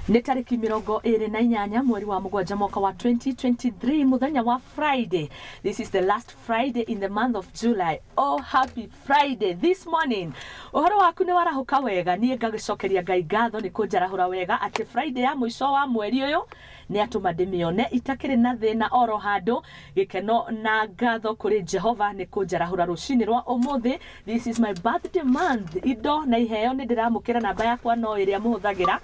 Nĩ tarĩki 28 mweri wa 7 mwaka wa 2023, mũthenya wa Friday. This is the last Friday in the month of July. Oh, happy Friday this morning. Ũhoro waku nĩ warahũka wega? Niĩ ngagĩcokeria Ngai ngatho nĩ kũnjarahũra wega atĩ Friday ya mũico wa mweri ũyũ nĩ atũma ndĩmĩone itakĩrĩ na thĩna oro handũ. Gĩkeno na ngatho kũrĩ Jehova nĩ kũnjarahũra rũcinĩ rwa ũmũthĩ. This is my birthday month. Indo na iheo nĩ ndĩramũkĩra. Namba yakwa no ĩrĩa mũhũthagĩra,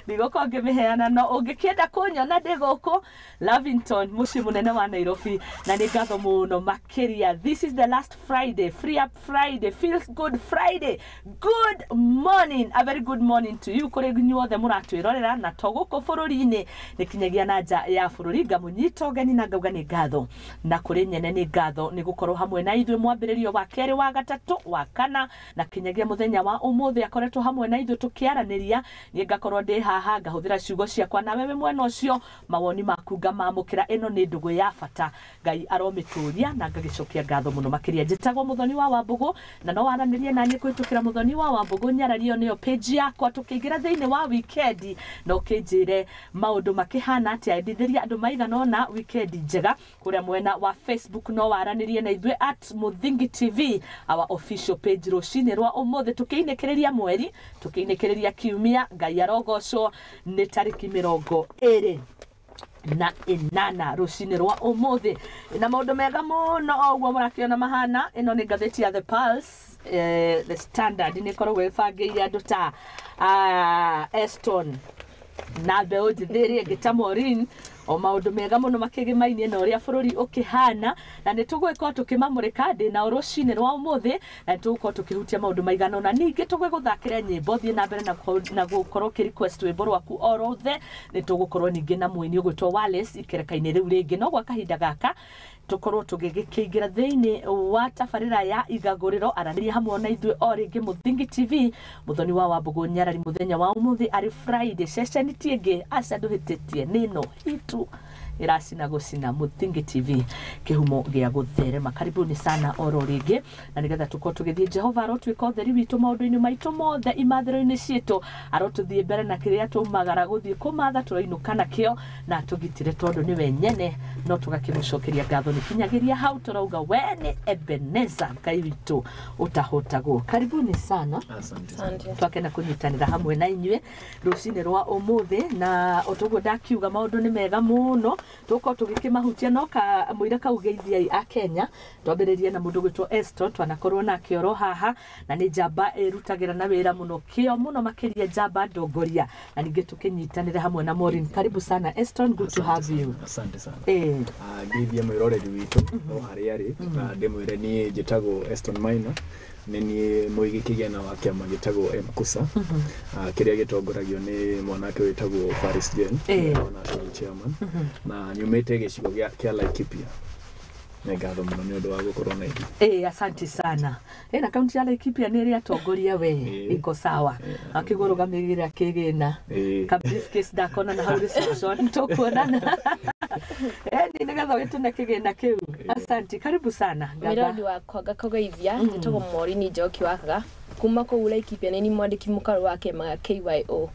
ndigũkorwo ngĩmĩheana, no ũngĩkĩenda kũnyona ndĩ gũkũ Lavington, mũciĩ mũnene wa Nairobi. Na nĩ ngatho mũno makĩria. This is the last Friday, free up Friday, feels good Friday. Good morning, a very good morning to you kũrĩ inyuothe mũratwĩrorera, na to gũkũ bũrũri-inĩ, nĩ kinyagia na nja ya bũrũri. Ngamũnyita ũgeni na ngauga nĩ ngatho, na kũrĩ nyene nĩ ngatho nĩ gũkorwo hamwe na ithuĩ mwambĩrĩrio wa kerĩ, wa gatatũ, wa kana, na kinyagia mũthenya wa ũmũthĩ akoretwo hamwe na ithuĩ tũkĩaranĩria. Niĩ ngakorwo ndĩ haha ngahũthĩra ciugo ciakwa, nawe wĩ mwena ũcio mawoni maku ngamamũkĩra. Ĩno nĩ ndũgũ ya bata, Ngai aromĩtũria, na ngagĩcokia ngatho mũno makĩria. Njĩtagwo Mũthoni wa Wambũgũ, na no waranĩrie naniĩ kũhĩtũkĩra Mũthoni wa Wambũgũ Nyarario, nĩyo page yakwa. Tũkĩingĩra thĩinĩ wa wikendi, na ũkĩnjĩre maũndũ makĩhana atĩa, endithĩria andũ maigana ũna wikendi njega. Kũrĩa mwena wa Facebook no waranĩrie na ithuĩ @MũthingiTV, our official page. Rũcinĩ rwa ũmũthĩ tũkĩinĩkĩrĩria mweri, tũkĩinĩkĩrĩria kiumia, Ngai arogocwo. Nĩ tarĩki 28 rũcinĩ rwa ũmũthĩ, na maũndũ mega mũno o ũguo mũrakĩona mahana. Ĩno nĩ ngathĩti ya The Pulse. The Standard nĩ ĩkoragwo ĩbangĩire andũ ta Eston na mbeũ njĩthĩ ĩrĩa ĩngĩ ta Maureen o maũndũ mega mũno makĩgĩmainie na ũrĩa bũrũri ũkĩhana, na nĩ tũgũgĩkorwo tũkĩmamũrĩka ndĩ nao rũcinĩ rwa ũmũthĩ, na nĩ tũgũkorwo tũkĩhutia maũndũ maigana ũna. Ningĩ tũgĩgũthakĩre nyĩmbo, thiĩ na mbere na gũkorwo ũkĩ request rwĩmbo rwaku o rothe. Nĩ tũgũkorwo ningĩ na mũini ũgwĩtwo Wallace ikereka-inĩ rĩu rĩngĩ, no gwa kahinda gaka tũkorwo tũgĩgĩkĩingĩra thĩinĩ wa tabarĩra ya Igagũrĩro. Aranĩria hamwe na ithuĩ o rĩngĩ, Mũthingi TV, Mũthoni wa Wambũgũ Nyarari. Mũthenya wa ũmũthĩ arĩ Friday, ceceni ti ĩngĩ, aca, ndũhĩtĩtie, nĩ ĩno hitu ĩracina gũcina, Mũthingi TV, kĩhumo gĩa gũtherema. Karibuni sana oro rĩngĩ, na nĩgetha tũkorwo tũgĩthiĩ, Jehova arotuĩka ũtheri witũ maũndũ-inĩ maitũ mothe, imathĩro-inĩ citũ arotũthiĩ mbere, na kĩrĩa tumagara gũthiĩ kũmatha tũroinũka nakĩo, na tũgitĩre tondũ nĩwe nyene. No tũgakĩmũcokeria ngatho nĩ kinyagĩria hau tũrauga we nĩ Ebeneza, Ngai witũ ũtahũtagwo. Karibuni sana. Asante sana. Asante. Twakena kũnyitanĩra hamwe na inyuĩ rũcinĩ rwa ũmũthĩ, na o toguo ndakiuga, maũndũ nĩ mega mũno tũgũkorwo tũgĩkĩmahutia, no ka mũira kau geithiai a Kenya. Twambĩrĩrie na mũndũ gwĩtwo Eston, twanakorwo nake oro haha, na nĩ njamba ĩrutagĩra na wĩra mũno kĩo mũno makĩria, njamba ndongoria, na ningĩ tũkĩnyitanĩre hamwe na Maureen. Karibu sana Eston, good to have you. Asante sana. Eh. Ngeithie mwĩroreri witũ o harĩa arĩ, na ndĩmwĩre niĩ njĩtagwo Eston Maina, nĩ niĩ mũigi kĩgĩna wa kĩama gĩtagwo MKUSA, kĩrĩa gĩtongoragio nĩ mwanake wĩtagwo Faris Jane, wa national chairman, na nyumĩte gĩcigo kĩa Laikipia. Nĩ ngatho mũno nĩ ũndũ wa gũkorwo na ithuĩ. Asante sana. Na kaunti ya Laikipia nĩ ĩrĩ atongoria we. Iko sawa. Akĩguo rũgamĩrĩra kĩgĩna. Ka briefcase ndakona na hau reception, tũkuonana. Ni nĩgetha ũgĩtũne kĩgĩna kĩu. Asante, karibu sana. Ngatha. Mwĩrori wakwa ngakũgeithia, njĩtagwo Maureen Njoki Wakaga kuma kũu Laikipia, nĩ ni mwandĩki mũkaru wa kĩama gĩa KYO.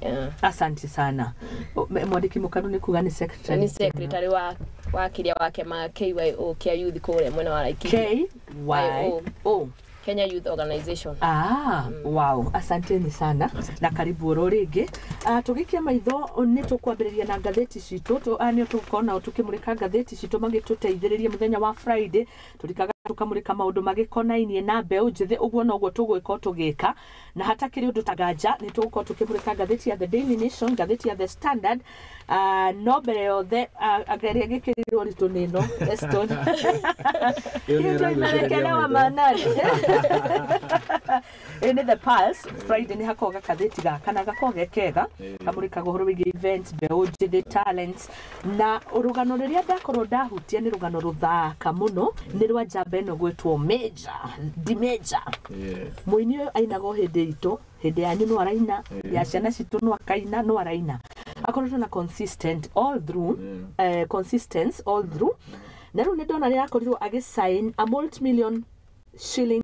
Yeah. Asante sana. Mwandĩki mũkaru nĩ kuga nĩ secretary? Nĩ secretary wa kĩrĩa wa kĩama gĩa KYO kĩa youth kũrĩa mwena wa Laikipia. K Y O. Kenya Youth Organization. Ah, wow, asanteni sana na karibu oro rĩngĩ. Tũgĩkia maitho nĩ tũkwambĩrĩria na ngathĩti citũ, nĩ tũgũkorwo nao tũkĩmũrĩka ngathĩti citũ magĩtũteithĩrĩria mũthenya wa Friday. Tũrikaga tũkamũrĩka maũndũ magĩkonainie na mbeũ njĩthĩ, ũguo noguo tũgũgĩkorwo tũgĩka, na hatakĩrĩ ũndũ tanganja nĩ tũgũkorwo tũkĩmũrĩka ngathĩti ya The Daily Nation, ngathĩti ya The Standard. No mbere yothe, anga ĩrĩa gĩkĩrirwo ritũ nĩ ĩno, Eston. Ĩyo nĩ Hiyo ndio ĩragucĩrĩria imewekelewa maitho. manani. Ĩ nĩ The Pulse. Friday nĩ hakoragwo gakathĩti gaka na gakoragwo ge kega, kamũrĩkaga ũhoro wĩgiĩ events, mbeũ njĩthĩ, talents. Na rũgano rũrĩa ndakorwo ndahutia nĩ rũgano rũthaka mũno, nĩ rwa njamba ĩno gwĩtwo Major D Major. Mũini ũyũ ainaga o hĩndĩ itũ, hĩndĩ yanyu no araina, ya ciana citũ no akaina, no araina, akoretwo na consistent all through, consistence all through. Na rĩu nĩ ndona nĩ akorirwo agĩsign a multi-million shilling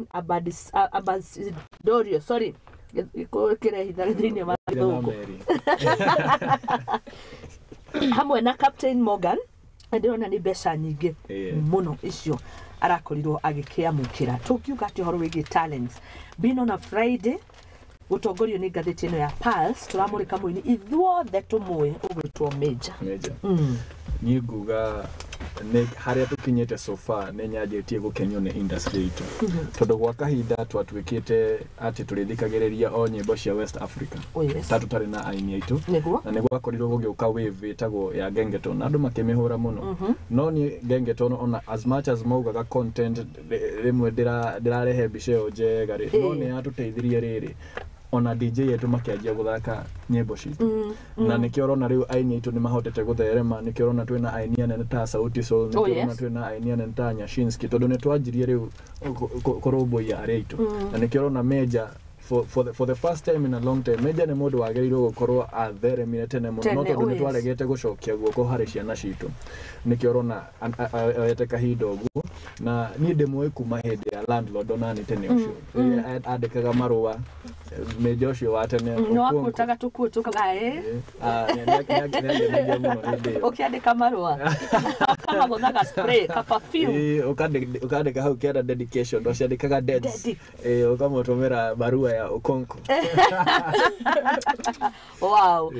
ambassadorial, sorry, Gĩkũyũ kĩrehitha thĩinĩ wa Na gĩthũngũ. Mary. Hamwe na Captain Morgan, na ndĩrona nĩ mbeca nyingĩ mũno icio arakorirwo agĩkĩamũkĩra. Tũngiuga atĩ ũhoro wĩgiĩ talents being on a Friday, gũtongorio nĩ ngathĩti ĩno ya Pulse, tũramũrĩka mũini ithuothe tũmũĩ ũgwĩtwo Major. Major. Niĩ nguga nĩ harĩa tũkinyĩte so far, nĩ nyanjĩtie gũkenio nĩ industry itũ, tondũ gwa kahinda twatuĩkĩte atĩ tũrĩthikagĩrĩria o nyĩmbo cia West Africa Oh, yes. ta tũtarĩ na aini aitũ. Na nĩ gwakorirwo gũgĩũka wave ĩtagwo ya gengeton na andũ makĩmĩhũra mũno, no niĩ gengeton, ona as much as maugaga content rĩmwe ndĩrarehe mbica ĩyo njega rĩ, no nĩ yatũteithirie rĩrĩ ona DJ yetu makĩanjia gũthaka nyĩmbo citũ, na nĩkĩo ũrona rĩu aini aitũ nĩ mahotete gũtherema. Nĩkĩo ũrona twĩna aini anene ta Sauti Sol, nĩkĩo ũrona twĩna aini anene ta Nyashinski, tondũ nĩ twanjirie rĩu kũrũmbũiya arĩa aitũ. Na nĩkĩo ũrona Major for the first time in a long time, Major nĩ mũndũ wagĩrĩirwo gũkorwo atheremire tene mũno, no Tene, tondũ oh nĩ twaregete gũcokia guoko harĩ ciana citũ, nĩkĩo ũrona oete kahinda ũguo. Na niĩ ndĩmũĩ kuma hĩndĩ ya landlord, onani tene ũcio rĩrĩa andĩkaga marũa, Major ũcio wa tene. Nĩ Okonkwo. wakuotaga tũkuo tũkaga. Ah, nĩangenagia mũno hĩndĩ ĩyo. Ũkĩandĩka marũa kamagũthaga spray ka perfume. Ĩĩ, ũkandĩka hau kĩanda dedication, ndwaciandĩkaga deads. Ĩĩ, ũkamũtũmĩra barua ya Okonkwo. Wow.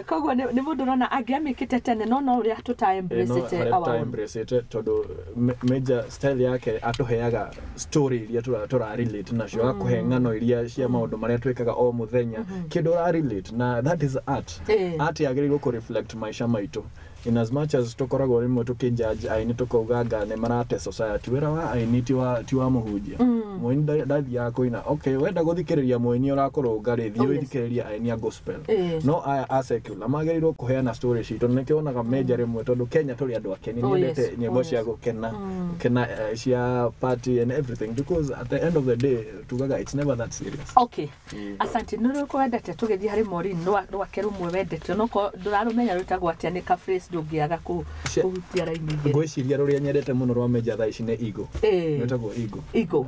Koguo nĩ mũndũ ũrona angĩamĩkĩte tene, no ũrĩa tũta embrace our own. Embrace tondũ Major style yake atũheaga story iria tũra relate nacio, agakũhe ng'ano iria cia maũndũ marĩa twĩkaga o mũthenya, kĩndũ ũra relate na that is art. Art yagĩrĩirwo kũ reflect maisha maitũ. In as much as tũkoragwo rĩmwe tũkĩjudge aini, tũkauga anga nĩ marate society, wĩra wa aini ti wa mũhunjia. Mũini ndathiaga kũina. Okay, wenda gũthikĩrĩria mũini ũrakũrũnga rĩ, thiĩ ũthikĩrĩrie aini a gospel. No aya a secular magĩrĩirwo kũheana story citũ, na nĩkĩo wonaga Major rĩmwe, tondũ Kenya tũrĩ andũ akeni. Nyendete nyĩmbo cia gũkena kena, cia party and everything, because at the end of the day tugaga it's never that serious. Okay, asante. Nĩ rũrĩkũ wendete? Tũgĩthiĩ harĩ Maureen, rwake rũmwe wendete, onokorwo ndũrarũmenya rwĩtagwo atĩa, nĩ ka phrase ndũngĩaga kũhutia raini igĩrĩ. Ngwĩciria rũrĩa nyendete mũno rwa Major thaa ici nĩ Ego. Rwĩtagwo Ego. Ego.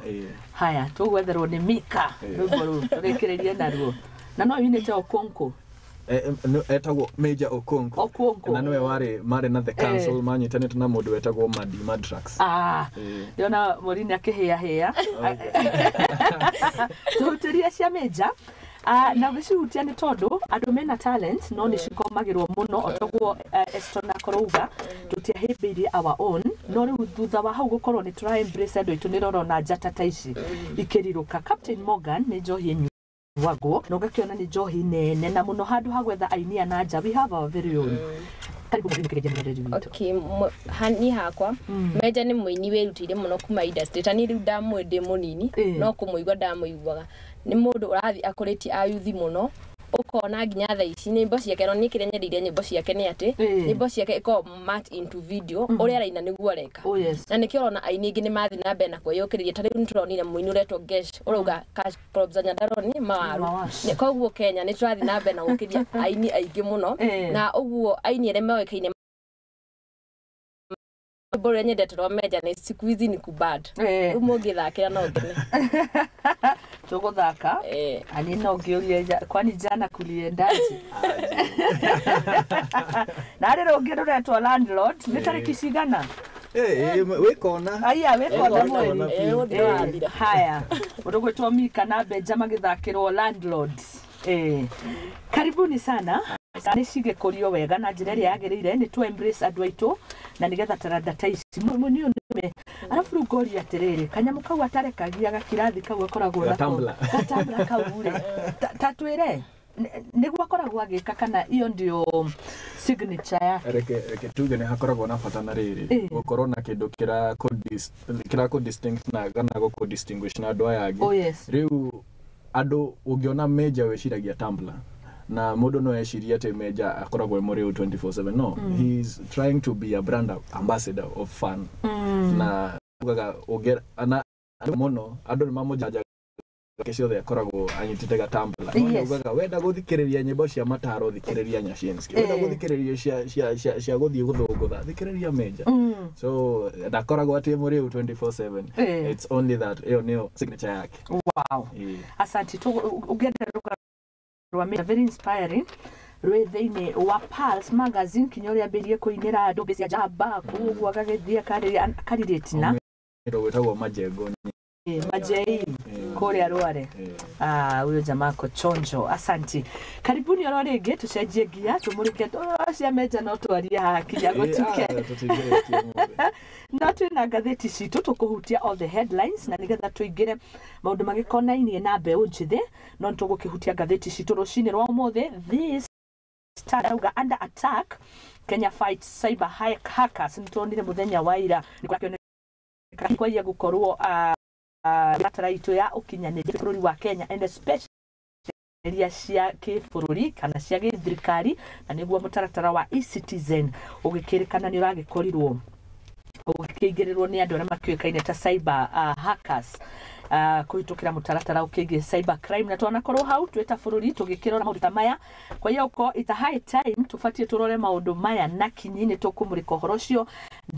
Haya, tũgwetherwo nĩ Mika rwĩmbo rũu tũrĩkĩrĩrie naruo, na no yunĩte Okonkwo. Etagwo Major Okonkwo. Okonkwo. Na nĩwe warĩ marĩ na the council, manyitanĩte na mũndũ wetagwo Madi Madrax. Ah, ndĩrona Maureen akĩhĩahĩa. Tũhutĩrie cia Major. Ah, na gũcihutia nĩ tondũ andũ mena talent no nĩ cikomagĩrwo mũno, otoguo Eston akorouga tũtiahĩmbĩirie our own, no rĩu thutha wa hau gũkorwo nĩ tũra embrace andũ aitũ, nĩ rorona njata ta ici ikĩrirũka. Captain Morgan nĩ njohi ĩnyuagwo na ũgakĩona nĩ njohi nene na mũno, handũ ha gwetha aini a na nja, we have our very own. Karibu Maureen, kĩgeria mũroreri witũ. Okay, niĩ hakwa Major nĩ mũini wĩrutĩire mũno kuma industry. Ta niĩ rĩu ndamũĩ ndĩ mũnini, no kũmũigua ndamũiguaga. Nĩ mũndũ ũrathiĩ akũrĩtie ayuthi mũno, ũkona nginya thaa ici nyĩmbo ciake. No niĩ kĩrĩa nyendeire nyĩmbo ciake nĩ atĩ nyĩmbo ciake ikoragwo match into video, ũrĩa araina nĩguo areka. Na nĩkĩo ũrona aini aingĩ nĩ mathiĩ na mbere na kwĩyũkĩrĩria. Ta rĩu nĩtũronire mũini ũretwo Gesh ũrauga cash crops za Nyandarua nĩ mawaru. Mawash. Koguo Kenya nĩ tũrathiĩ na mbere na gũkĩria aini aingĩ mũno. Na ũguo aini arĩa moĩkaine, rwĩmbo rũrĩa nyendete rwa Major nĩ "Siku hizi ni kubad". Rĩu mũngĩthakĩra no ngene. Tũgũthaka. Ani no ngĩũrie kwani jana kuliendaje? Na harĩ rũngĩ rũretwo "Landlord". Nĩ tarĩki cigana? Wĩkona. Aya, wĩkona. Wĩkona. Mweri. Gũthira wathira. Haya, ũndũ gwĩtwo Mika na Benja magĩthakĩrwo "Landlord". Karibuni sana. Nĩ cigĩkũrio wega na njĩra ĩrĩa yagĩrĩire, nĩ tũ embrace andũ aitũ na nĩgetha taranda ta ici mũnio nĩme. Arabu rĩu ngoria atĩrĩrĩ, kanyamũ kau atarekagia gakirathi kau akoragwo nako. Gatambla. Gatambla kau rĩ, ta twĩre nĩguo akoragwo agĩka, kana iyo ndio signature yake? Reke tuge nĩ hakoragwo na bata na rĩrĩ gũkorwo na kĩndũ kĩra kũ distinct na kana gũkũ distinguish na andũ aya angĩ. Rĩu andũ ũngĩona Major wĩciragia tumbler, na mũndũ no ecirie atĩ Major akoragwo e mũrĩu 24/7. No he is trying to be a brand ambassador of fun, na ugaga ũngĩ na mũno andũ nĩ mamũjanjaga. Ciake ciothe akoragwo anyitĩte gatambala. No nĩaugaga wenda gũthikĩrĩria nyĩmbo cia mataro, thikĩrĩria Nyashinski. Wenda gũthikĩrĩria cia gũthiĩ gũthũngũtha, thikĩrĩria Major. So ndakoragwo atĩ mũrĩu 24/7. It's only that ĩyo nĩyo signature yake. Wow. Asante. Ũngĩenda rũgano rwa Major, very inspiring, rwĩ thĩinĩ wa Pulse Magazine, kinya ũrĩa ambĩrĩrie kũinĩra andũ mbĩ cia njamba kũu ũguo, agagĩthiĩ akarirĩti na Gwĩtagwo Majengo. Majei kũrĩa Rware. Ah, huyo jamaa ako chonjo. Asante. Karibuni oro rĩngĩ, tũcenjie ngia, tũmũrĩke cia Meja, no twarie haha kinya gũtuke. Tũtingĩrĩkia ũmũthĩ. No twĩna ngathĩti citũ, tũkũhutia all the headlines na nĩgetha tũingĩre maũndũ magĩkonainie na mbeũ njĩthĩ, no nĩ tũgũkĩhutia ngathĩti citũ rũcinĩ rwa ũmũthĩ. This auga, "Under attack, Kenya fights cyber hackers." Nĩ tuonire mũthenya wa ira nĩ kũrakĩoneka kwaia gũkorwo mĩtaratara itũ ya ũkinyanĩria bũrũri wa Kenya, and especially iria cia kĩbũrũri kana cia gĩthirikari, na nĩguo mũtaratara wa eCitizen ũgĩkĩrĩkana nĩ ũragĩkorirwo ũgĩkĩingĩrĩrwo nĩ andũ arĩa makĩũĩkaine ta cyber hackers kũhĩtũkĩra mũtaratara ũkĩgiĩ cyber crime. Na twanakorwo hau twĩ ta bũrũri tũgĩkĩrora maũndũ ta maya, kwa hiyo ko it's a high time tũbatiĩ tũrore maũndũ maya na kinyi. Nĩ tũkũmũrĩka ũhoro ũcio.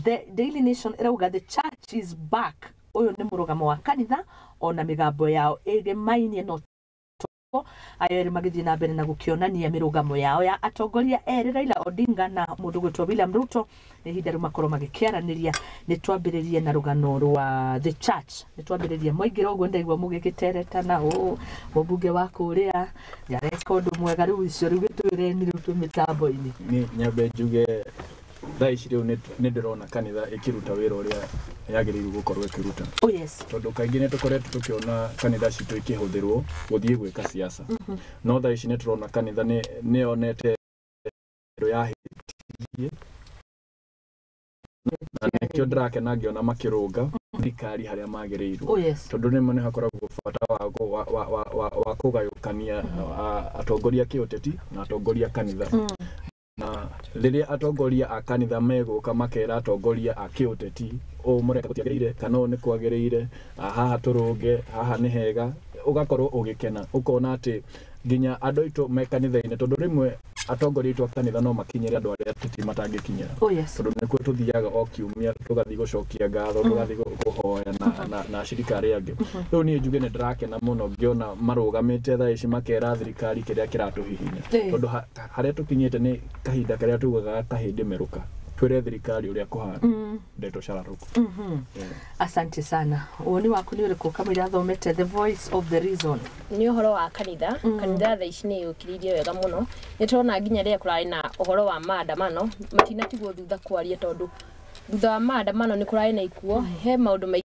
The Daily Nation ĩrauga, "The church is back." Ũyũ nĩ mũrũgamo wa kanitha ona mĩgambo yao ĩgĩmainie, no ayo erĩ magĩthiĩ na mbere na gũkĩonania mĩrũgamo yao ya atongoria erĩ, Raila Odinga na mũndũ gwĩtwo William Ruto. Nĩ ihinda rĩu makorwo magĩkĩaranĩria. Nĩ twambĩrĩrie na rũgano rwa the church. Nĩ twambĩrĩrie mwaingĩra ũguo, ndaigua mũgĩgĩteretana, ũ mũmbunge wa kũrĩa nĩareka ũndũ mwega. Rĩu icio rĩu gĩtwĩreni rĩu twĩ mĩtambo-inĩ. Nĩ nyambe njuge thaa ici rĩu nĩ ndĩrona kanitha ĩkĩruta wĩra ũrĩa yagĩrĩirwo gũkorwo ĩkĩruta, tondũ kaingĩ nĩ tũkoretwo tũkĩona kanitha citũ ikĩhũthĩrwo gũthiĩ gwĩka siasa, no thaa ici nĩ tũrona kanitha nĩ yonete ũndũ yahĩtirie, na nĩkĩo ndĩrakena ngĩona makĩrũnga thirikari harĩa magĩrĩirwo, tondũ rĩmwe nĩ hakoragwo bata wa kũgayũkania atongoria kĩũteti na atongoria kanitha. Na rĩrĩa atongoria a kanitha megũka makera atongoria a kĩũteti, ũũ mũreka gũtiagĩrĩire kana ũũ nĩ kwagĩrĩire, haha tũrũnge, haha nĩ hega, ũgakorwo ũgĩkena, ũkona atĩ nginya andũ aitũ me kanitha-inĩ, tondũ rĩmwe atongoria aitũ a kanitha no makinyĩre andũ arĩa ateti matangĩkinyĩra, tondũ nĩkuo tũthiaga o kiumia, tũgathiĩ gũcokia ngatho, tũgathiĩ kũhoya na ashirika arĩa angĩ. Rĩu niĩ njuge nĩ ndĩrakena mũno ngĩona marũgamĩte thaa ici makera thirikari kĩrĩa kĩratũhihinya, tondũ harĩa tũkinyĩte nĩ kahinda karĩa tugaga kahĩndĩ merũka twĩre thirikari ũrĩa kũhana, ndeto cararũku. Asante sana. Woni waku nĩ ũrĩkũ kamũira athomete The Voice of the Reason? Nĩ ũhoro wa kanitha. Kanitha thaa ici nĩ yũkĩrĩirie wega mũno. Nĩ tũrona nginya rĩrĩa kũrarĩ na ũhoro wa maandamano, matinatigwo thutha kwaria, tondũ thutha wa maandamano nĩ kũrarĩ na ikuo, he maũndũ maingĩ,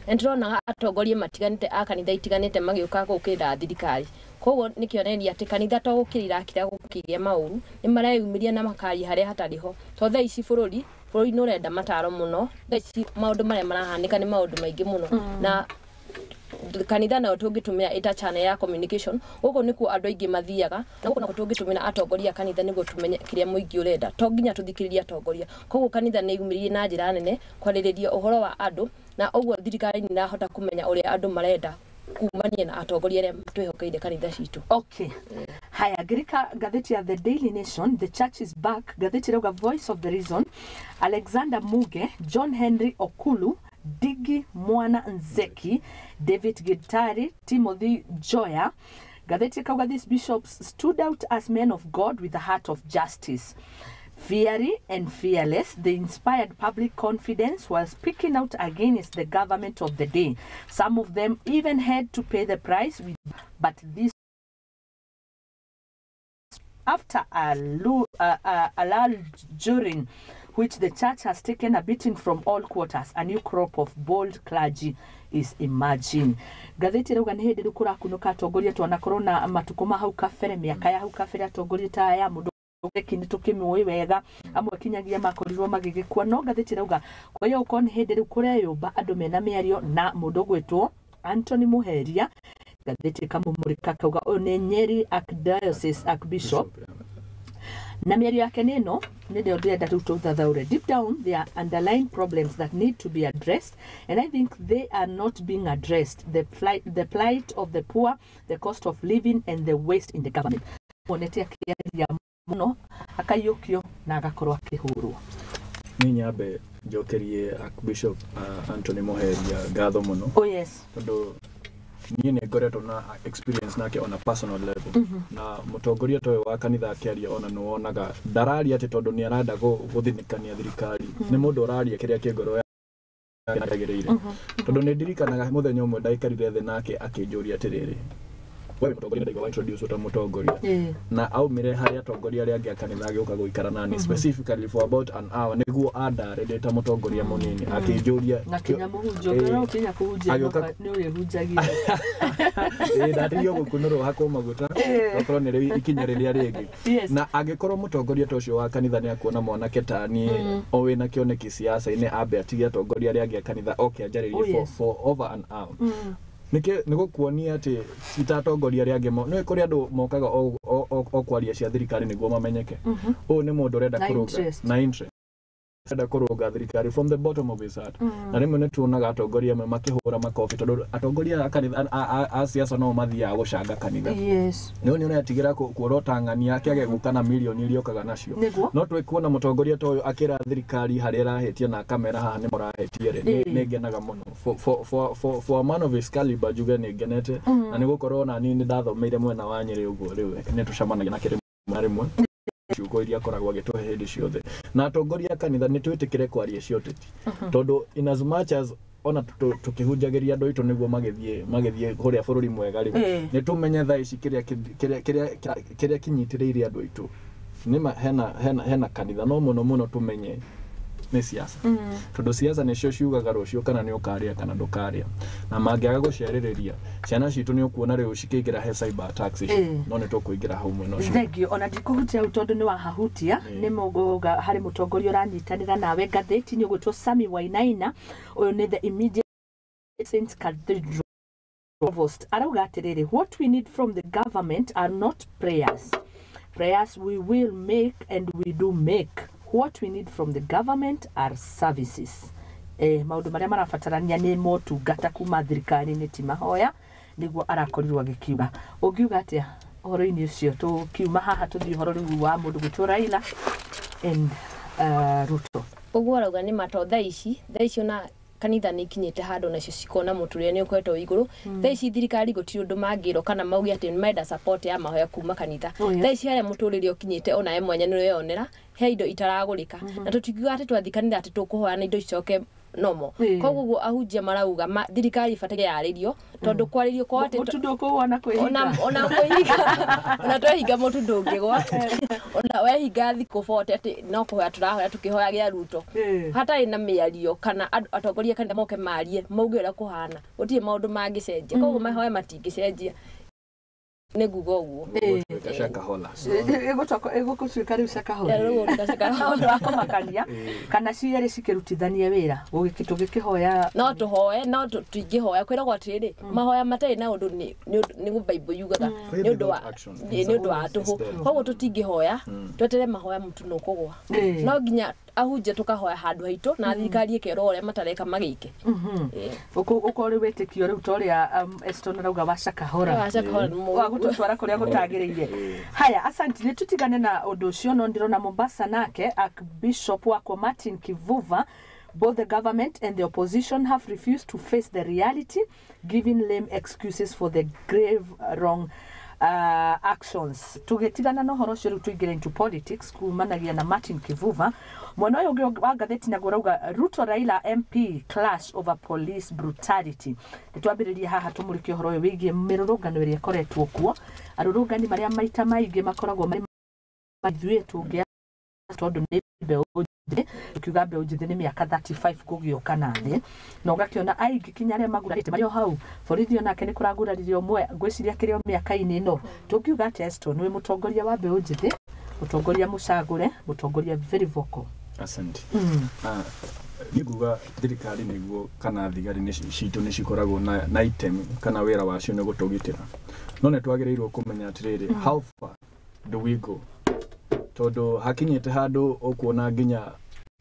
na nĩ tũronaga atongoria matiganĩte a kanitha itiganĩte magĩũka gũũkĩrĩra thirikari. Koguo nĩ kĩonereria atĩ kanitha to gũkĩrĩra akira gũkĩgĩa maũru, nĩ mareyumĩria na makaria harĩa hatarĩ ho, tondũ thaa ici bũrũri nĩ ũrenda mataro mũno. Thaa ici maũndũ marĩa marahanĩka nĩ maũndũ maingĩ mũno, na kanitha nayo tũngĩtũmĩra ĩta channel ya communication. Gũkũ nĩkuo andũ aingĩ mathiaga, na gũkũ nakuo tũngĩtũmĩra atongoria a kanitha nĩguo tũmenye kĩrĩa mũingĩ ũrenda. To nginya tũthikĩrĩrie atongoria. Koguo kanitha nĩ yumĩririe na njĩra nene kwarĩrĩria ũhoro wa andũ, na ũguo thirikari nĩ ĩrahota kũmenya ũrĩa andũ marenda kumania na atongoria arĩa twĩhokeire kanitha citũ. Okay. Haya, ngirika ngathĩti ya The Daily Nation, "The Church is Back." Ngathĩti ĩrauga, "Voice of the Reason, Alexander Muge, John Henry Okulu, Digi Mwana Nzeki, David Gitari, Timothy Joya." Ngathĩti ĩkauga, "These bishops stood out as men of God with a heart of justice. Fiery and fearless, they inspired public confidence while speaking out against the government of the day. Some of them even had to pay the price, but this after a lull during which the church has taken a beating from all quarters, a new crop of bold clergy is emerging." Ngathĩti ĩrauga nĩ hĩndĩ rĩu kũrakunũka atongoria twanakorwo na matukũ ma hau kabere, mĩaka ya hau kabere, atongoria ta aya, mũndũ Mbeki nĩ tũkĩmũĩ wega, amwe kinyagia makorirwo magĩgĩkua. No ngathĩti ĩrauga kwa hiyo ũkorwo nĩ hĩndĩ rĩu kũreyũmba andũ mena mĩario, na mũndũ ũgwĩtwo Anthony Muheria, ngathĩti ĩkamũmũrĩka, kauga ũyũ nĩ Nyeri Archdiocese Archbishop. Na mĩario yake nĩ ĩno, nĩ ndĩrenda rĩu tũthathaũre. Deep down there are underlying problems that need to be addressed, and I think they are not being addressed: the plight of the poor, the cost of living and the waste in the government. Wonete akĩaria mũno, akaiyũkio na agakorwo akĩhũrwo. Niĩ nyambe njokerie Archbishop Anthony Muheria ngatho mũno, Oh yes. tondũ niĩ nĩ ngoretwo na experience nake on a personal level, na mũtongoria ta ũyũ wa kanitha akĩaria, ona nĩ wonaga ndararia atĩ tondũ nĩ arenda gũthinĩkania thirikari. Nĩ mũndũ ũraria kĩrĩa kĩ ngoro yake agĩrĩire, tondũ nĩ ndirikanaga mũthenya ũmwe ndaikarire thĩ nake akĩnjũria atĩrĩrĩ, "We wĩ mũtongoria?" Ndaigua wa introduce ta mũtongoria, na aumire harĩ atongoria arĩa angĩ a kanitha, agĩũka gũikara nani specifically for about an hour nĩguo andare ndĩ ta mũtongoria mũnini, akĩnjũria. Na kinya mũhunjia ũngĩona ũkinya kũhunjia, nĩ ũrĩhunjagia. Ĩĩ, ndatigio gũkunũrwo hakwo maguta, okorwo nĩ rĩu ikinya rĩrĩa rĩngĩ. Na angĩkorwo mũtongoria ta ũcio wa kanitha nĩ akuona mwanake ta niĩ o wĩna kĩoneki siasa-inĩ, ambe atige atongoria arĩa angĩ a kanitha oke anjarĩrie for over an hour, nĩkĩ nĩ gũkuonia atĩ ti ta atongoria arĩa angĩ nĩ kũrĩ andũ mokaga o kwaria cia thirikari nĩguo mamenyeke. Ũyũ nĩ mũndũ ũrenda Na kũrũnga interest. Na interest, arenda kũrũnga thirikari from the bottom of his heart. Na rĩmwe nĩ tuonaga atongoria amwe makĩhũra makobi, tondũ atongoria a kanitha a siasa no mathiaga gũcanga kanitha. Nĩ nĩ ũretigĩra kuorota ng'ania akĩage gũka na mirioni iria okaga nacio. No twĩkuona mũtongoria ta ũyũ akĩra thirikari harĩa ĩrahĩtia na akamera haha nĩ mũrahĩtie rĩ, nĩ ngenaga mũno. For a man of his caliber, njuge nĩ ngenete, na nĩ gũkorwo ona niĩ nĩ ndathomeire mwena wa Nyĩrĩ ũguo, rĩu nĩ tũcemanagia nake rĩmwe na rĩmwe. Ciugo iria akoragwo agĩtũhe hĩndĩ ciothe, na atongoria a kanitha nĩ twĩtĩkĩre kwaria cia ũteti, tondũ in as much as ona tũkĩhunjagĩria andũ aitũ nĩguo magĩthiĩ kũrĩa bũrũri mwega rĩ, nĩ tũmenye thaa ici kĩrĩa kĩnyitĩrĩire andũ aitũ nĩma hena kanitha, no mũno mũno tũmenye nĩ siasa, tondũ siasa nĩcio ciugaga rũciũ kana nĩ ũkarĩa kana ndũkarĩa. Na mangĩaga gũcerĩrĩria ciana citũ, nĩ ũkuona rĩu cikĩingĩra he cyber attacks ici. No nĩ tũkũingĩra hau mwena ũcio. Thengio. Ona ndikũhutia hau tondũ nĩ wahahutia. Nĩ mũgũga harĩ mũtongoria ũranyitanĩra nawe ngathĩti-inĩ ũgwĩtwo Sami Wainaina. Ũyũ nĩ the immediate Saints Cathedral Provost. Arauga atĩrĩrĩ, "What we need from the government are not prayers. Prayers we will make and we do make. What we need from the government are services." Maũndũ marĩa marabatarania nĩ motungata kuma thirikari-inĩ, ti mahoya, nĩguo arakorirwo agĩkiuga. Ũngiuga atĩa ũhoro-inĩ ũcio, tũkiuma haha tũthiĩ ũhoro rĩu wa mũndũ gwĩtwo Raila and Ruto? Ũguo arauga nĩ mato. Thaa ici ona kanitha nĩ ikinyĩte handũ nacio cikona mũtũrĩre nĩ ũkoretwo wĩ igũrũ. Thaa ici thirikari gũtirĩ ũndũ mangĩrwo kana mauge atĩ nĩ marenda support ya mahoya kuma kanitha. Thaa ici harĩa mũtũrĩre ũkinyĩte, ona we mwene nĩ ũreyonera he indo itaragũrĩka, na tũtingiuga atĩ twathiĩ kanitha atĩ tũkũhoya na indo icoke nomo. Koguo ũguo ahunjia marauga thirikari ibataire yarĩrio, tondũ kwarĩrio kwa atĩ Mũtu ndũkũgwa na ona kwĩhinga. Ona kwĩhinga, ona twehinga mũtu ndũngĩgwa. Ona wehinga thikũ 40 atĩ no kũhoya tũrahoya tũkĩhoyagĩra Ruto, hatarĩ na mĩario kana atongoria kanitha moke marie mauge ũrĩa kũhana, gũtirĩ maũndũ mangĩcenjia. Koguo mahoya matingĩcenjia, nĩ nguga ũguo. Gũtuĩka Shakahola. Ĩgũtuĩka rĩu Shakahola. Rĩu gũtuĩka Shakahola. Ũndũ wa kũmakania kana cierĩ cikĩrutithanie wĩra tũgĩkĩhoya. No tũhoe, no tũtingĩhoya. Kwĩragwo atĩrĩrĩ, mahoya matarĩ na ũndũ nĩ Bible yugaga Faith nĩ ũndũ wa without action nĩ ũndũ wa is tũhũ. dead. Koguo tũtingĩhoya twetere mahoya mũtu nĩ ũkũgwa. No nginya ahunjia tũkahoya handũ haitũ na thirikari ĩkerwo ũrĩa matareka magĩke. Ũkorwo rĩu wĩtĩkio rĩu ta ũrĩa Eston arauga wa Shakahola, Wa Shakahola nĩ mũũru. Wa gũtũtwara kũrĩa gũtagĩrĩire. Haya, asanti, nĩ tũtigane na ũndũ ũcio. No ndĩrona Mombasa nake Archbishop wakwa Martin Kivuva, "Both the government and the opposition have refused to face the reality, giving lame excuses for the grave wrong actions." Tũgĩtigana na ũhoro ũcio, rĩu tũingĩre into politics kumanagia na Martin Kivuva. Mwena ũyũ ũngĩ wa ngathĩti naguo ũrauga Ruto Raila MP clash over police brutality. Nĩ twambĩrĩrie haha tũmũrĩke ũhoro ũyũ wĩgiĩ mĩrũrũngano ĩrĩa ĩkoretwo kuo, arũrũngani marĩa maita maingĩ makoragwo marĩ ithuĩ tũngĩa, tondũ nĩ mbeũ njĩthĩ. Tukiuga mbeũ njĩthĩ nĩ mĩaka 35 gũgĩũka na thĩ, na ũgakĩona aingĩ kinya arĩa magurarĩte marĩ o hau. Borithi onake nĩ kũraguraririe ũmwe, ngwĩciria kĩrĩ o mĩaka-inĩ ĩno. Tũngiuga atĩa, Eston, wĩ mũtongoria wa mbeũ njĩthĩ, mũtongoria mũcagũre, mũtongoria very vocal? Asante. Niĩ nguga thirikari nĩguo kana thigari nĩ citũ nĩ cikoragwo na itemi kana wĩra wacio nĩ gũtũgitĩra, no nĩ twagĩrĩirwo kũmenya atĩrĩrĩ, how far do we go? Tondũ hakinyĩte handũ ũkuona nginya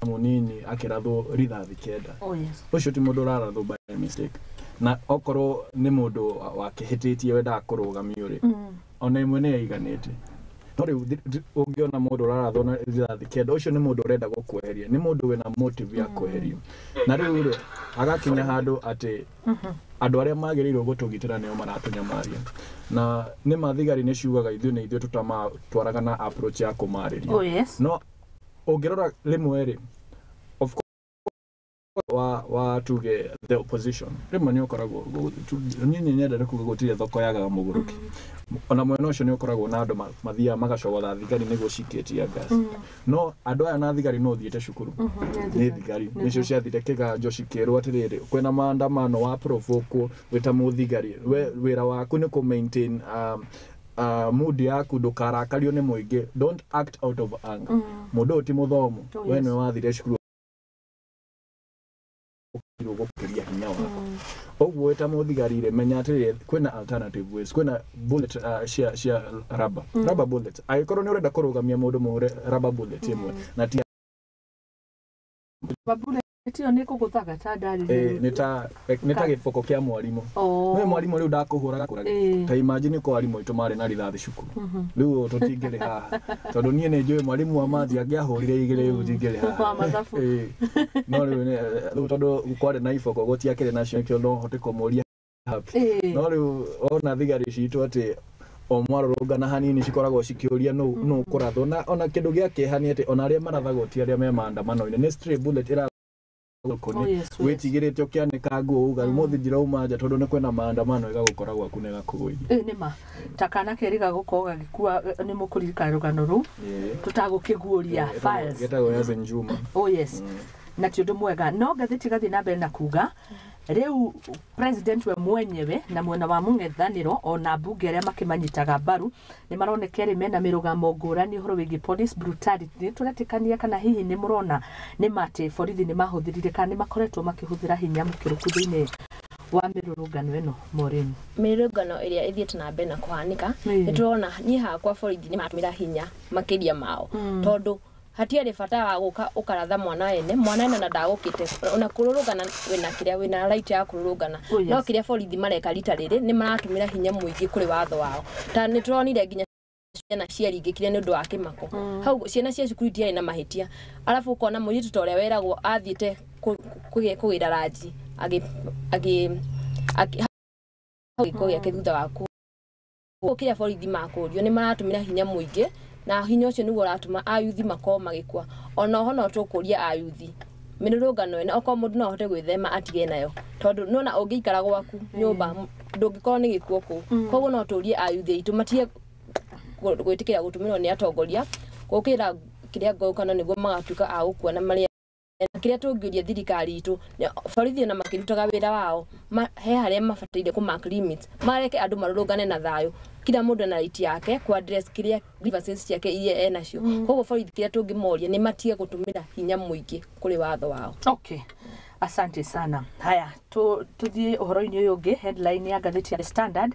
mũnini akĩrathwo rithathi 9. Oh yes. Ũcio ti mũndũ ũrarathwo by mistake, na okorwo nĩ mũndũ wakĩhĩtĩtie wendaga kũrũgamio rĩ, ona ĩmwe nĩ yaiganĩte. No rĩu ũngĩona mũndũ ũrarathwo na rithathi 9, ũcio nĩ mũndũ ũrenda gũkweheria, nĩ mũndũ wĩna motive ya kweherio. Na rĩu rĩ, agakinya handũ atĩ andũ arĩa magĩrĩirwo gũtũgitĩra nĩo maratũnyamaria. Na nĩ ma thigari nĩ ciugaga ithuĩ nĩ ithuĩ tũtamatwaraga na approach ya kũmarĩria. Oh yes. No ũngĩrora rĩmwe rĩ, of course wa tuge the opposition rĩmwe nĩ ũkoragwo, niĩ nĩ nyendete kuga gũtirĩ thoko yagaga mũgũrũki. Ona mwena ũcio nĩ ũkoragwo na andũ mathiaga magacogotha thigari nĩguo cikie tear gas. No andũ aya na thigari no thiĩte cukuru, nĩ thigari nĩcio ciathire kĩganjo cikĩrwo atĩrĩrĩ, kwĩna maandamano, wa provoke wĩta mũthigari, we wĩra waku nĩ kũ maintain mood yaku, ndũkarakario nĩ mũingĩ, don't act out of anger. Mũndũ ũyũ ti mũthomu. We nĩwe wathire cukuru gũkĩria hinya waku. Ũguo wĩta mũthigari rĩ, menya atĩrĩrĩ, kwĩna alternative ways, kwĩna bullet cia rubber, rubber bullet. Angĩkorwo nĩ ũrenda kũrũgamia mũndũ, mũhũre rubber bullet ĩmwe na ti Bullet ĩyo nĩ kũgũthaga ta ndari. Nĩ ta gĩboko kĩa mwarimũ. Nĩ mwarimũ rĩu ndakũhũraga kũrage. Ta imagine ko arimũ aitũ marĩ na rithathi cukuru rĩu, tũtingĩrĩ haha, tondũ niĩ nĩ njũĩ mwarimũ wa mathi angĩahũrire igĩrĩ, rĩu ndingĩrĩ haha. Wa mathabu. No rĩu rĩu tondũ kwarĩ na iboko, gũtiakĩrĩ nacio, nĩkĩo no hote kũmũria happy. No rĩu ona thigari citũ atĩ o mwarũrũngana hanini cikoragwo cikĩũria nũ kũrathwo. Na ona kĩndũ gĩa kĩeha nĩ atĩ ona arĩa marathagwo ti arĩa me maandamano-inĩ, nĩ stray bullet ĩra wĩtigĩrĩte ũkĩanĩka nguo uga ũmũthĩ ndirauma nja tondũ nĩ kwĩna maandamano, ĩgagũkora gwaku na ĩgakũgũithia. Ĩ nĩ ma ta kana kerĩ gagũkorwo gagĩkua, nĩ mũkũririkana rũgano rũu tũtagũkĩguũria files. Getagwo Yasin Juma. Oh yes. Na ti ũndũ mwega. No ngathĩti ĩgathiĩ na mbere na kuga rĩu president we mwenyewe na mwena wa mũng'ethanĩro ona mbunge arĩa makĩmanyitaga mbaru nĩ maroneka erĩ mena mĩrũgamo ngũrani ũhoro wĩgiĩ police brutality. Nĩ tũretĩkania kana hihi nĩ mũrona nĩ matĩ borithi nĩ mahũthĩrire kana nĩ makoretwo makĩhũthĩra hinya mũkĩrũku thĩinĩ wa mĩrũrũngano ĩno, Maureen? Mĩrũrũngano ĩrĩa ĩthiĩte na mbere na kũhanĩka, nĩ tũrona, niĩ hakwa borithi nĩ matũmĩra hinya makĩria mao, tondũ hatiarĩ bata wa gũka ũkaratha mwana ene mwana ene na ndagũkĩte ona kũrũrũngana, wĩna kĩrĩa wĩna right ya kũrũrũngana. No kĩrĩa borithi mareka rita rĩrĩ, nĩ maratũmĩra hinya mũingĩ kũrĩ watho wao. Ta nĩ tũronire nginya ciana ciaringĩkire nĩ ũndũ wa kĩmako hau, ciana cia cukuru itiarĩ na mahĩtia. Arabu ũkona mũirĩtu ta ũrĩa weragwo athiĩte kũgĩra ranji agĩ hau gĩko gĩake thutha wa kũ kĩrĩa borithi makũrio, nĩ maratũmĩra hinya mũingĩ, na hinya ũcio nĩguo ũratũma ayuthi makorwo magĩkua. Ona oho no tũkũria ayuthi, mĩrũrũngano ĩno okorwo mũndũ no ahote gwĩthema atige nayo, tondũ nona ũngĩikara gwaku nyũmba ndũngĩkorwo nĩ gĩkuo kũu. Koguo no tũrie ayuthi aitũ matige gwĩtĩkĩra gũtũmĩrwo nĩ atongoria gũkĩra kĩrĩa ngũrũkano nĩguo magatuĩka a gũkua na marĩa. Na kĩrĩa tũngĩũria thirikari itũ, borithi ona makĩrutaga wĩra wao, he harĩa mabataire kũ mark limits, mareke andũ marũrũngane na thayũ. Kila mũndũ na right yake ku address kĩrĩa grievances ciake iria enacio. Koguo borithi kĩrĩa tũngĩmoria nĩ matige gũtũmĩra hinya mũingĩ kũrĩ watho wao. Okay. Asante sana. Haya, tuthiĩ ũhoro-inĩ ũyũ ũngĩ, headline ya ngathĩti ya The Standard,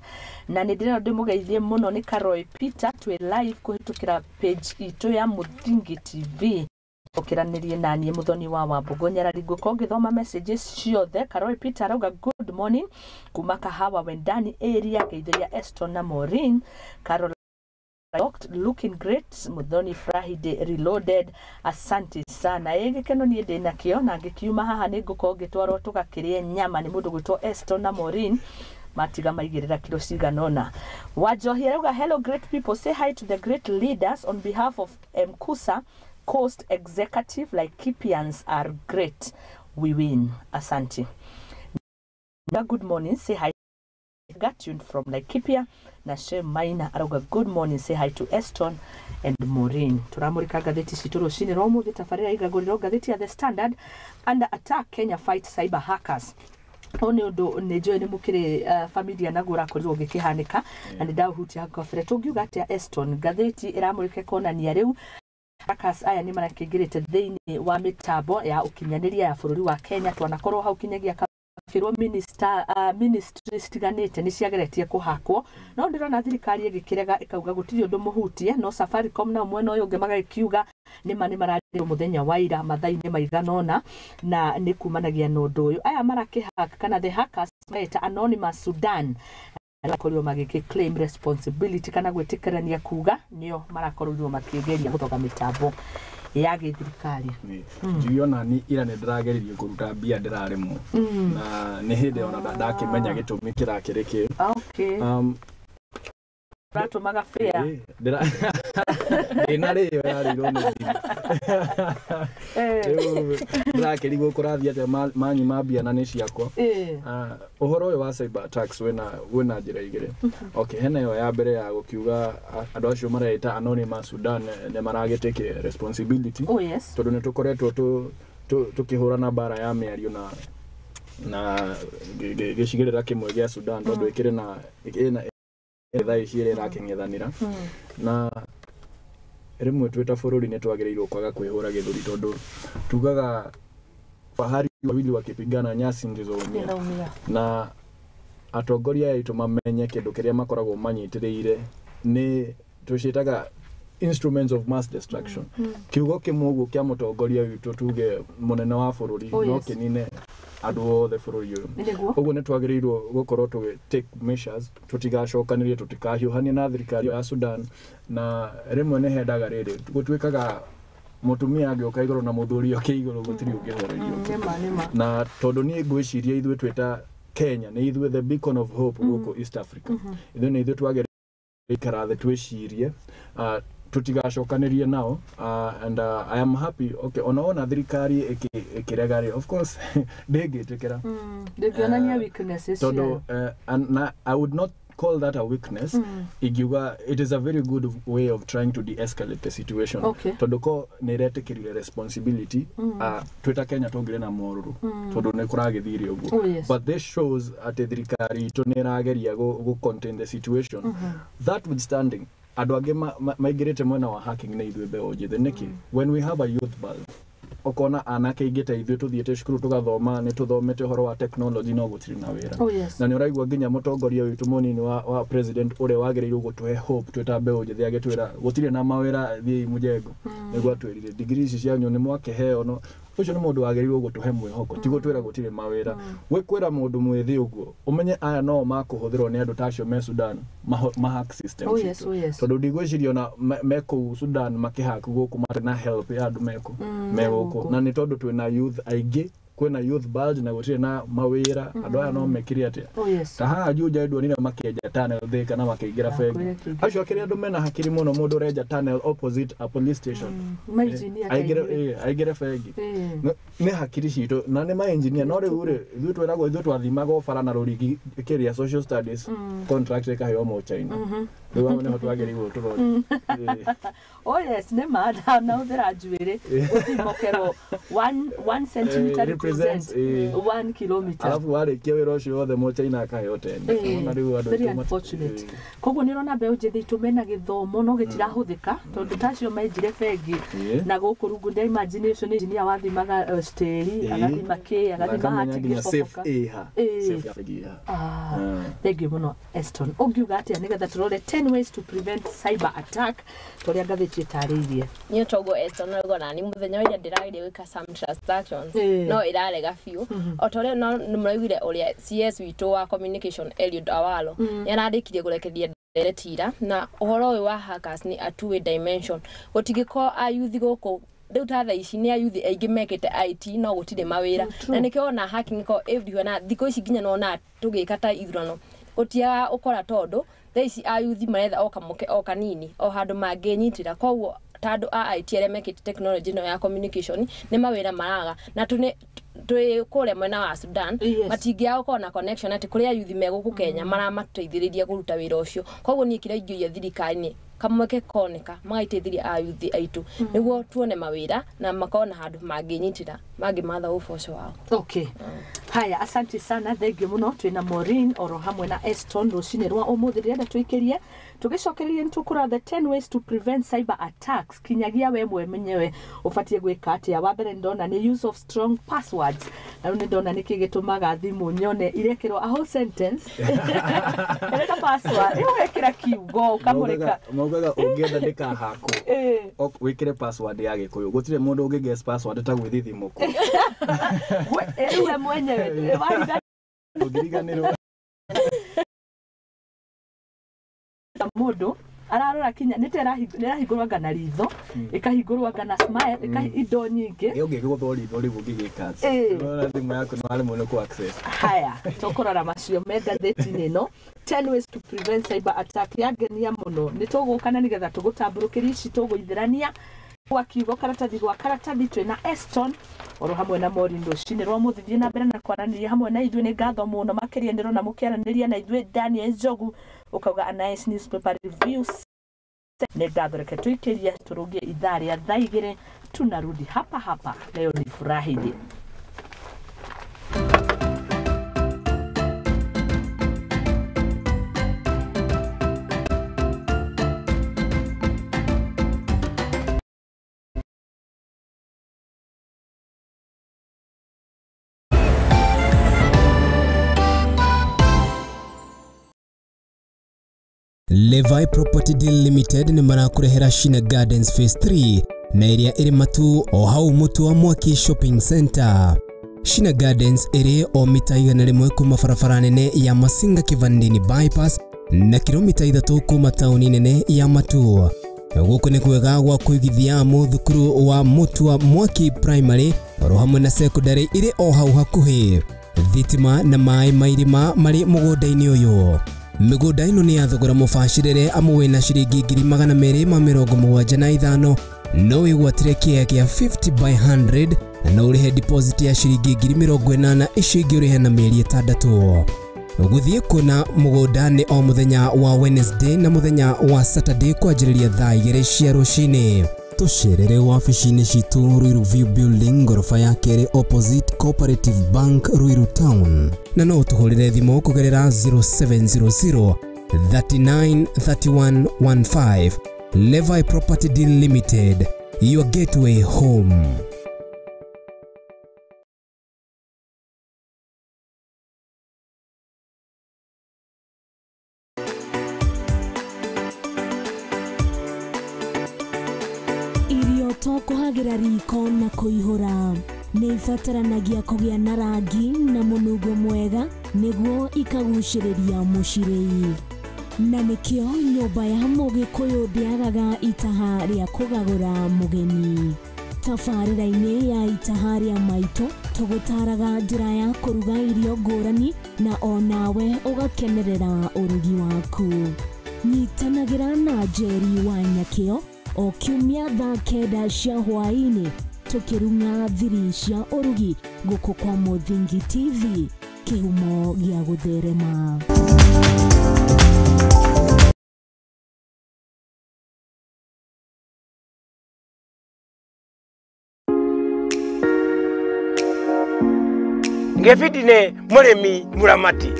na nĩ ndĩrenda ndĩmũgeithie mũno nĩ Karoy Peter, twĩ live kũhĩtũkĩra page itũ ya Mũthingi TV. Ũkĩranĩrie na niĩ Mũthoni wa Wambũgũ Nyarari, ngũkorwo ngĩthoma messages ciothe. Karoy Peter arauga good morning kuma Kahawa Wendani area, ngeithĩria Eston na Maureen. Carol Locked, looking great, Muthoni Friday reloaded, asante sana. Ĩ gĩkeno niĩ ndĩ nakĩo, na ngĩkiuma haha nĩ ngũkorwo ngĩtwarwo tũgakĩrĩe nyama nĩ mũndũ gwĩtwo Eston na Maureen, matiga maigĩrĩra kilo cigana ũna. Wanjohi arauga hello great people, say hi to the great leaders on behalf of Mkusa Coast Executive, Laikipians are great, we win, asante. Good morning, say hi got tuned from Laikipia. Na Shem Maina arauga good morning, say hi to Eston and Maureen. Turamurika ngathĩti citũ rũcinĩ rwa ũmũthĩ. Tabarĩra igagũrĩrwo ngathĩti ya The Standard, under attack, Kenya fight cyber hackers. Ũyũ nĩ ũndũ nĩ njũĩ nĩ mũkĩrĩ familia naguo ũrakorirwo ũgĩkĩhanĩka, na nĩ ndaũhutia hau kabere. Tũngiuga atĩa, Eston? Ngathĩti ĩramũrĩka ĩkonania rĩu hackers aya nĩ marakĩingĩrĩte thĩinĩ wa mĩtambo ya ũkinyanĩria ya bũrũri wa Kenya, twanakorwo hau kinyagia Ũgakĩrwo minister, ministry citiganĩte nĩ ciageretie kũhakwo, no ndĩrona thirikari ĩgĩkĩrega, ĩkauga gũtirĩ ũndũ mũhutie. No Safaricom nao mwena ũyũ ũngĩ magagĩkiuga nĩma nĩ mararĩrwo mũthenya wa ira mathaa-inĩ maigana ũna, na nĩ kumanagia na ũndũ ũyũ aya marakĩhack kana the hackers mareta Anonymous Sudan marakorirwo magĩkĩ claim responsibility kana gwĩtĩkĩrania kuga nĩo marakorirwo makĩgeria gũthoga mĩtambo ya gĩthirikari. Njuge ona ni ira nĩ ndĩrageririe kũruta mbia, ndĩraremwo, na nĩ hĩndĩ ona ndakĩmenya gĩtũmi kĩrakĩrĩ kĩ. Ũratũmaga fare? Ndĩna rĩo yarĩirwo nĩ thimũ. Rĩu ndĩrakĩrigwo kũrathiĩ atĩa, manyima mbia na nĩ ciakwa. Ũhoro ũyũ wa cyber attacks wĩna njĩra igĩrĩ. Okay, hena ĩyo ya mbere ya gũkiuga andũ acio mareita Anonymous Sudan nĩ maragĩtĩke responsibility, tondũ nĩ tũkoretwo tũkĩhũrana mbara ya mĩario na gĩcigĩrĩra kĩmwe gĩa Sudan, tondũ ĩkĩrĩ na ĩna thaa ici ĩrĩa ĩrakĩng'ethanĩra. Na rĩmwe twĩ ta bũrũri nĩ twagĩrĩirwo kwaga kwĩhũra gĩthũri, tondũ tugaga fahari wawili wakipigana nyasi ndizo humia. Inaumia. Na atongoria aitũ mamenye kĩndũ kĩrĩa makoragwo manyitĩrĩire nĩ tũciĩtaga instruments of mass destruction. Kiugo kĩmwe ũguo kĩa mũtongoria witũ, tuge mũnene wa bũrũri, no kĩnine andũ othe bũrũri ũyũ. Ũguo nĩ twagĩrĩirwo gũkorwo tũgĩ take measures tũtigacokanĩrie, tũtikahiũhanie na thirikari ya Sudan. Na rĩmwe nĩ hendaga rĩrĩ gũtuĩkaga mũtumia angĩũka igũrũ na mũthuri oke igũrũ, gũtirĩ ũngĩhorerio ũngĩ. Nĩma nĩma. Na tondũ niĩ ngwĩciria ithuĩ twĩta Kenya nĩ ithuĩ the beacon of hope gũkũ East Africa, ithuĩ nĩ ithuĩ twagĩrĩirwo ikara thĩ twĩcirie, tũtigacokanĩrie nao. And I am happy, okay, ona wona thirikari ĩkĩrega rĩ, of course ndĩngĩtĩkĩra. Ndĩngĩonania weaknesses tondũ ciayo. And na, I would not call that a weakness. Ingiuga it is a very good way of trying to de-escalate the situation, tondũ ko nĩ ĩretĩkĩrire responsibility, twĩta Kenya tũngĩrĩ na morũrũ tondũ nĩ kũragĩthire ũguo. But this shows atĩ thirikari itũ nĩ ĩrageria gũ contain the situation. That withstanding, andũ angĩ maingĩrĩte mwena wa hacking nĩ ithuĩ mbeũ njĩthĩ. Nĩkĩ? When we have a youth bulge, ũkona anake aingĩ ta ithuĩ tũthiĩte cukuru tũgathoma, nĩ tũthomete ũhoro wa technology, no gũtirĩ na wĩra. Na nĩ ũraigua nginya mũtongoria witũ mũnini wa president ũrĩa wagĩrĩirwo gũtũhe hope twĩ ta mbeũ njĩthĩ agĩtwĩra gũtirĩ na mawĩra, thiĩi mũjengo. Nĩguo atwĩrire degree ici cianyu nĩ mwakĩheo, no ũcio nĩ mũndũ wagĩrĩirwo gũtũhe mwĩhoko, ti gũtwĩra gũtirĩ mawĩra. Gwĩkwĩra mũndũ mwĩthĩ ũguo, ũmenye aya no makũhũthĩrwo nĩ andũ ta acio me Sudan mahack system citũ. Tondũ ndigwĩciria ona me kũu Sudan makĩhack gũkũ matarĩ na help ya andũ mekũ me gũkũ. Gũkũ. Na nĩ tondũ twĩna youth aingĩ, kwĩna youth bulge na gũtirĩ na mawĩra, andũ aya no mekire atĩa? Ta haha Juja ndonire makĩenja tunnel Thika na makĩingĩra bengi. Kwĩrĩa kĩingĩ. Acio akĩrĩ andũ mena hakiri mũno, mũndũ ũrenja tunnel opposite a police station Mainjinia aingĩre kaingĩ. Aingĩre bengi. Nĩ hakiri citũ na nĩ ma-engineer, no rĩu rĩ, ithuĩ twĩragwo ithuĩ twathimaga ũbara na rũrigi kĩrĩa social studies, contract ĩkaheo mũchaina. Rĩu hau nĩho twagĩrĩirwo tũrore. Oh yes, nĩ ma na ũthĩra njuĩrĩ ũthimokerwo 1 centimeter represents, represent 1 kilometer. Alafu warĩkia wĩra ũcio wothe mũchaina akaheo 10. Ũrona rĩu andũ Very aitũ unfortunate. Koguo nĩ ũrona mbeũ njĩthĩ itũ mena gĩthomo no gĩtirahũthĩka, tondũ ta acio menjire bengi na gũkũ rungu ndĩa imagine ũcio nĩ engineer wathimaga tĩri, agathima kĩ, Na agathima akamenya hati nginya safe gĩboboka. ĩha, safe ya bengi ĩha. Thank you mũno, Eston. Ũngiuga atĩa nĩgetha tũrore 10 ways to prevent cyber attack tũrĩa ngathĩti ĩtarĩirie? Niĩ toguo Eston auga, nani mũthenya wa ira ndĩrageria gwĩka some transactions, no ĩrarega biũ. O ta ũrĩa no nĩmũraiguire ũrĩa CS witũ wa communication Eliud Awalo nĩ arandĩkirie kũrekereria nderetira na ũhoro ũyũ wa hackers nĩ a two way dimension. Gũtingĩkorwo ayuthi gũkũ rĩu ta thaa ici nĩ ayuthi aingĩ mekĩte IT no gũtirĩ mawĩra. Na nĩkĩo wona hacking ĩkoragwo everywhere, na thikũ ici nginya nona tũgĩka ta ithurano gũtiaga ũkora, tondũ thaa ici ayuthi maretha o kamũke o kanini o handũ mangĩnyitĩra. Koguo ta andũ a IT arĩa mekĩte technology ĩno ya communication nĩ mawĩra maraga, na tũnĩ twĩ kũrĩa mwena wa Sudan matingĩaga gũkorwo na connection atĩ kũrĩ ayuthi me gũkũ Kenya maramateithĩrĩria kũruta wĩra ũcio. Koguo niĩ kĩrĩa ingĩũria thirikari nĩ kamweke koneka magaiteithĩria ayuthi aitũ nĩguo tuone mawĩra na makorwo na handũ mangĩnyitĩra mangĩmatha ũboco wao. Okay, haya, asante sana, thengiũ mũno. Twĩna Maureen oro hamwe na Eston rũcinĩ rwa ũmũthĩ. Ndĩrenda tũikĩrie Tũgĩcokereria nĩ tũkũrora the 10 ways to prevent cyber attacks, kinyagia we mwenyewe ũbatiĩ gwĩka atĩa. Wa mbere ndona nĩ use of strong passwords, na rĩu nĩ ndona nĩkĩ gĩtũmaga thimũ nyone irekĩrwo a whole sentence ĩreka password ĩyo wekĩra kiugo ũkamũrĩka. Maugaga ũngĩenda ndĩkahakwo wĩkĩre password ya Gĩkũyũ, gũtirĩ mũndũ ũngĩ guess password ta gwĩthithimũkwo. Rĩu we mwenyewe wariga ũngĩriganĩrwo mũndũ ararora kinya nĩ ta ĩrahingũrwo anga na ritho, ĩkahingũrwo anga na smile, indo nyingĩ. Ĩ ũngĩgũthwo ritho rĩu ũngĩgĩka atĩa? Ũrona thimũ yaku nĩ waremwo nĩ kũ access. Haya, tũkũrora macio me ngathĩti-inĩ ĩno, 10 ways to prevent cyber attack. Yangenia mũno, nĩ tũgũka na nĩgetha tũgũtambũrũkĩrie ici tũgũithĩrania gwa kiugo karatathi gwa karatathi. Twĩna Eston oro hamwe na Maureen rũcinĩ rwa mũthĩ thiĩ na mbere na kwaranĩria hamwe na ithuĩ. Nĩ ngatho mũno makĩria, ndĩrona mũkĩaranĩria na ithuĩ. Daniel Njogu ũkauga a nice newspaper reviews, nĩ ngatho. Reke tũikĩrie tũrũngie ithaa rĩa thaa 2, tunarudi hapa hapa. Leo ni Friday. Levi Property Deal Limited nĩ marakũrehera Shina Gardens Phase 3 na ĩrĩa ĩrĩ Matu o hau Mũtu wa Mwaki Shopping Center. Shina Gardens ĩrĩ o mita 100 kuma barabara nene ya Masinga Kivandini Bypass na kilomita 3 kuma tauni nene ya Matu. Gũkũ nĩ kwega gwa kũigithia amu thukuru wa Mũtu wa Mwaki Primary oro hamwe na secondary ĩrĩ o hau hakuhĩ. Thitima na maĩ ma irima marĩ mũgũnda-inĩ ũyũ. Mĩgũnda ĩno nĩ ya thogora mũbacĩrĩre amu wĩna ciringi 275,000 no wĩgwatĩre kĩea kĩa 50 by 100 na no ũrĩhe deposit ya ciringi 80,000, icio ingĩ ũrĩhe na mĩeri 6. Gũthiĩ kuona mũgũnda nĩ o mũthenya wa Wednesday na mũthenya wa Saturday kwanjĩrĩria thaa 2 cia rũcinĩ. Tũcerere wabici-inĩ citũ Ruiru View Building ngoroba ya kerĩ opposite Cooperative Bank Ruiru Town, na no ũtũhũrĩre thimũ kũgerera 0700 39 31 15. Levi Property Deal Limited, your gateway home. Irio to kũhagĩra riko na kũihũra, nĩ ibataranagia kũgĩa na rangi na mũnungo mwega nĩguo ikagucĩrĩria mũcirĩi, na nĩkĩo nyũmba ya mũgĩkũyũ ndĩagaga itaha rĩa kũgagũra mũgeni. Tabarĩra-inĩ ya itaha rĩa maitũ tũgũtaraga njĩra ya kũruga irio ngũrani na onawe ũgakenerera ũrugi waku. Nyitanagĩra na Njeri wa Nyakĩo o kiumia thaa 9 cia hwaĩ-inĩ tũkĩrung'a thiri cia ũrugi gũkũ kwa Mũthingi TV, kĩhumo gĩa gũtherema. Ngĩbindi nĩ mũrĩmi mũramati.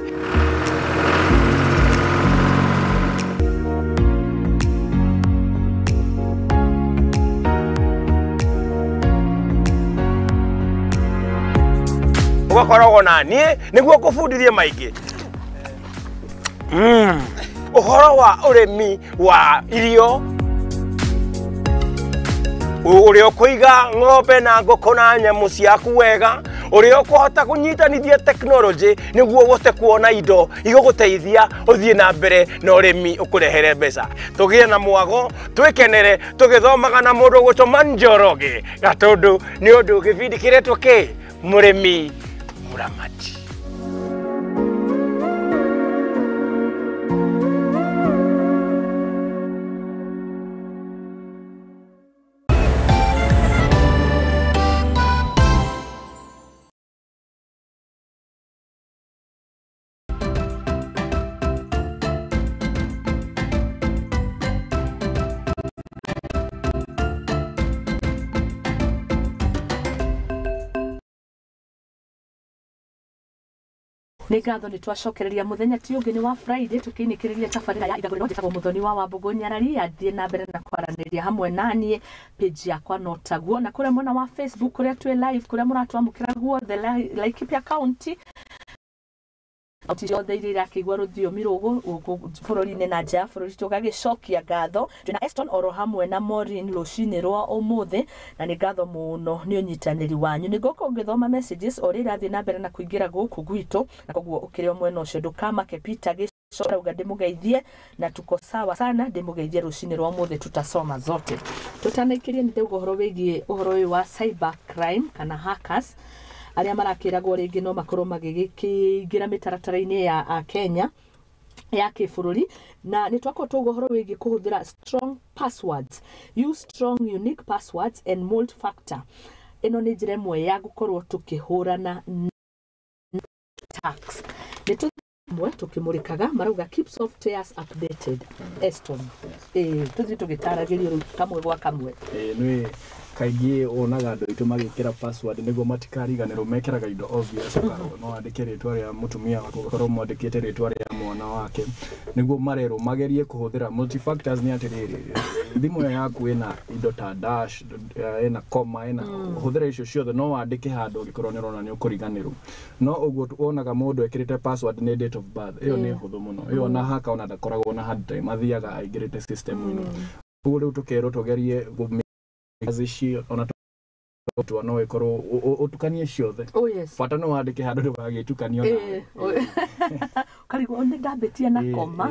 Ũgakoragwo na niĩ nĩguo ngũbundithie maingĩ ũhoro wa ũrĩmi wa irio, ũrĩa ũkũiga ng'ombe na ngũkũ na nyamũ ciaku wega, ũrĩa ũkũhota kũnyitanithia tekinoronjĩ nĩguo ũhote kuona indo igũgũteithia ũthiĩ na mbere na ũrĩmi ũkũrehere mbeca. Tũgĩe na mwago, twĩkenere tũgĩthomaga na mũndũ ũgwĩtwo Njoroge Gatũndũ, nĩ ũndũ gĩbindi kĩretwo kĩ mũrĩmi mũramati. Nĩ ngatho nĩ twacokereria mũthenya ti ũngĩ nĩ wa Friday tũkĩinĩkĩrĩria tabarĩra ya ithagũrĩro. Njĩtagwo Mũthoni wa Wambũgũ Nyarari, athiĩ na mbere na kwaranĩria hamwe naniĩ page yakwa no taguo, na kũrĩa mwena wa Facebook kũrĩa twĩ live, kũrĩa mũratwamũkĩra guothe Laikipia County, kaunti ciothe iria irakĩigua rũthiomi rũgũ gũkũ bũrũri-inĩ na nja ya bũrũri, tũgagĩcokia ngatho. Twĩna Eston oro hamwe na Maureen rũcinĩ rwa ũmũthĩ, na nĩ ngatho mũno nĩ ũnyitanĩri wanyu. Nĩ ngũkorwo ngĩthoma messages o ũrĩa irathiĩ na mbere na kũingĩra gũkũ gwitũ, na koguo ũkĩrĩ o mwena ũcio ndũkamake. Peter Gĩco ndĩmũgeithie na tuko sawa sana, ndĩmũgeithie rũcinĩ rwa ũmũthĩ, tutasoma zote. Tũtanaikĩrie nĩ ndauga ũhoro wĩgiĩ ũhoro ũyũ wa cyber crime kana hackers arĩa marakĩragwo rĩngĩ no makorwo magĩgĩkĩingĩra mĩtaratara-inĩ ya Kenya ya kĩbũrũri, na nĩ twakorwo twauga ũhoro wĩgiĩ kũhũthĩra strong passwords, use strong unique passwords and multi factor. Ĩno nĩ njĩra ĩmwe ya gũkorwo tũkĩhũrana na tax. Nĩ tũmwe tũkĩmũrĩkaga marauga keep softwares updated. Eston, ĩĩ, tũthiĩ tũgĩtaragĩrio rĩu kamwe gwa kamwe. Ĩĩ, nĩ kaingĩ wonaga andũ aitũ magĩkĩra password nĩguo matikariganĩrwo, mekĩraga indo obvious, ũkarwo no andĩke rĩtwa rĩa mũtumia waku, ũgakorwo mwandĩkĩte rĩtwa rĩa mwana wake, nĩguo marerwo magerie kũhũthĩra multifactors. Nĩ atĩrĩrĩ, thimũ ĩyo yaku ĩna indo ta dash, ĩna comma, ĩna hũthĩra icio ciothe, no wandĩke handũ ũngĩkorwo nĩ ũrona nĩ ũkũriganĩrwo. No ũguo wonaga mũndũ ekĩrĩte password nĩ date of birth, ĩyo nĩ hũthũ mũno ĩyo, ona haka ona ndakoragwo na hard time, athiaga aingĩrĩte system ĩno. Ũguo rĩu tũkerwo tũgerie ici ona tua no ĩkorwo ũtukanie ciothe. Oh yes. Bata no wandĩke handũ ndũgagĩtukanio nawe. Karigwo nĩ ndambĩtie na koma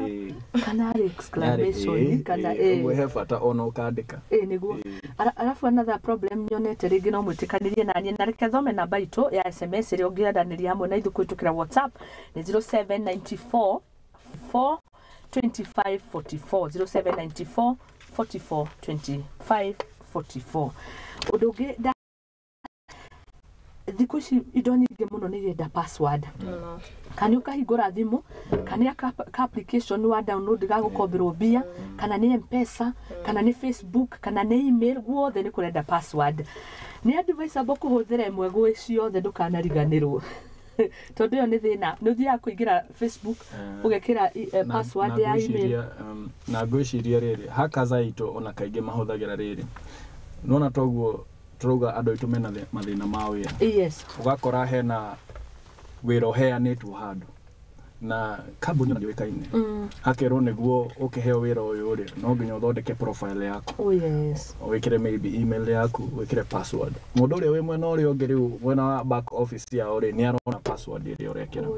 kana arĩ exclamation kana Ũguo he bata ona ũkandĩka. Ĩ nĩguo. Arabu another problem nyonete rĩngĩ no mwĩtĩkanĩrie naniĩ, na reke thome namba itũ ya SMS ĩrĩa ũngĩaranĩria hamwe na ithuĩ kũhĩtũkĩra WhatsApp nĩ 0794 4 25 44, 0794 44 25 44. Ũndũ ũngĩ thikũ ici indo nyingĩ mũno nĩ irenda password, kana ũkahingũra thimũ, kana ka application wa download ga gũkomberwo mbia, kana nĩ Mpesa, kana nĩ Facebook, kana nĩ email, guothe nĩ kũrenda password. Nĩ advisable kũhũthĩra ĩmwe gwĩ ciothe ndũkanariganĩrwo, tondũ ĩyo nĩ thĩna, nĩ ũthiaga kũingĩra Facebook ũgekĩra password ya email. Na ngwĩciria rĩrĩ, hackers aitũ ona kaingĩ mahũthagĩra rĩrĩ, nona toguo tũrauga andũ aitũ mena mathĩna ma wĩra. Ũgakora hena wĩra ũheanĩtwo handũ na kambuni ona ndĩũĩkaine, hakerwo nĩguo ũkĩheo wĩra ũyũ rĩ, no nginya ũthondeke profile yaku, wĩkĩre maybe email yaku, wĩkĩre password. Mũndũ ũrĩa wĩ mwena ũrĩa ũngĩ rĩu, mwena wa back office yao rĩ, nĩ arona password ĩrĩa ũrekĩra.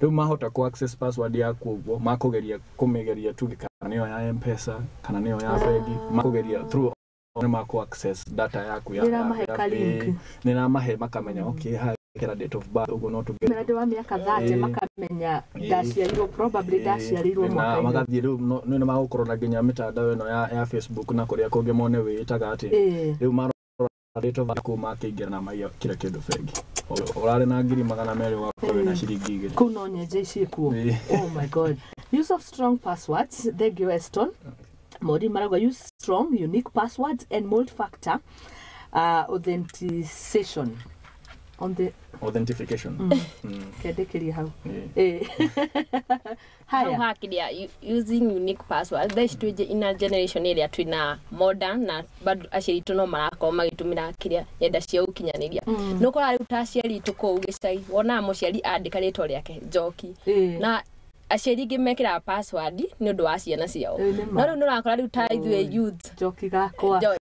Rĩu mahota ku access password yaku, ũguo makũgeria kũmĩgeria tuge kana nĩyo ya Mpesa kana nĩyo ya bengi, makũgeria through nĩ makũ access data yaku ya Nĩ ĩramahe ka link. Nĩ ĩramahe, makamenya okay, haha ĩkĩra date of birth ũguo no tũgerie. Mena ndĩ wa mĩaka 30, makamenya ndaciarirwo, probably ndaciarirwo Na mwaka-inĩ. Magathiĩ rĩu nĩ magũkorwo na nginya mĩtandao ĩno ya Facebook na kũrĩa kũngĩ mone wĩĩtaga atĩ. Rĩu marora date of birth kũu, makĩingĩra na maiya kila kĩndũ bengi. Ũrarĩ na 200,000, ũgakorwo wĩna ciringi 2. Kũu no nyenje ciĩkuo. Oh my God. Use of strong passwords. Thank you, Eston. Mori marauga use strong unique passwords and multi-factor authentication on the Authentication. Kendĩkĩrie hau. Hau Haya. Hakiria using unique password, thaa ici twĩ ina generation ĩrĩa twĩna modern, na bado aciari aitũ no marakorwo magĩtũmĩra kĩrĩa nenda cia ũkinyanĩria. Nĩ ũkoraga rĩu ta aciari aitũ kũu gĩcagi, wonaga mũciari andĩka rĩtwa rĩake Njoki, na aciari ingĩ mekĩraga password nĩ ũndũ wa ciana ciao. Ĩ, nĩ ma. No rĩu nĩ ũrakora rĩu ta ithuĩ youth Njoki gakwa.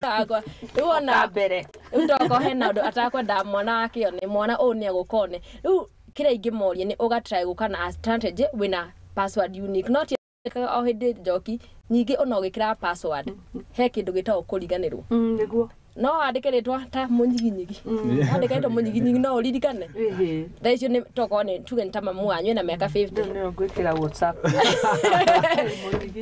Gakwa rĩu ona mbere. Rĩu tokorwo hena ũndũ atakwendaga mwana wake one, mwana ũyũ nĩ egũka one. Rĩu kĩrĩa ingĩmoria nĩ ũgatry gũka na strategy wĩna password unique, no ti o hĩndĩ Njoki nyingĩ ona ũgĩkĩraga password he kĩndũ gĩtagwo kũriganĩrwo. Nĩguo. No wandĩke rĩtwa ta Mũnyiginyigi, wandĩke rĩtwa Mũnyiginyigi no ũririkane. Thaa icio nĩ tokorwo nĩ tuge nĩ ta mamu wanyu ena mĩaka 50. Rĩu nĩyo ngwĩkĩra WhatsApp.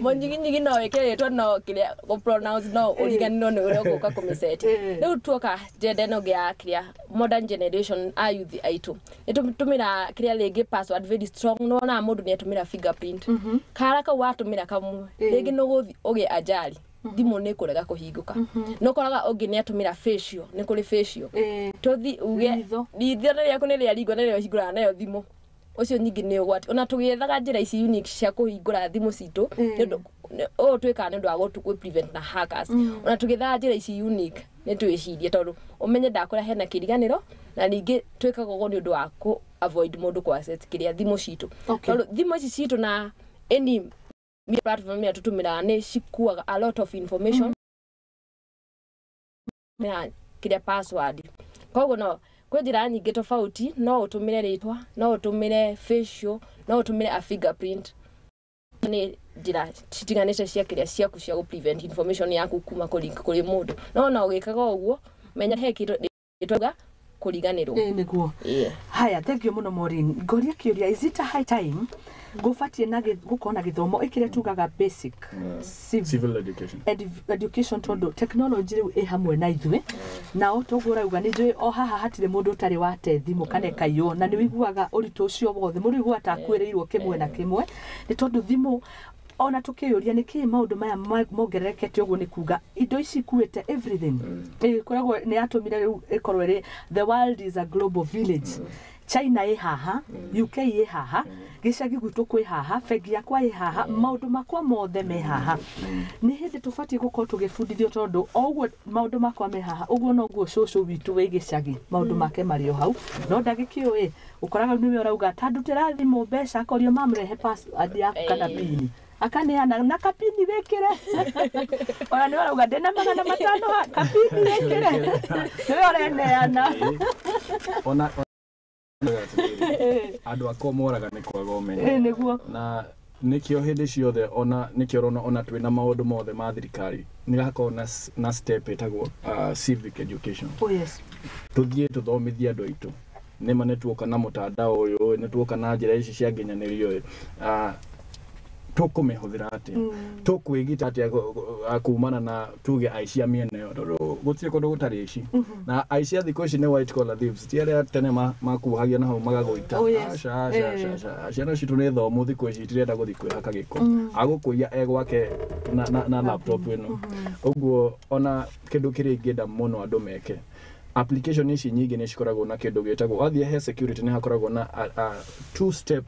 Mũnyiginyigi no wĩkĩre rĩtwa, no kĩrĩa gũ-pronounce no ũriganĩrwo nĩ ũrĩa ũgũka kũmĩceti. Rĩu tuoka njenda ĩno ĩngĩ ya kĩrĩa modern generation, a youth aitũ nĩ tũmĩra kĩrĩa rĩngĩ password very strong, nĩ wonaga mũndũ nĩ atũmĩra fingerprint, kara kau watũmĩra kamwe rĩngĩ nĩ ũgũthiĩ ũgĩe ajali, thimũ nĩ ĩkũrega kũhingũka. Nĩ ũkoraga ũngĩ nĩ atũmĩra facial, nĩ kũrĩ facial, tũthi uge Ritho. ritho rĩaku nĩ rĩa ringwo, nĩrĩo hingũraga nayo thimũ. Ũcio ningĩ nĩ ũgwati. Ona tũgĩethaga njĩra ici unique cia kũhingũra thimũ citũ, nĩ ũndũ ũũ twĩkaga nĩ ũndũ wa gũtu prevent na hackers. Ona tũgĩethaga njĩra ici unique, nĩ twĩcirie, tondũ ũmenye ndakwĩra hena kĩriganĩro, na ningĩ twĩkaga ũguo nĩ ũndũ wa kũ avoid mũndũ kũ access kĩrĩa thimũ citũ, tondũ thimũ ici citũ na any platform ĩrĩa tũtũmĩraga nĩ cikuaga a lot of information na kĩrĩa password. Koguo no kwĩ njĩra nyingĩ tofauti: no ũtũmĩre rĩtwa, no ũtũmĩre facial, no ũtũmĩre a fingerprint. Nĩ njĩra citiganĩte cia kĩrĩa ciaku cia gũ prevent information yaku kuma kũ link kũrĩ mũndũ. No ona ũgĩkaga ũguo, menya he kĩndũ gĩtwaga kũriganĩrwo. Ĩĩ, nĩguo. Haya, thank you mũno, Maureen. Ngoria kĩũria, is it a high time gũbatiĩ na gũkorwo na gĩthomo ĩkĩrĩa tugaga basic civil Civil education. Education, tondũ technology rĩu ĩ hamwe na ithuĩ, nao toguo ũrauga, nĩ njũĩ o haha hatirĩ mũndũ ũtarĩ wate thimũ kana ĩkaiywo, na nĩ ũiguaga ũritũ ũcio wothe, mũndũ ũiguaga ta akuĩrĩirwo kĩmwe na kĩmwe, nĩ tondũ thimũ ona tũkĩyũria nĩ kĩĩ maũndũ maya mongererekete ũguo, nĩ kuga indo ici ikuĩte everything. Ĩkoragwo nĩ yatũmire rĩu ĩkorwo ĩrĩ the world is a global village. China ĩ haha, UK ĩ haha, gĩcagi gwitũ kwĩ haha, bengi yakwa ĩ haha, maũndũ makwa mothe me haha. Nĩ hĩndĩ tũbatiĩ gũkorwo tũgĩbundithio, tondũ o ũguo maũndũ makwa me haha, ũguo noguo cũcũ witũ wĩ gĩcagi maũndũ make marĩ o hau, no ndagĩkĩũĩ. Ũkoraga nĩwe ũrauga ta ndutĩra thimũ mbeca, akorio mamũrehe password yaku kana pini, akaneana na kapini wĩkĩre. Ona nĩwe ũrauga ndĩna 500 ha, kapini wĩkĩre, nĩwe ũreneana. Ona andũ akwa moraga nĩ kwaga ũmenyo. Ĩ, nĩguo. Na nĩkĩo hĩndĩ ciothe, ona nĩkĩo ũrona ona twĩna maũndũ mothe ma thirikari, nĩ hakoragwo na step ĩtagwo civic education. Oh yes. Tũthiĩ tũthomithie andũ aitũ nĩma nĩ tuoka na mũtandao ũyũ, nĩ tuoka na njĩra ici cia nginyanĩrio ĩ, tũkũmĩhũthĩra atĩa, tũkwĩgita atĩa kumana na tuge aici a mĩena ĩyo, tondũ gũtirĩ kũndũ gũtarĩ aici, na aici a thikũ ici nĩ white collar thieves, ti arĩa tene makuhagia na hau magagũita. Oh, yes. Aca, aca, aca, aca. Ciana citũ nĩ thomu thikũ ici, itirenda gũthiĩ kwĩhaka gĩko, agũkũiya e gwake na laptop ĩno. Ũguo ona kĩndũ kĩrĩa ingĩenda mũno andũ meke, application ici nyingĩ nĩ cikoragwo na kĩndũ gĩtagwo, wathiĩ he security, nĩ hakoragwo na a two step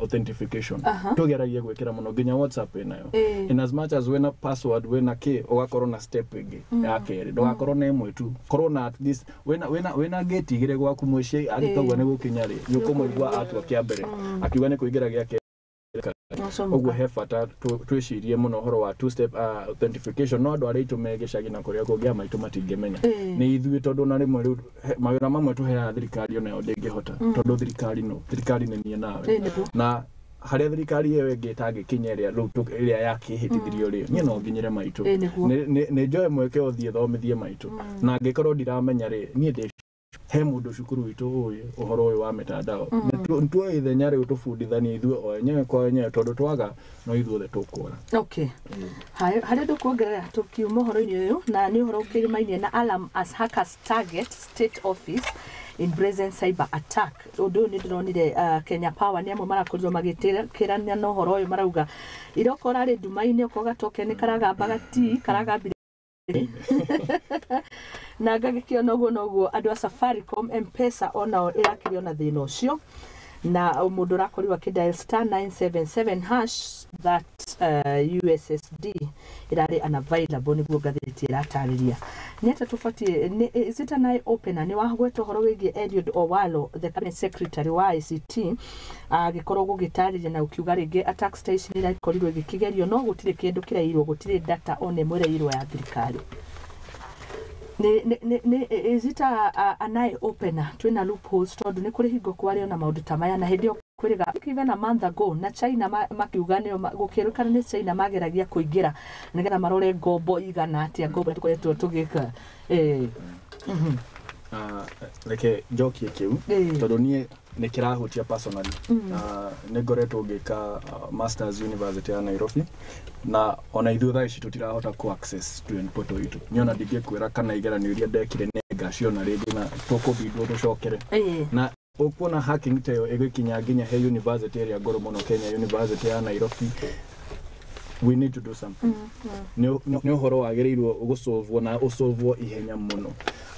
authentication. Tũgeragie gwĩkĩra mũno, nginya WhatsApp ĩnayo. In as much as wĩna password, wĩna kĩ, ũgakorwo na step ĩngĩ ya kerĩ, ndũgakorwo na ĩmwe tu, korwo na at least wĩna gate igĩrĩ gwaku mũciĩ. Angĩkaugua nĩ gũkinya rĩ, nĩ ũkũmũigua atua kĩa mbere akiuga nĩ kũingĩra gĩa kerĩ. Ũguo he bata twĩcirie mũno ũhoro wa two step authentication. No andũ arĩa aitũ me gĩcagi na kũrĩa kũngĩ, a maitũ matingĩmenya, nĩ ithuĩ, tondũ na rĩmwe rĩu mawĩra mamwe tũheaga thirikari onayo ndĩngĩhota, tondũ thirikari no thirikari nĩ niĩ nawe. Ĩ, nĩguo. Na harĩa thirikari ĩyo ĩngĩ ĩtangĩkinya, ĩrĩa rĩu ĩrĩa yakĩhĩtithirio rĩ, niĩ no nginyĩre maitũ. Ĩ, nĩguo. Nĩ njoe mweke ũthiĩ thomithie maitũ, na angĩkorwo ndiramenya rĩ, niĩ ndĩ he mũndũ cukuru witũ ũĩ ũhoro ũyũ wa mĩtandao. Nĩ tuoe ithenya rĩu, tũbundithanie ithuĩ o enyewe kwa enyewe, tondũ twaga no ithuothe tũkũra. Okay, harĩa ndũkuongerera tũkiuma ũhoro-inĩ ũyũ, na nĩ ũhoro ũkĩrĩmainie na alarm as hackers target state office in brazen cyber attack. Ũndũ ũyũ nĩ ndĩronire Kenya Power nĩ amwe marakorirwo magĩtĩkĩrania na ũhoro ũyũ, marauga iroko ũrarĩ nduma-inĩ, okorwo gatoke nĩ karagamba gati karagambire na ngagĩkĩona ũguo. Noguo andũ a Safaricom M-Pesa onao ĩrakĩrĩ ona thĩna ũcio, na mũndũ ũrakorirwo akĩdial *977# that USSD ĩrarĩ unavailable, nĩguo ngathĩti ĩratarĩria. Nĩ atĩa tũbatiĩ is it an eye opener? Nĩ wagweta ũhoro wĩgiĩ Eliud Owalo, the cabinet secretary wa ICT, agĩkorwo gũgĩtarĩria na ũkiuga rĩngĩ attack station ĩrakorirwo ĩgĩkĩgerio, no gũtirĩ kĩndũ kĩrairwo, gũtirĩ data ona ĩmwe ĩrairwo ya thirikari. Nĩ is it an eye opener? Twĩna loopholes, tondũ nĩ kũrĩ hingo kwarĩ ona maũndũ ta maya, na hĩndĩ ĩyo kwĩrĩga even a month ago na China makiuga nĩo gũkĩrĩkana nĩ China mageragia kũingĩra nĩgetha marore ngombo igana atĩa, ngombo tũkoretwo tũgĩka. Reke njokie kĩu, tondũ niĩ nĩ kĩrahutia personally. Nĩ ngoretwo ngĩka masters University ya Nairobi, na ona ithuĩ thaa ici tũtirahota ku access student portal itũ. Niĩ ona ndingĩkwĩra kana igeranio iria ndekire nĩ ngaciona rĩngĩ, na tũkũbindwo tũcokere. Na ũkuona hacking ta ĩyo ĩgĩkinya nginya he university ĩrĩa ngũrũ mũno Kenya, University ya Nairobi. We need to do something. Nĩ ũhoro wagĩrĩirwo gũsolvwo na ũsolvwo ihenya mũno.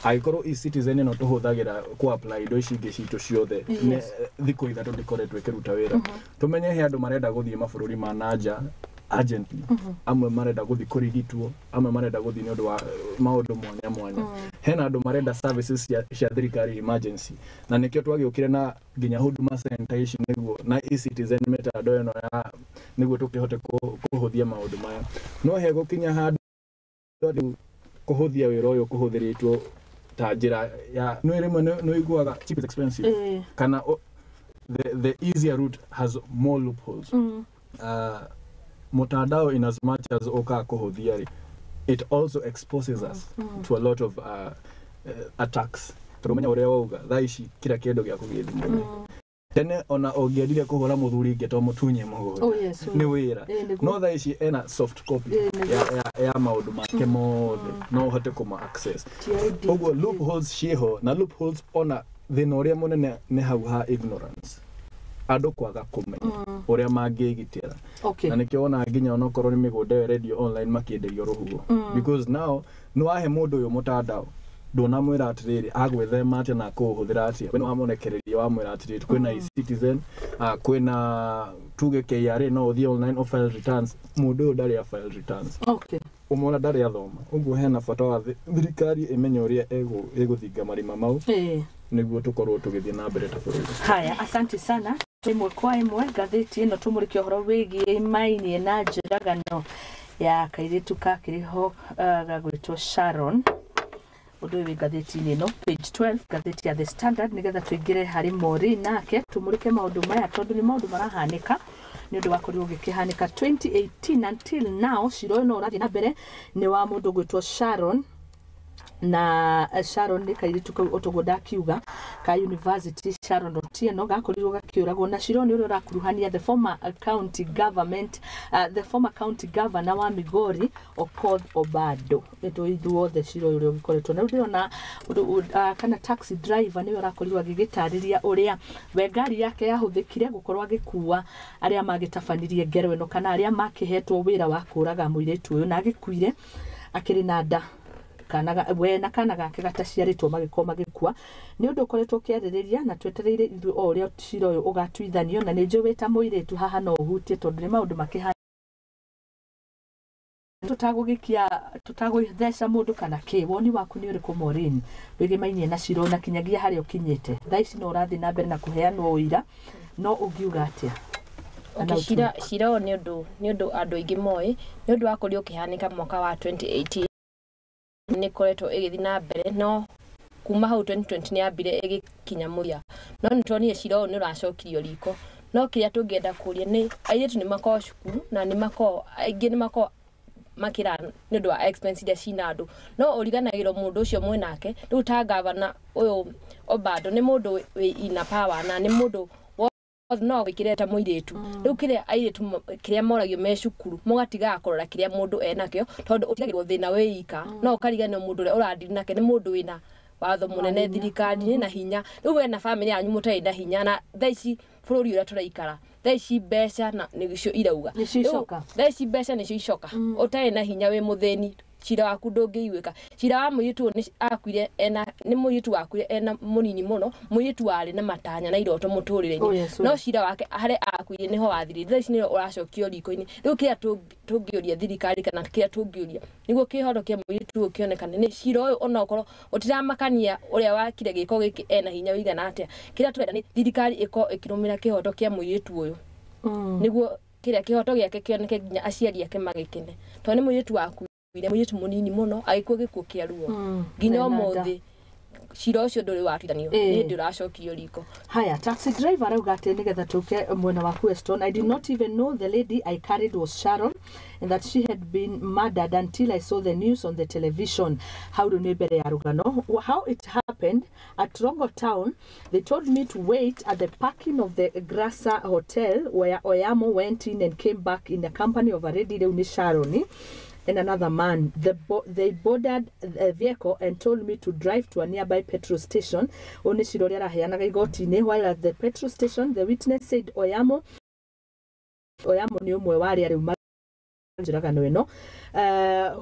Angĩkorwo eCitizen ĩno tũhũthagĩra kũ apply indo ici ingĩ citũ ciothe nĩ thikũ 3 ndĩkoretwo ĩkĩruta wĩra, tũmenye he andũ marenda gũthiĩ mabũrũri ma nanja urgently, amwe marenda gũthiĩ kũrigitwo, amwe marenda gũthiĩ nĩ ũndũ wa maũndũ mwanya mwanya, hena andũ marenda services cia thirikari emergency, na nĩkĩo twagĩũkire na nginya Huduma Center ici nĩguo na eCitizen mĩtandao ĩno ya nĩguo tũkĩhote kũhũthia maũndũ maya. No he gũkinya handũ rĩu kũhũthia wĩra ũyũ kũhũthĩrĩtwo ta njĩra ya nĩ rĩmwe nĩ ũiguaga cheap is expensive kana the easier route has more loopholes. Mutandao, in as much as ũkaga kũhũthia rĩ, it also exposes us to a lot of attacks, tondũ menya ũrĩa wauga thaa ici kila kĩndũ gĩaku gĩ thimũ-inĩ. Tene ona ũngĩendire kũhũra mũthuri ingĩ to mũtunye mũgũnda nĩ wĩra. Nĩguo. No thaa ici ena soft copy ya maũndũ make mothe, no ũhote kũma access. TID. Ũguo loopholes ciĩho, na loopholes ona thĩna ũrĩa mũnene nĩ hau ha ignorance, andũ kwaga kũmenya ũrĩa mangĩgitĩra. Na nĩkĩo wonaga nginya onokorwo nĩ mĩgũnda ĩyo ĩrendio online makĩenderio rũhuho, because now nĩ wahe mũndũ ũyũ mũtandao, ndũnamwĩra atĩrĩrĩ agwĩthema atĩa na akũũhũthĩra atĩa. We nĩ wamũrekereria, wamwĩra atĩrĩrĩ kwĩna eCitizen, kwĩna tuge KRA, no ũthiĩ online o file returns. Mũndũ ũyũ ndarĩ a file returns, ũmona ndarĩ athoma. Ũguo hena bata wa thirikari ĩmenye ũrĩa ĩgũthinga marima mau nĩguo tũkorwo tũgĩthiĩ na mbere ta bũrũri. Haya, asante sana. Ĩmwe kwa ĩmwe ngathĩti ĩno tũmũrĩke ũhoro wĩgiĩ mainie na njũragano ya kairĩtu kakĩrĩ ho gagwĩtwo Sharon. Ũndũ ũyũ wĩ ngathĩti-inĩ ĩno page 12, ngathĩti ya The Standard, nĩgetha tũingĩre harĩ Maureen nake tũmũrĩke maũndũ maya, tondũ nĩ maũndũ marahanĩka nĩ ũndũ wakorirwo ũgĩkĩhanĩka 2018 until now. Cira ũyũ no ũrathiĩ na mbere, nĩ wa mũndũ gwĩtwo Sharon, na Sharon nĩ kairĩtu kau otoguo ndakiuga ka university. Sharon Otieno gakorirwo gakiũragwo, na cira ũyũ nĩ ũrĩa ũrakuruhania the former county governor wa Migori, Okoth Obado. Nĩ ithuothe cira ũyũ ũrĩa ũgĩkoretwo na rĩu ndĩrona kana taxi driver nĩwe ũrakorirwo agĩgĩtarĩria ũrĩa we ngari yake yahũthĩkire gũkorwo agĩkua arĩa magĩtabanirie ngero ĩno, kana arĩa makĩhetwo wĩra wa kũraga mũirĩtu ũyũ, na agĩkuire akĩrĩ na nda we na kana gake gataciarĩtwo magĩkorwo magĩkua. Nĩ ũndũ ũkoretwo ũkĩarĩrĩria na twetereire ithuĩ o ũrĩa cira ũyũ ũgatuithanio, na nĩ njũĩ wĩ ta mũirĩtu haha no ũhutie, tondũ nĩ maũndũ makĩhana tũtagũgĩkia tũtagũtheca mũndũ kana kĩ. Woni waku nĩ ũrĩkũ, Maureen, wĩgĩmainie na cira ũyũ na kinyagia harĩa ũkinyĩte thaa ici? No ũrathiĩ na mbere na kũheanwo ũira, no ũngiuga atĩa? Kana Okay, cira ũyũ nĩ ũndũ andũ aingĩ moĩ, nĩ ũndũ wakorirwo ũkĩhanĩka mwaka wa 2018, nĩ ĩkoretwo ĩgĩthiĩ na mbere, no kuma hau 2020 nĩ yambire ĩgĩkinya mũthia, no nĩ tuonire cira ũyũ nĩ ũracokirio riko. No kĩrĩa tũngĩenda kũria nĩ airĩtu nĩ makoragwo cukuru na nĩ makoragwo aingĩ nĩ makoragwo makĩra nĩ ũndũ wa expense iria cina andũ, no ũriganagĩrwo mũndũ ũcio mwĩnake. Rĩu ta gavana ũyũ Obado nĩ mũndũ wĩ ina power na nĩ mũndũ wothe no gwĩkĩre ta mũirĩtu. Rĩu kĩrĩa airĩtu kĩrĩa moragio me cukuru mũgatigaga kũrora kĩrĩa mũndũ enakĩo, tondũ ũtigagĩrwo thĩna wĩ ika, no ũkariganĩrwo mũndũ ũrĩa ũradiri nake nĩ mũndũ wĩna watho mũnene thirikari-inĩ na hinya. Rĩu we na bamĩrĩ yanyu mũtarĩ na hinya, na thaa ici bũrũri ũrĩa tũraikara thaa ici mbeca na nĩcio irauga. Nĩcio Rĩu, icoka. Thaa ici mbeca nĩcio icoka. Ũtarĩ na hinya, wĩ mũthĩni, cira waku ndũngĩiguĩka. Cira wa mũirĩtu ũyũ nĩ akuire ena nĩ mũirĩtu wakuire ena mũnini mũno, mũirĩtu warĩ na matanya na iroto mũtũrĩre-inĩ. Oh, yes, oh No yes. cira wake harĩa akuire nĩho wathirire, thaa ici nĩho ũracokio riko-inĩ. Rĩu kĩrĩa tũngĩũria thirikari kana kĩrĩa tũngĩũria nĩguo kĩhoro kĩa mũirĩtu ũyũ kĩonekane nĩ cira ũyũ, onokorwo ũtiramakania ũrĩa wakire gĩko gĩkĩ ena hinya ũigana atĩa, kĩrĩa tũrenda nĩ thirikari ĩkorwo ĩkĩrũmĩrĩra kĩhoto kĩa mũirĩtu ũyũ nĩguo kĩrĩa kĩhoto gĩake kĩoneke nginya aciari ake magĩkene, tondũ nĩ mũirĩtu wakuire, mũirĩtu mũnini mũno, agĩkua gĩkuũ kĩa ruo nginya Ena nda. Ũmũthĩ cira ũcio ndũrĩ watuithanio, nĩ hĩndĩ ũracokio riko. Haya, taxi driver arauga atĩ nĩgetha tũke mwena waku Weston, "I did not even know the lady I carried was Sharon and that she had been murdered until I saw the news on the television." Hau rĩu nĩ mbere ya rũgano. "How it happened at Rongo town, they told me to wait at the parking of the Grasa Hotel where Oyamo went in and came back in the company of a lady," rĩu nĩ Sharon, "and another man. They boarded the vehicle and told me to drive to a nearby petrol station." Ũyũ nĩ cira ũrĩa araheanaga igoti-inĩ. "While at the petrol station, the witness said Oyamo," Oyamo nĩ ũmwe wa arĩa rĩu Njũragano ĩno,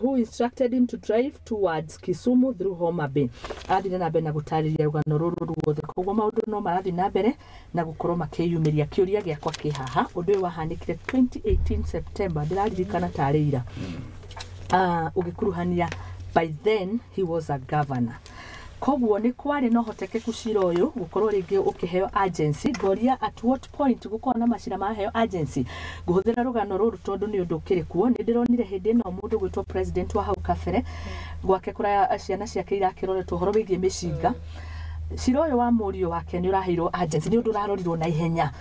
who instructed him to drive towards Kisumu through Homa Bay. Athire na mbere na gũtarĩria rũgano rũrũ ruothe, koguo maũndũ no marathiĩ na mbere na gũkorwo makĩyumĩria. Kĩũria gĩakwa kĩ haha, ũndũ ũyũ wahanĩkire 2018 September, ndĩraririkana tarĩ ira, ũgĩkuruhania, by then he was a governor, koguo nĩ kwarĩ na ũhotekeku cira ũyũ gũkorwo rĩngĩ ũkĩheo urgency. Ngoria, at what point gũkorwo na macira maheo urgency? Ngũhũthĩra rũgano rũrũ tondũ nĩ ũndũ ũkĩrĩ kuo. Nĩ ndĩronire hĩndĩ ĩno mũndũ gwĩtwo president wa hau kabere gwake kũraya ciana ciake irakĩroretwo ũhoro wĩgiĩ mĩcinga. Cira ũyũ wa mũriũ wake nĩ ũraheirwo urgency, nĩ ũndũ ũrarorirwo na ihenya.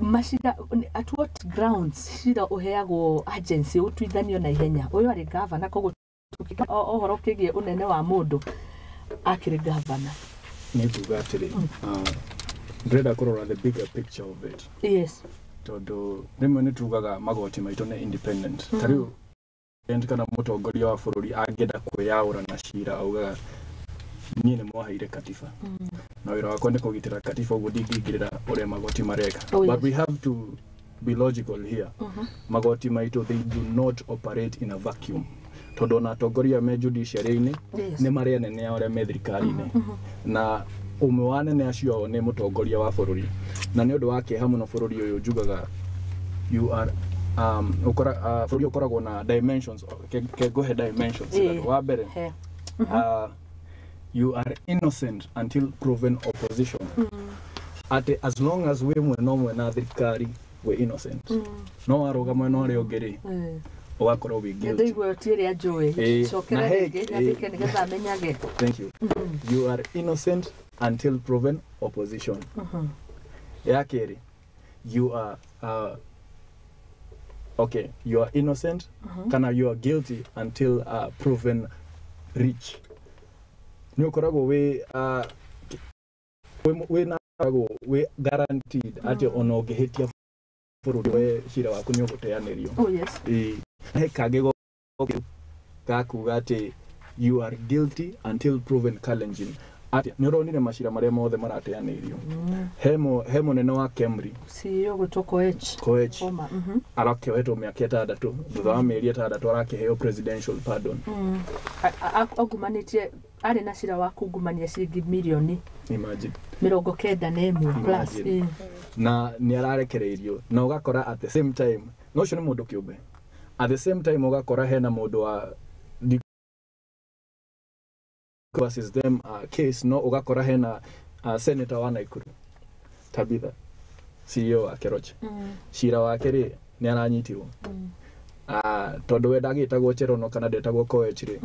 Macira, at what grounds cira ũheagwo urgency, ũtuithanio na ihenya? Ũyũ arĩ gavana, koguo ũhoro ũkĩgiĩ ũnene wa mũndũ, akĩrĩ gavana. Nĩ nguga atĩrĩ, ndĩrenda kũrora the bigger picture of it, tondũ rĩmwe nĩ tugaga magoti maitũ nĩ independent. Ta rĩu president kana mũtongoria wa bũrũri angĩenda kwĩyaũra na cira, augaga, "Niĩ nĩ mwaheire katiba na wĩra wakwa nĩ kũgitĩra katiba, ũguo ndingĩingĩrĩra ũrĩa magoti mareka." But we have to be logical here. Magoti maitũ, they do not operate in a vacuum, tondũ ona atongoria me judiciary-inĩ nĩ marĩ anene ao arĩa me thirikari-inĩ, na ũmwe wa anene acio ao nĩ mũtongoria wa bũrũri. Na nĩ ũndũ wa kĩeha mũno, bũrũri ũyũ njugaga you are ukora, bũrũri ũkoragwo na dimensions. Ke ngũhe dimensions ithatũ. Wa mbere, He. You are innocent until proven opposition, atĩ as long as wĩ mwena ũmwe na thirikari, wĩ innocent, no warũga mwena ũrĩa ũngĩ rĩ, ũgakorwo wĩ guilty. Ndaigua ti ĩrĩa njũĩ. Cokera na rĩngĩ, nyandĩke nĩgetha menyage. Thank you. You are innocent until proven opposition. Ya kerĩ, you are okay, you are innocent kana you are guilty until proven rich. Nĩ ũkoragwo wĩ wĩ na ũkoragwo wĩ guaranteed atĩ ona ũngĩhĩtia bũrũri, we cira waku nĩ ũgũteanĩrio. Ĩĩ. He kangĩ gakuga atĩ you are guilty until proven Kalenjin. Atĩ nĩ ũronire macira marĩa mothe marateanĩirio. He mũnene wa Kemri, CEO gwĩtwo Koech. Koech. Oma. Arakĩohetwo mĩaka 6, thutha wa mĩeri 6 arakĩheo presidential pardon. Agumanĩtie, arĩ na cira wa kungumania ciringi mirioni Imagine. 91 plus. Imagine. Na nĩ ararekereirio, na ũgakora at the same time na ũcio nĩ mũndũ kĩũmbe, at the same time ũgakora hena mũndũ wa versus them case, no ũgakora hena senator wa Nakuru Tabitha, CEO wa Keroche, cira wake rĩ, nĩ aranyitirwo, tondũ we ndagĩtagwo Cherono kana ndetagwo Koech rĩ,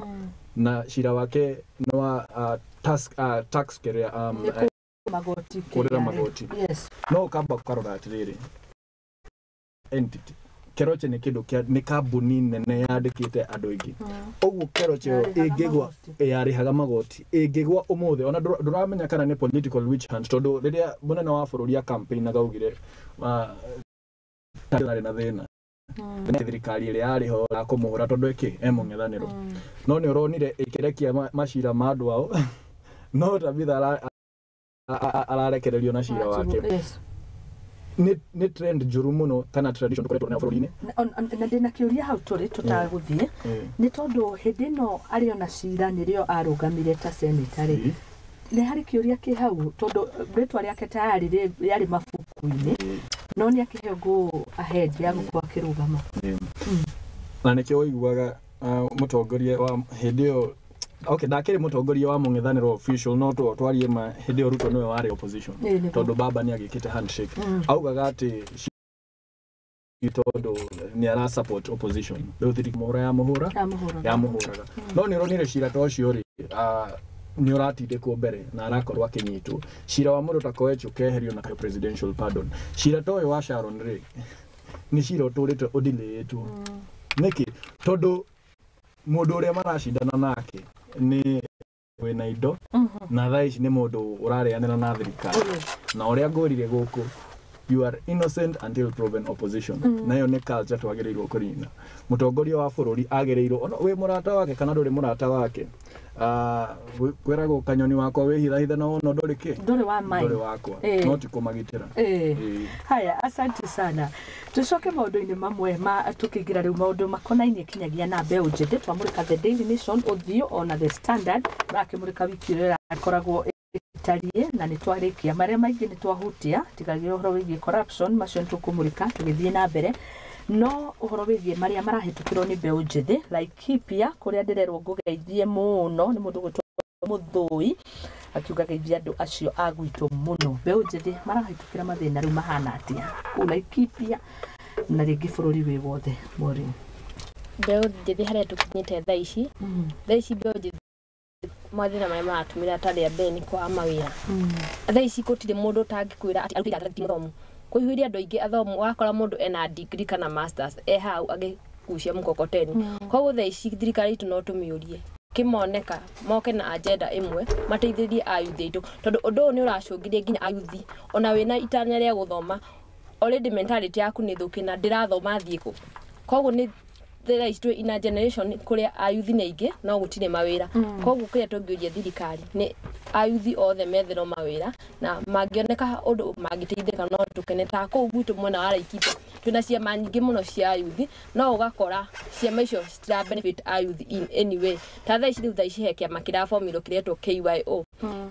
na cira wake nĩ wa tax kĩrĩa Nĩ magoti. Kũrĩra KRA. Magoti. No ũkamba ũkarora atĩrĩrĩ, entity Keroche nĩ kĩndũ kĩa nĩ kambuni nene yandĩkĩte andũ aingĩ ũguo. Keroche ĩyo Yarĩhaga ĩngĩgwa, magoti. Yarĩhaga magoti, ĩngĩgwa ũmũthĩ, ona ndũramenya kana nĩ political witch hunt, tondũ rĩrĩa mũnene wa bũrũri a campaign augire arĩ na thĩna, thirikari ĩrĩa yarĩ ho ya kũmũhũra tondũ ĩkĩ e mũng'ethanĩro, no nĩ ũronire ĩkĩrekia macira ma andũ ao, no Tabitha ararekererio na cira wake. Nĩ trend njũru mũno kana tradition tũkoretwo nayo bũrũri-inĩ. Na ndĩna kĩũria hau tũrĩ tũtagũthiĩ, nĩ tondũ hĩndĩ ĩno arĩ ona cira nĩrĩo arũgamire ta senator rĩ, nĩ harĩ kĩũria kĩ hau, tondũ rĩtwa rĩake tayari rĩarĩ mabuku-inĩ, no nĩ akĩheo go ahead ya gũkorwo akĩrũgama. Na nĩkĩo ũiguaga mũtongoria wa hĩndĩ ĩyo, okay, ndakĩrĩ mũtongoria wa mũng'ethanĩro official, no twarie ma, hĩndĩ ĩyo Ruto nĩwe warĩ opposition, Ĩĩ, nĩguo. tondũ baba nĩ agĩkĩte handshake, augaga atĩ tondũ nĩ ara support opposition, rĩu thirikari ya mũhũra Amũhũraga. Yamũhũraga. No nĩ ũronire cira ta ũcio rĩ, nĩ ũratindĩkwo mbere na arakorwo akĩnyitwo. Cira wa mũndũ ta Koech ũkeherio na presidential pardon. Cira ta ũyũ wa Sharon rĩ, nĩ cira ũtũrĩte ũdilayĩtwo. Nĩkĩ? Tondũ mũndũ ũrĩa maracindana nake nĩ wĩna indo, na thaa ici nĩ mũndũ ũrarĩanĩra na thirikari, na ũrĩa ngũrire gũkũ You are innocent until proven opposition. Nayo nĩ culture twagĩrĩirwo kũnina. Mũtongoria wa bũrũri agĩrĩirwo, ona wĩ mũrata wake kana ndũrĩ mũrata wake, kwĩragwo kanyoni wakwa wĩhithahithe na wona ndũrĩ kĩ, Ndũrĩ wa mai. Ndũrĩ wakwa. No ti kũmagitĩra. Haya, asante sana. Tucoke maũndũ-inĩ mamwe ma tũkĩingĩra rĩu maũndũ makonainie kinyagia na mbeũ njĩthĩ. Twamũrĩka The Daily Nation, ũthiũ ona The Standard marakĩmũrĩka wiki ĩrĩa ĩrakoragwo ĩtariĩ, na nĩ twarĩkia marĩa maingĩ nĩ twahutia, tigagia ũhoro wĩgiĩ corruption, macio nĩ tũkũmũrĩka tũgĩthiĩ na mbere. No ũhoro wĩgiĩ marĩa marahĩtũkĩrwo nĩ mbeũ njĩthĩ Laikipia, kũrĩa ndĩrerwo ngũgeithie mũno nĩ mũndũ gwĩtwo Mũthũi, akiuga geithia andũ acio a gwitũ mũno. Mbeũ njĩthĩ marahĩtũkĩra mathĩna rĩu mahana atĩa kũu Laikipia na rĩngĩ bũrũri wĩ wothe, Maureen? Mbeũ njĩthĩ harĩa tũkinyĩte thaa ici, thaa ici mbeũ njĩthĩ mathĩna marĩa maratũmĩra ta rĩa mbere nĩ kwaga mawĩra. Thaa ici gũtirĩ mũndũ ũtangĩkwĩra atĩ arutĩte iratathi ti mũthomu. Kũihũire andũ aingĩ athomu, ũgakora mũndũ ena degree kana masters e hau agĩgucia mkokoteni. Koguo thaa ici thirikari itũ no tũmĩũrie kĩmoneka moke na agenda ĩmwe mateithĩrĩrie ayuthi aitũ, tondũ ũndũ ũyũ nĩ ũracũngĩrĩria nginya ayuthi ona wĩna itanya rĩa gũthoma, already mentality yaku nĩ thũkĩ na ndĩrathoma thiĩ kũ. Koguo nĩ thaa ici twĩ ina generation kũrĩa ayuthi nĩ aingĩ no gũtirĩ mawĩra. Koguo kĩrĩa tũngĩũria thirikari nĩ ayuthi othe metherwo mawĩra, na mangĩoneka ũndũ mangĩteithĩka no tũkene. Ta kũu gwitũ mwena wa Laikipia twĩna ciama nyingĩ mũno cia ayuthi, no ũgakora ciama icio citira benefit ayuthi in any way. Ta thaa ici rĩu, thaa ici he kĩama kĩrabomirwo kĩretwo KYO.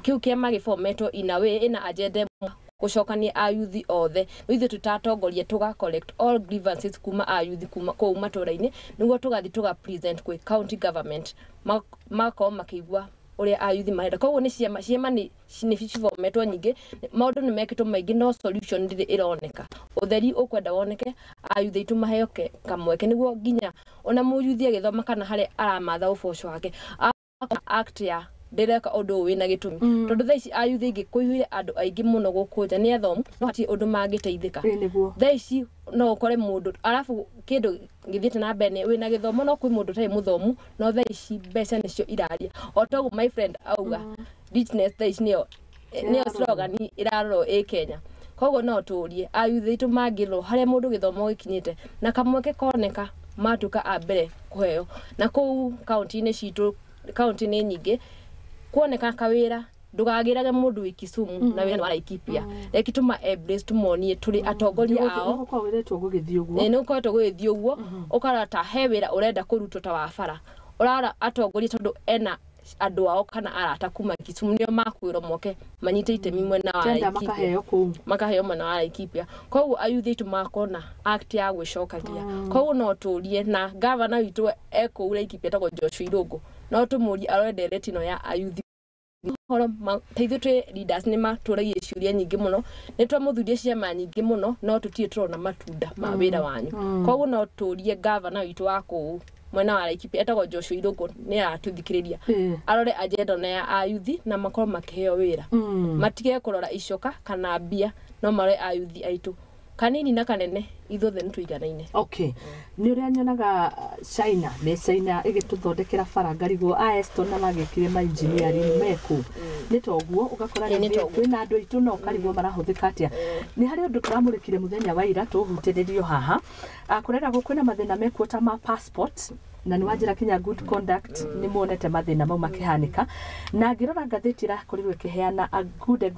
Kĩu kĩama gĩbometwo in a way ĩna agenda ĩmwe, gũcokania ayuthi othe. Rĩu ithuĩ tũtatongoria tũga collect all grievances kuma ayuthi kuma kũu matũra-inĩ, nĩguo tũgathiĩ tũga present kwĩ county government, magakorwo makĩigua ũrĩa ayuthi marenda. Koguo nĩ ciama nĩ cibometwo nyingĩ, maũndũ nĩ mekĩtwo maingĩ, no solution ndĩrĩ ĩroneka. Ũtheri ũkwenda woneke, ayuthi aitũ maheo kamweke, nĩguo nginya ona mũyuthi agĩthoma kana harĩa aramatha ũboco wake, act ya ndĩreka ũndũ ũyũ wĩna gĩtũmi. Tondũ thaa ici ayuthi aingĩ, kũihũire andũ aingĩ mũno gũkũ nja nĩ athomu no hatirĩ ũndũ mangĩteithĩka. Nĩguo. Thaa ici no ũkore mũndũ, arabu kĩndũ gĩthiĩte na mbere nĩ wĩna gĩthomo no kwĩ mũndũ ũtarĩ mũthomu, no thaa ici mbeca nĩcio iraria. O toguo my friend auga, richness thaa ici nĩyo slogan ĩrarorwo ĩ Kenya. Koguo no tũrie ayuthi aitũ mangĩrorwo harĩa mũndũ gĩthomo gĩkinyĩte na kamweke koneka matuĩka a mbere kũheo. Na kũu kaunti-inĩ citũ, kaunti nĩ nyingĩ, kuoneka kawĩra ndũgagĩrage mũndũ wĩ Kisumu na wĩra nĩ wa Laikipia. Reke tũma embrace, tũmonie tũrĩ atongoria ao. Nĩgũkorwo wĩrĩtwo gũgĩthiĩ ũguo. Ĩ, nĩ ũkoretwo gũgĩthiĩ ũguo. Ũkarora ta he wĩra ũrenda kũrutwo ta wa bara, ũrarora atongoria tondũ ena andũ ao kana arata kuma Kisumu nĩo makwĩrwo moke manyite itemi mwena wa Tenda Laikipia. Makaheo kũu. Makaheo mwena wa Laikipia. Koguo ayuthi aitũ magakorwo na act ya gwĩcokagia. Koguo no tũrie na gavana witũ e kũu Laikipia etagwo Joshua Irũngũ, no tũmũrie arore ndereti ĩno ya ayuthi. Ũhoro ta ithuĩ twĩ leaders nĩ matũragia ciũria nyingĩ mũno, nĩ twamũthuria ciama nyingĩ mũno, no tũtirĩ tũrona matunda ma wĩra wanyu. Koguo no tũrie gavana witũ wa kũu mwena wa Laikipia etagwo Joshua Irũngũ, nĩ aratũthikĩrĩria, arore agenda na ya ayuthi na makorwo makĩheo wĩra. Matige kũrora icoka kana mbia, no marore ayuthi aitũ kanini na kanene, ithuothe nĩ tũiganaine. Okay, nĩ ũrĩa nyonaga China, nĩ China ĩgĩtũthondekera bara ngarigwo a Eston na magĩkire ma engineering meku nĩ toguo ũgakora. Ĩ, nĩ rĩngĩ toguo. Kwĩna andũ aitũ no ũkarigwo marahũthĩka atĩa. Nĩ harĩ ũndũ tũramũrĩkire mũthenya wa ira tũhutĩrĩrio haha. Kũreragwo kwĩna mathĩna mekuo ta ma passport, na nĩ wanjĩra kinya good conduct nĩ muonete mathĩna mau makĩhanĩka. Na ngĩrora ngathĩti ĩrakorirwo ĩkĩheana a good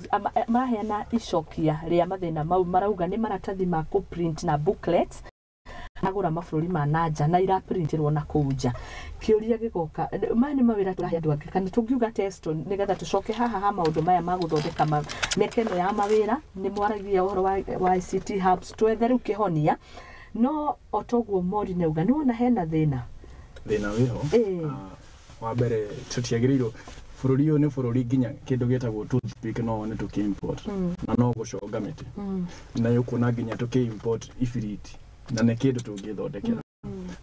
maraheana icokia rĩa mathĩna mau, marauga nĩ maratathi ma kũ-print na booklets agũra mabũrũri ma nanja na iraprintirwo na kũu nja. Kĩũria gĩgoka, maya nĩ mawĩra tũrahe andũ angĩ kana tũngiuga testo, nĩgetha tũcoke haha ha maũndũ maya ma gũthondeka mĩeke ĩno ya mawĩra. Nĩ mwaragia ũhoro wa ICT hubs, twethe rĩu kĩhonia. No o toguo Mori nauga, nĩ wona hena thĩna. Thĩna wĩho. Wa mbere, tũtiagĩrĩirwo, bũrũri ũyũ nĩ bũrũri nginya kĩndũ gĩtagwo toothpick no wone tũkĩ-import na no gũconga mĩtĩ, na ũkuona nginya tũkĩ-import ibiriti na nĩ kĩndũ tũngĩthondekera,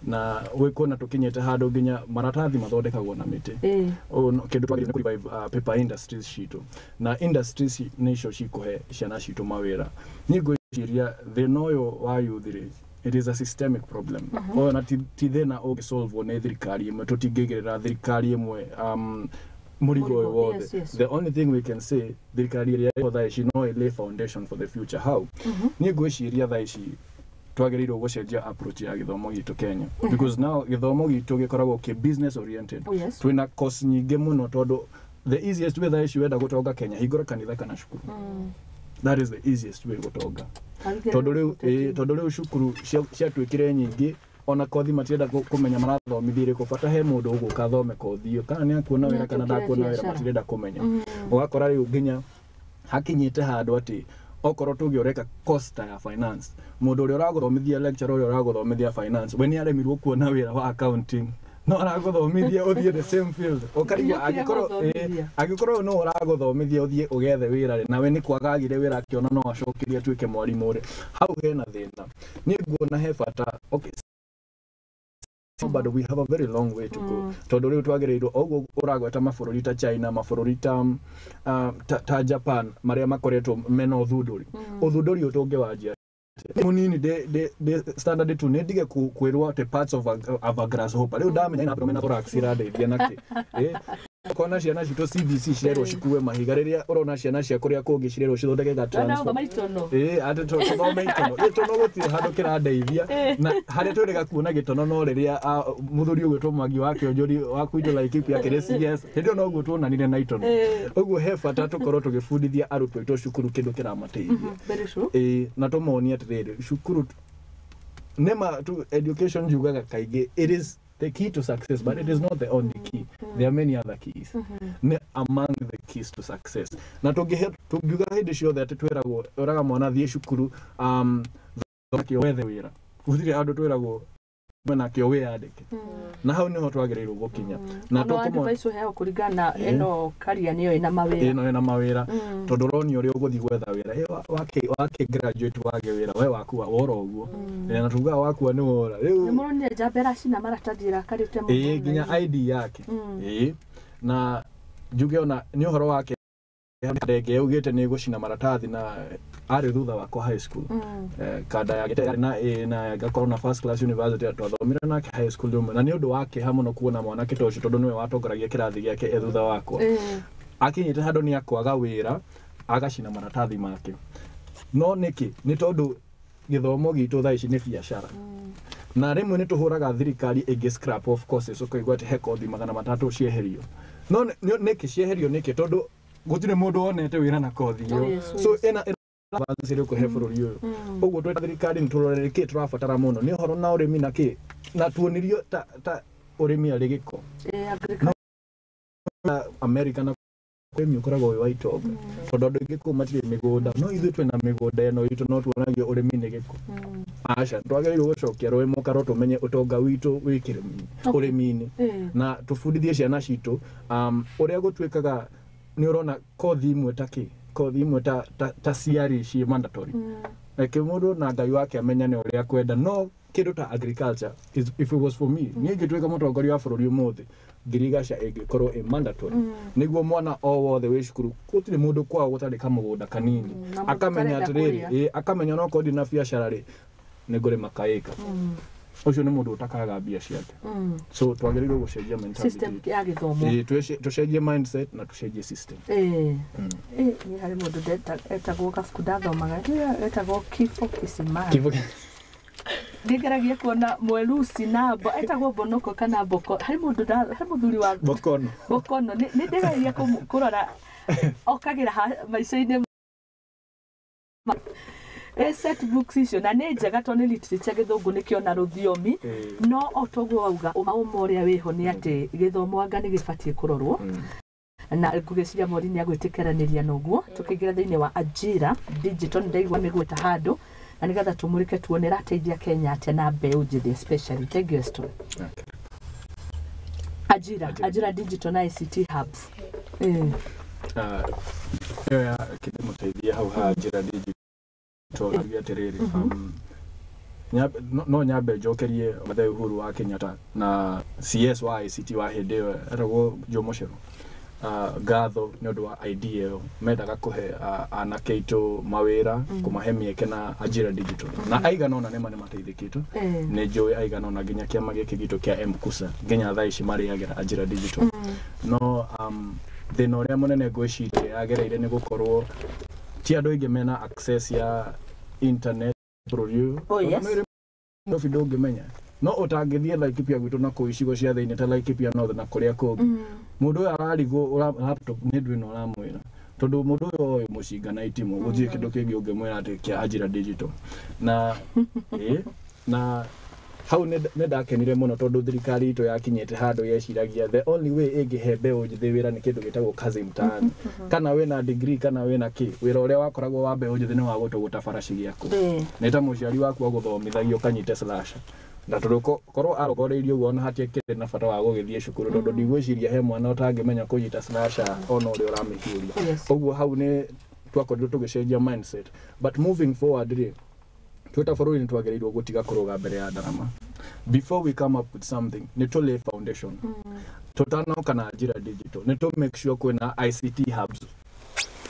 na wĩkuona tũkinyĩte handũ nginya maratathi mathondekagwo na mĩtĩ. Ũũ kĩndũ twagĩrĩirwo nĩ kũ-revive, paper industries citũ, na industries nĩcio cikũhe ciana citũ mawĩra. Niĩ ngwĩciria thĩna ũyũ wa youth rĩ, it is a systemic problem. Ũyũ na ti thĩna ũngĩsolvwo nĩ thirikari ĩmwe. Tũtingĩigĩrĩra thirikari ĩmwe. Mũrigo ũyũ Mũrigo, wothe. yes. The only thing we can say, thirikari ĩrĩa ĩho thaa ici no ĩlay foundation for the future. How? Niĩ ngwĩciria thaa ici twagĩrĩirwo gũcenjia approach ya gĩthomo gitũ Kenya, because now gĩthomo gitũ gĩkoragwo kĩ business oriented. Oh, yes. Twĩna course nyingĩ mũno, tondũ the easiest way thaa ici wenda gũtonga Kenya, hingũra kanitha kana cukuru. That is the easiest way gũtonga, tondũ rĩu cukuru ciatuĩkire nyingĩ, ona kothi matienda kũmenya marathomithia ĩrĩkũ, bata he mũndũ ũgũka athome kothi ĩyo, kana nĩ akuona wĩra kana Nĩatuĩkire ndakuona wĩra, biacara. Matirenda kũmenya. Ũgakora rĩu nginya hakinyĩte handũ atĩ okorwo tuge ũreka course ta ya finance, mũndũ ũrĩa ũragũthomithia, lecturer ũrĩa ũragũthomithia finance, we nĩ aremirwo kuona wĩra wa accounting, no aragũthomithia ũthiĩ the same field. Ũkarigwo Nĩokire angĩkorwo gũthomithia. Angĩkorwo no ũragũthomithia ũthiĩ ũgethe wĩra rĩ, nawe nĩ kwaga agire wĩra akĩona no acokerie atuĩke mwarimũ rĩ, hau hena thĩna. Niĩ nguona he bata, okay, but we have a very long way to go, tondũ rĩu twagĩrĩirwo oguo ũragweta mabũrũri ta China, mabũrũri ta Japan, marĩa makoretwo mena ũthundũri. Ũthundũri ũyũ tũngĩwanjia munini ndĩ standard 2, nĩ ndige kwĩrwo atĩ parts of a grasshopper. Rĩu ndamenya ina abdomen na thorax irandeithia nakĩ? Kona ciana citũ CBC cirerwo cikue mahiga, rĩrĩa ũrona ciana cia kũrĩa kũngĩ cirerwo cithondeke ga Ndona transform. maitono. Ĩĩ, atĩ tũthome itono. Gĩtono gũtirĩ handũ kĩrandeithia, na harĩa twĩrĩga kuona gĩtono no rĩrĩa mũthuri ũgwĩtwo Mwangi wa Kĩonjori wa kwitũ Laikipia akĩrĩ CS, hĩndĩ ĩyo noguo tuonanire na itono. Ũguo he bata tũkorwo tũgĩbundithia arutwo aitũ cukuru kĩndũ kĩramateithia. Very true. Ĩĩ, na tũmonie atĩrĩrĩ, cukuru nĩma tu education njugaga kaingĩ it is the key to success, but it is not the only key. There are many other keys. Nĩ among the keys to success. Na tũngiuga hĩndĩ ciothe atĩ twĩragwo ũraga mwana thiĩ cukuru, thoma kĩo wethe wĩra, gũtirĩ handũ twĩragwo mena kĩo wĩyandĩke, na hau nĩho twagĩrĩirwo gũkinya na Ona advice ũheagwo kũringana na ĩno career nĩyo ĩna mawĩra. Ĩno ĩna mawĩra, tondũ ũronio ũrĩa ũgũthiĩ gwetha wĩra. Wake graduate wage wĩra, we wakua wora ũguo. Na tugaga wakua nĩ wora Nĩ rĩu. mũronire njamba ĩracina maratathi ĩrakarĩte mũno. Ĩĩ, nginya ID yake. Ĩĩ, na njuge ona nĩ ũhoro wake ndenge yaugĩte nĩ gũcina maratathi, na arĩ thutha wakwa high school. Kanda yake yarĩ na A na ngakorwo na first class university, twathomire nake high school rĩmwe, na nĩ ũndũ wa kĩeha mũno kuona mwanake ta ũcio, tondũ nĩwe watongoragia kĩrathi gĩake e thutha wakwa, akinyĩte handũ nĩ akwaga wĩra agacina maratathi make. No nĩkĩ? Nĩ tondũ gĩthomo gitũ thaa ici nĩ biacara, na rĩmwe nĩ tũhũraga thirikari ĩngĩ scrap off courses, ũkaigua atĩ he kothi 300 cieherio. No nĩkĩ cieherio? Nĩkĩ? Tondũ gũtirĩ mũndũ wonete wĩra na kothi ĩyo. Oh, yes, So ĩna ĩrĩ kũhe bũrũri ũyũ ũguo tweta thirikari nĩ tũrore kĩ tũrabatara mũno nĩ ũhoro na ũrĩmi na kĩ, na tuonirio ta ũrĩmi arĩ gĩko. Agriculture. Na America na ũrĩmi ũkoragwo wĩ wa itonga, tondũ andũ aingĩ kũu matirĩ mĩgũnda, no ithuĩ twĩna mĩgũnda ĩno itũ, no tuonagio ũrĩmi nĩ gĩko. Aca, twagĩrĩirwo gũcokia rũĩ mũkaro, tũmenye ũtonga witũ wĩ kĩrĩmi ũrĩmi-inĩ, na tũbundithie ciana citũ ũrĩa gũtuĩkaga. Nĩ ũrona kothi imwe ta kĩ, kothi imwe ta CRE ciĩ mandatory, reke mũndũ na Ngai wake amenyane ũrĩa kwenda, no kĩndũ ta agriculture is, if it was for me, niĩ ingĩtuĩka mũtongoria wa bũrũri ũmũthĩ, ngirigaca ĩngĩkorwo ĩ mandatory, nĩguo mwana o wothe wĩ cukuru, gũtirĩ mũndũ kwao gũtarĩ kamũgũnda kanini, Na mũndũ akamenya ũtarenda atĩrĩrĩ, kũrĩa. Ĩ, akamenya onokorwo ndĩ na biacara rĩ, nĩ ngũrĩma kaĩka. Ũcio nĩ mũndũ ũtakaga mbia ciake. So twagĩrĩirwo gũcenjia mentality System ya gĩthomo. Ĩ, tũcenjie mindset na tũcenjie system. Ĩ, niĩ harĩ mũndũ etagwo, kabuku ndathomaga etagwo Kifo Kisimani. Nĩngeragia kuona mwerusi na etagwo Bonoko kana Boko, harĩ mũndũ harĩ mũthuri wa Bokono. Bokono. Nĩ ndĩragia kũrora okagĩra maica-inĩ set books icio, na nĩ njega tondũ nĩ literature, gĩthũngũ nĩkĩo na rũthiomi. No o toguo wauga, ũma ũma ũrĩa wĩho nĩ atĩ gĩthomo anga nĩ gĩbatiĩ kũrorwo, na ngũgĩciria mweri nĩ agwĩtĩkĩranĩria na ũguo. Tũkĩingĩra thĩinĩ wa Ajira Digital, nĩ ndaigua mĩgweta handũ, na nĩgetha tũmũrĩke tuone ĩrateithia Kenya atĩa na mbeũ njĩthĩ especially. Thank you, Eston. Ajira Ajira. Ajira Digital na ICT hubs. Ah, ĩyo ya kĩndĩmũteithia hau ha Njĩra Digital, auge atĩrĩrĩ, no nyambe njokerie Mũthee Uhuru wa Kenyatta na CS wa ICT wa hĩndĩ ĩyo etagwo Jomo Cero. Ngatho nĩ ũndũ wa idea ĩyo mendaga kũhe anake aitũ mawĩra, kũmahe mĩeke na Ajira Digital, na aigana ũna nĩma nĩmateithĩkĩte. Nĩ njũĩ aigana ũna nginya kĩama gĩkĩ gitũ kĩa MKUSA nginya thaa ici marĩagĩra Ajira Digital. No thĩna ũrĩa mũnene ngwĩciria yagereire nĩ gũkorwo ti andũ aingĩ mena access ya internet bũrũri ũyũ. Oh, yes. Nairobi ndũngĩmenya, no ũtangĩthiĩ Laikipia gwitũ na kũu icigo cia thĩinĩ ta Laikipia North na kũrĩa kũngĩ, mũndũ ũyũ ararigwo laptop nĩ ndũ ĩno ũramwĩra, tondũ mũndũ ũyũ oĩ mũcinga na itimũ, gũtirĩ kĩndũ kĩngĩ ũngĩmwĩra atĩ kĩa Ajira Digital. Na ĩ na hau nĩ ndakenire mũno tondũ thirikari itũ yakinyĩte handũ yeciragia the only way ĩngĩhe mbeũ njĩthĩ wĩra nĩ kĩndũ gĩtagwo kazi mtaani. Kana wĩna degree kana wĩna kĩ, wĩra ũrĩa wakoragwo wa mbeũ njĩthĩ nĩ wa gũtũgũta baraci gĩaku, nĩ ta mũciari waku agũthomithagia ũkanyite slasher, na tondũ korwo arongoreirie ũguo ona hatiakĩrĩ na bata wa gũgĩthiĩ cukuru, tondũ ndigwĩciria he mwana ũtangĩmenya kũnyita slasher ona ũrĩa ũramĩhiũria. Ũguo hau nĩ twakorirwo tũgĩcenjia mindset. But moving forward rĩ, twĩ ta bũrũri nĩ twagĩrĩirwo gũtiga kũrũga mbere ya ndarama. Before we come up with something, nĩ tũ lay foundation. Tũtanoka na Ajira Digital, nĩ tũ make sure kwĩna ICT hubs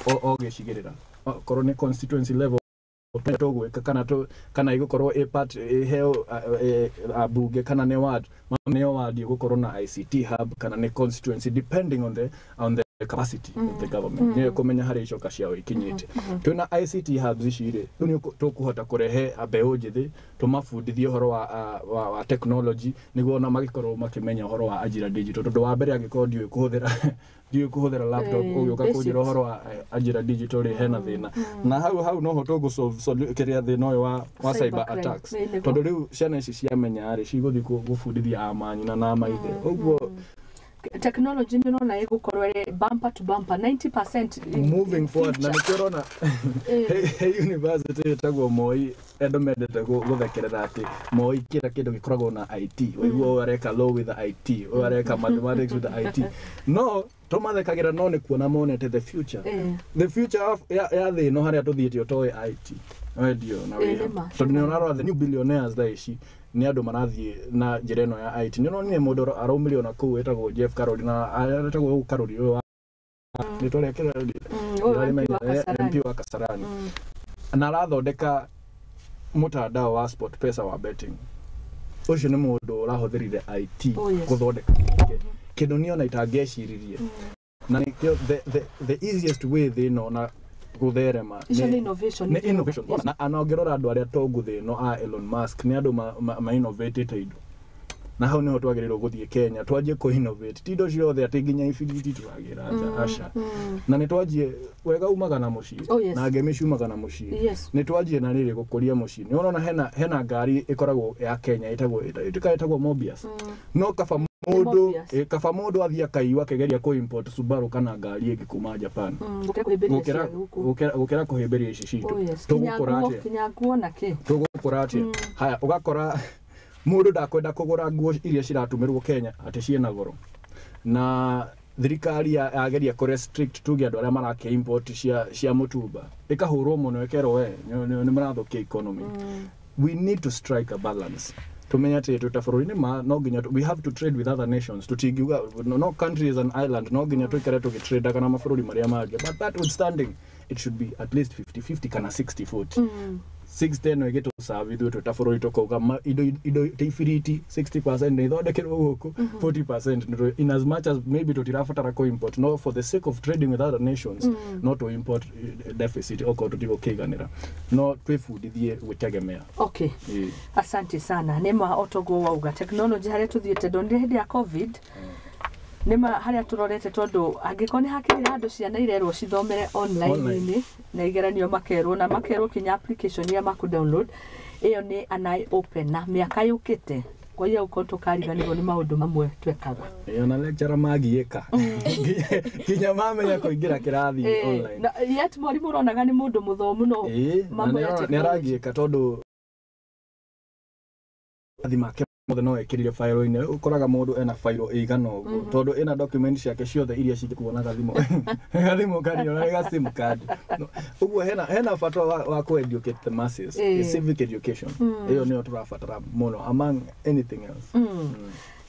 o gĩcigĩrĩra, korwo nĩ constituency level tũgwĩka, kana kana igũkorwo ĩ part ĩheo ambunge, kana nĩ ward, nĩyo ward ĩgũkorwo na ICT hub, kana nĩ constituency, depending on the capacity of the government, nĩyo kũmenya harĩa icoka ciao ikinyĩte. Twĩna ICT hubs ici rĩ, rĩu nĩ tũkũhota kũrehe mbeũ njĩthĩ, tũmabundithie ũhoro wa technology, nĩguo ona magĩkorwo makĩmenya ũhoro wa Ajira Digital, tondũ wa mbere angĩkorwo ndiũĩ kũhũthĩra laptop, ũgĩũka kũnjĩra ũhoro wa Ajira Digital rĩ, hena thĩna. Na hau noho tũgũ kĩrĩa thĩna ũyũ wa cyber cyber attacks, crime. Nĩguo. Tondũ rĩu ciana ici ciamenya rĩ, cigũthiĩ gũbundithia amanyina na amaithe ũguo. Technology nĩ ũrona ĩgũkorwo ĩrĩ bumper to bumper 90% moving in forward na future. nĩkĩo ũrona he university ĩtagwo Moi, andũ mendete gũthekerera atĩ Moi kĩra kĩndũ gĩkoragwo na IT, ũiguo ũyũ areka law with IT, ũyũ areka mathematics with IT. No tũmathekagĩra, no nĩ kuona monete the future, the future ya thĩ ĩno harĩa tũthiĩte ũtoĩ IT wendio na wĩha. Nĩ ma. Tondũ nĩ ũrarora the new billionaires thaa ici nĩ andũ marathiĩ na njĩra ĩno ya IT. Nĩ ũronire mũndũ araumire ona kũu ĩtagwo Jeff Karori, na etagwo Karori ũyũ wa rĩtwa rĩake Ũyũ MP wa Kasarani. MP wa Kasarani, na arathondeka mũtandao wa Sport Pesa wa betting. Ũcio nĩ mũndũ ũrahũthĩrire IT gũthondeka kĩndũ niĩ ona itangĩeciririe, na nĩkĩo the easiest way thĩ ĩno na gũtherema Icio nĩ innovation. Nĩ innovation. Na ana ũngĩrora andũ arĩa tongu thĩ ĩno, a Elon Musk, nĩ andũ ma innovatĩte indo, na hau niho twagĩrĩirwo gũthiĩ Kenya, twanjie kũ innovate, ti indo ciothe atĩ nginya ibiriti tũragĩra nja, aca. Na nĩ twanjie wega umaga na mũciĩ, na ngemi ciumaga na mũciĩ. Nĩ twanjie na rĩrĩ gũkũria mũciĩ. Nĩ ũrona hena ngari ĩkoragwo ya Kenya ĩtagwo ĩtuĩkaga ĩtagwo Mobius, no kaba mũndũ Mobius. Kaba mũndũ athiĩ akaiywo akĩgeria kũ import Subaru kana ngari ĩngĩ kuma Japan, Gũkĩra kũhĩmbĩria gũkĩra cia gũkũ. Gũkĩra kũhĩmbĩria ici citũ. Kinya Tũgũkũra nguo atĩa? Kinya nguo na kĩ. Tũgũkũra atĩa? Haya, ũgakora mũndũ ndakwenda kũgũra nguo iria ciratumĩrwo Kenya atĩ ciĩna goro, na thirikari yageria kũ restrict tuge andũ arĩa marake import cia mũtumba, ĩkahũrwo mũno, ĩkerwo we nĩ marathũkia economy. We need to strike a balance, tumenye atĩ twĩ ta bũrũri nĩ ma no nginya we have to trade with other nations. Tũtingiuga no country is an island, no nginya tũikare tũgĩtradaga na mabũrũri marĩa mangĩ, but that withstanding, it should be at least 50-50 kana 60-40. 60 ĩno ĩgĩtũcabi ithuĩ twĩ ta bũrũri, tũkauga indo ta ibiriti 60% nĩ ithondekerwo gũkũ, 40% in as much as maybe tũtirabatara kũ import, no for the sake of trading with other nations, no to import deficit okorwo tũtigũkĩiganĩra, no twĩbundithie gwĩtegemea. Ĩĩ. Asante sana. Nĩma otoguo wauga, technology harĩa tũthiĩte, ndonire hĩndĩ ya COVID, nĩma harĩa tũrorete, tondũ angĩkorwo nĩ hakĩrĩ handũ ciana irerwo cithomere online-inĩ na igeranio makerwo, na makerwo kinya application iria makũ download, ĩyo nĩ an eye open, na mĩaka yũkĩte kwaiya gũkorwo tũkariganĩrwo nĩ maũndũ mamwe twekaga. Ĩyo na lecturer magiĩka nginya mamenya kũingĩra kĩrathi online. Na yet mwarimũ ũronaga nĩ mũndũ mũthomu, no Ĩĩ, na mambo ya nĩ technology. Aragiĩka tondũ athi make mothe no ekĩrire file-inĩ. Ũkoraga mũndũ ena file ĩigana ũguo tondũ ĩna document ciake ciothe iria cingĩkuona gathimũ kaniona nĩ ga SIM card. Ũguo hena bata wa kũ educate the masses. Civic education ĩyo nĩyo tũrabatara mũno among anything else.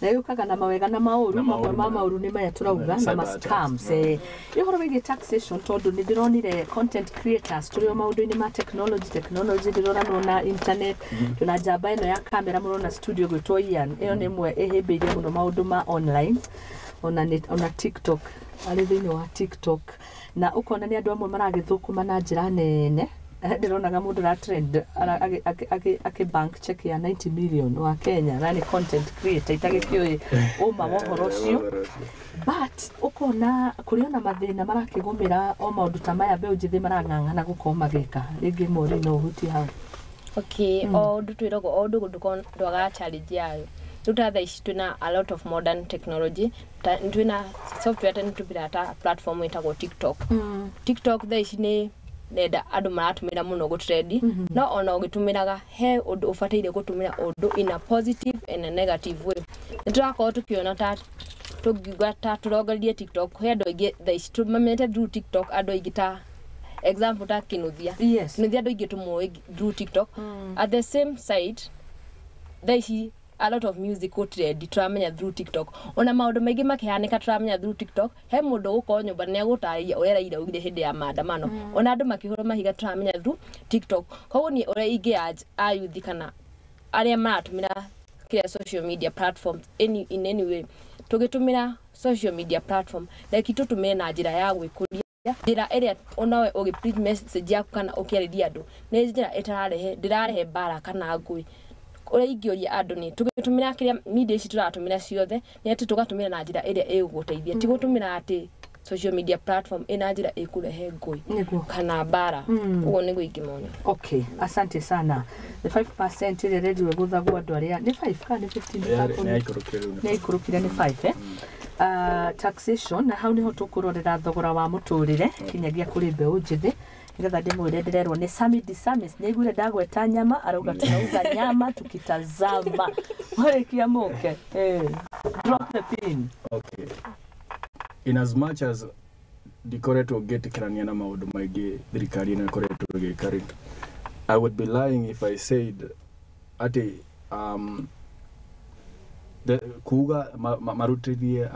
Na yũkaga na mawega na maũru. Na mamwe maũru ma mũno. Maũru nĩ maya tũrauga na Cyber ma attacks. scams. Ĩ ũhoro wĩgiĩ taxation, tondũ nĩ ndĩronire content creators tũrĩ o maũndũ-inĩ ma technology, ndĩroranwo na internet, twĩna njamba ĩno ya kamera mũrona studio gwĩtwo Ian. Ĩyo nĩ ĩmwe ĩhĩmbĩirie mũno maũndũ ma online, ona TikTok, arĩ thĩinĩ wa TikTok, na ũkona nĩ andũ amwe maragĩthũkũma na njĩra nene. Ndĩronaga mũndũ ra trend akĩ bank check ya 90 million wa Kenya, na nĩ content creator itagĩkĩũĩ ũma wa ũhoro ũcio, but ũkona kũrĩ ona mathĩna marakĩgũmĩra o maũndũ ta maya mbeũ njĩthĩ marang'ang'ana gũkorwo magĩka. Rĩngĩ mori no ũhutie hau. Okay, o ũndũ twĩragwo, o ũndũ ndwagaga challenge yayo. Rĩu ta thaa ici twĩna a lot of modern technology, ta twĩna software, ta nĩtũmĩraga ta platform ĩtagwo TikTok. TikTok thaa ici nĩ nenda andũ maratũmĩra mũno gũtrendi, no ona ũgĩtũmĩraga he ũndũ ũbataire gũtũmĩra ũndũ in a positive and a negative way. Nĩ tũrakorwo tũkĩona, ta tũngiuga ta tũrongoreirie TikTok, he andũ aingĩ thaa ici tũmamenyete through TikTok, andũ aingĩ, ta example ta Kinuthia. Kinuthia andũ aingĩ tũmũĩ through TikTok. At the same side, thaa ici a lot of music gũtrendi tũramenya through TikTok, ona maũndũ maingĩ makĩhanĩka tũramenya through TikTok. He mũndũ ũgũkorwo nyũmba nĩ egũtarĩria ũrĩa Raila augire hĩndĩ ya maandamano, ona andũ makĩhũrwo mahiga tũramenya through TikTok. Koguo niĩ ũrĩa ingĩ urge ayuthi kana arĩa maratũmĩra kĩrĩa social media platforms in any way, tũgĩtũmĩra social media platform, reki tũtũmĩre na njĩra ya gwĩkũria, njĩra ĩrĩa onawe ũgĩ preach message yaku kana ũkĩarĩria andũ nĩ njĩra ĩtararehe ndĩrarehe mbara kana ngũĩ. Ũrĩa ingĩũria andũ nĩ tũgĩtũmĩra kĩrĩa media ici tũratũmĩra ciothe nĩ atĩ tũgatũmĩra na njĩra ĩrĩa ĩgũgũteithia, ti gũtũmĩra atĩ social media platform ĩna njĩra ĩkũrehe ngũĩ kana mbara. Ũguo nĩguo ingĩmona. Okay, asante sana. The 5% ĩrĩa ĩrendirwo ĩgũthagwo andũ arĩa nĩ 5 kana nĩ 15? Nĩ yaikũrũkire rĩu. Nĩ yaikũrũkire, nĩ 5, eh? Taxation, na hau nĩho tũkũrorera thogora wa mũtũrĩre kinyagia kũrĩ mbeũ njĩthĩ, nĩgetha ndĩmwĩre ndĩrerwo nĩ Sami Disamis nĩaiguire ndagweta nyama, arauga tunauza nyama tukitazama. Warĩkia mũke, drop the pin. Okay. In as much as ndikoretwo ngĩtĩkĩrania na maũndũ maingĩ thirikari ĩno ĩkoretwo ĩgĩka rĩ, I would be lying if I said atĩ kuga marutithie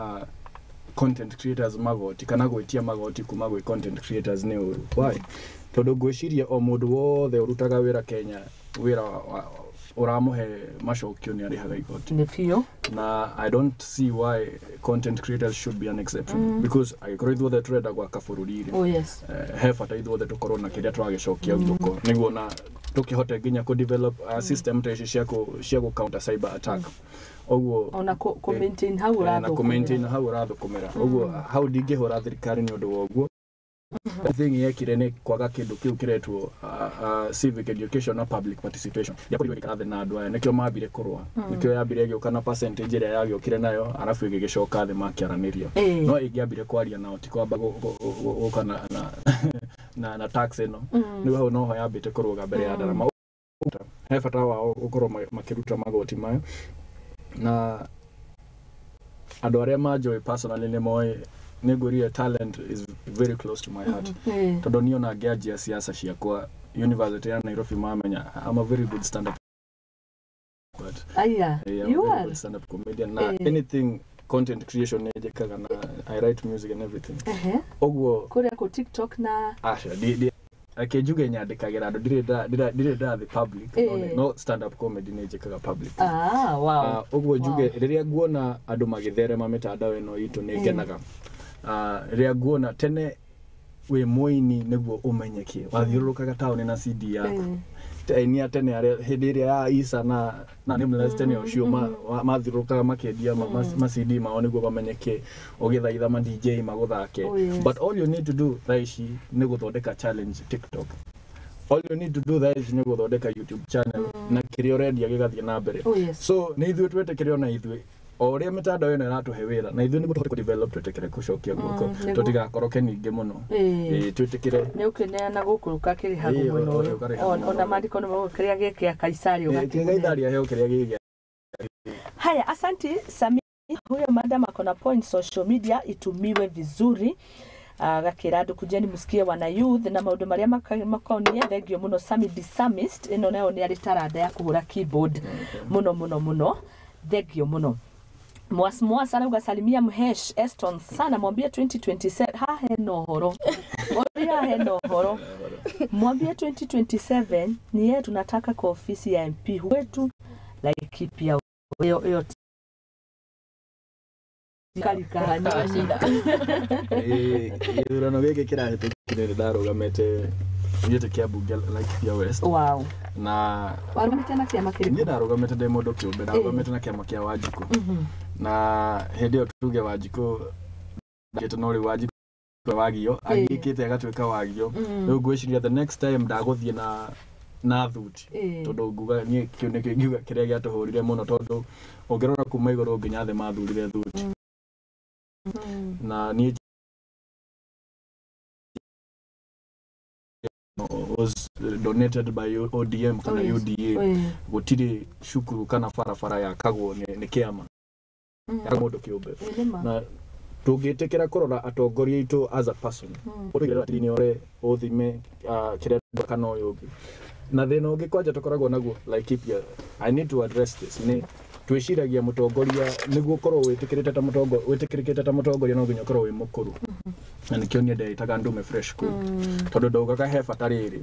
content creators magoti kana gwĩtia magoti kuma gwĩ content creators nĩ ũru. Why? Tondũ ngwĩciria o mũndũ wothe ũrutaga wĩra Kenya, wĩra ũramũhe macokio, nĩ arĩhaga igoti. Nĩ biũ. Na I don't see why content creators should be an exception, because angĩkorwo ithuothe tũrenda gwaka bũrũri rĩ, oh yes he bata ithuothe tũkorwo na kĩrĩa tũragĩcokia thoko nĩguo na tũkĩhote nginya kũ develop system ta ici cia kũ counter cyber attack. Ũguo ona kũ maintain hau na kũ maintain ũrathũkũmĩra. Hau ũrathũkũmĩra. Ũguo hau ndingĩhũra thirikari nĩ ũndũ wa ũguo. Thing yekire nĩ kwaga kĩndũ kĩu kĩretwo civic education na public participation. Yakorirwo ĩgĩikara thĩ na andũ aya, nĩkĩo mambire kũrũa, nĩkĩo yambire ĩgĩũka na percentage ĩrĩa yagĩũkire nayo, arabu ĩgĩgĩcoka thĩ makĩaranĩria. No ĩngĩambire kwaria nao, ti kwamba gũka na tax ĩno. Nĩguo hau noho yambĩte kũrũga mbere ya ndarama. He bata wao gũkorwo makĩruta magoti maya, na andũ arĩa manjũĩ personally nĩ moĩ nĩ ngwĩrire talent is very close to my heart, tondũ niĩ ona ngĩanjia siasa ciakwa university ya Nairobi mamenya I'm a very good stand up, but Aya. yeah, I'm You a very are good stand up comedian na anything content creation nĩ njĩkaga, na I write music and everything. Ũguo Kũrĩa kũ TikTok na aca, reke njuge nyandĩkagĩra andũ, ndirĩ ndathi public, no stand up comedy nĩ njĩkaga public. Ah, wow. Ũguo njuge rĩrĩa nguona andũ magĩtherema mĩtandao ĩno itũ nĩ ngenaga. Rĩrĩa nguona tene wĩ mũini nĩguo ũmenyeke wathiũrũrũkaga taũni na CD yaku. Aini a tene arĩa hĩndĩ ĩrĩa ya Isa na Nameless, tene ũcio mathiũrũrũkaga makĩendia ma CD mao nĩguo mamenyeke, ũgĩthaitha ma DJ magũthake. Oh, yes. But all you need to do thaa ici nĩ gũthondeka challenge TikTok, all you need to do thaa ici nĩ gũthondeka YouTube channel, na kĩrĩa ũrendia gĩgathiĩ na mbere. Oh, yes. So nĩ ithuĩ twĩtĩkĩre, ona ithuĩ o ũrĩa mĩtandao ĩno ĩratũhe wĩra, na ithuĩ nĩguo tũhote kũdevelop, twĩtĩkĩre gũcokia guoko, tũtigakoroke ningĩ mũno. Twĩtĩkĩre. Nĩ ũkĩneana gũkũ ũgakĩrĩha mwena ũyũ ũyũ. ũkarĩha mwena Ona ũyũ. maandĩko nĩ mauga kĩrĩa gĩkĩa Kaisari ũgakĩmũhe. Kaithari aheo kĩrĩa gĩgĩa. Haya, asante Sami. Huyo madam ako na point, social media itumiwe vizuri. Agakĩra andũ kujeni musikie wana youth na maũndũ marĩa makonie. Thengio mũno Sami Disamist, ĩno nayo nĩ arĩ taranda ya kũhũra keyboard mũno mũno mũno, thengio mũno. Mwas Mwas arauga salimia Mhesh Eston sana, mwambie 2027 hahe na ũhoro ũrĩa hahe na ũhoro, mwambie 2027 ni yeye tunataka kwa ofisi ya MP wetu Laikipia. Ĩyo ĩyo karika hanini. Gĩthurano gĩkĩ kĩrahĩtũkire nĩ ndarũgamĩte gĩtĩ kĩa mbunge Laikipia West. Na Warũgamĩte na kĩama kĩrĩkũ? Niĩ ndarũgamĩte ndĩ mũndũ kĩũmbe, ndarũgamĩte na kĩama kĩa Wanjikũ. Na hĩndĩ ĩyo tuge Wanjikũ ndagĩte, no rĩu Wanjikũ wagio agiĩkĩte agatuĩka wagio. Rĩu ngwĩciria the next time ndagũthiĩ na thuti, tondũ nguga niĩ kĩu nĩkĩo ingiuga kĩrĩa gĩatũhũrire mũno, tondũ ũngĩrora kuma igũrũ nginya thĩ mathurire thuti. Na niĩ was donated by ODM kana UDA. Gũtirĩ cukuru kana barabara yakagwo nĩ kĩama ya mũndũ kĩũmbe. Nĩma. Na tũngĩtĩkĩra kũrora atongoria aitũ as a person, ũtũigĩrĩra ũre ũthime kĩrĩa kana ũyũ ũngĩ. Na thĩna ũngĩ kwanja tũkoragwo naguo Laikipia, I need to address this, nĩ twĩciragia mũtongoria nĩguo ũkorwo wĩtĩkĩrĩte ta mũtongoria, wĩtĩkĩrĩkĩte ta mũtongoria, no nginya ũkorwo wĩ mũkũrũ. Na nĩkĩo niĩ ndetaga ndume fresh kũu, tondũ ndaugaga he bata rĩrĩ,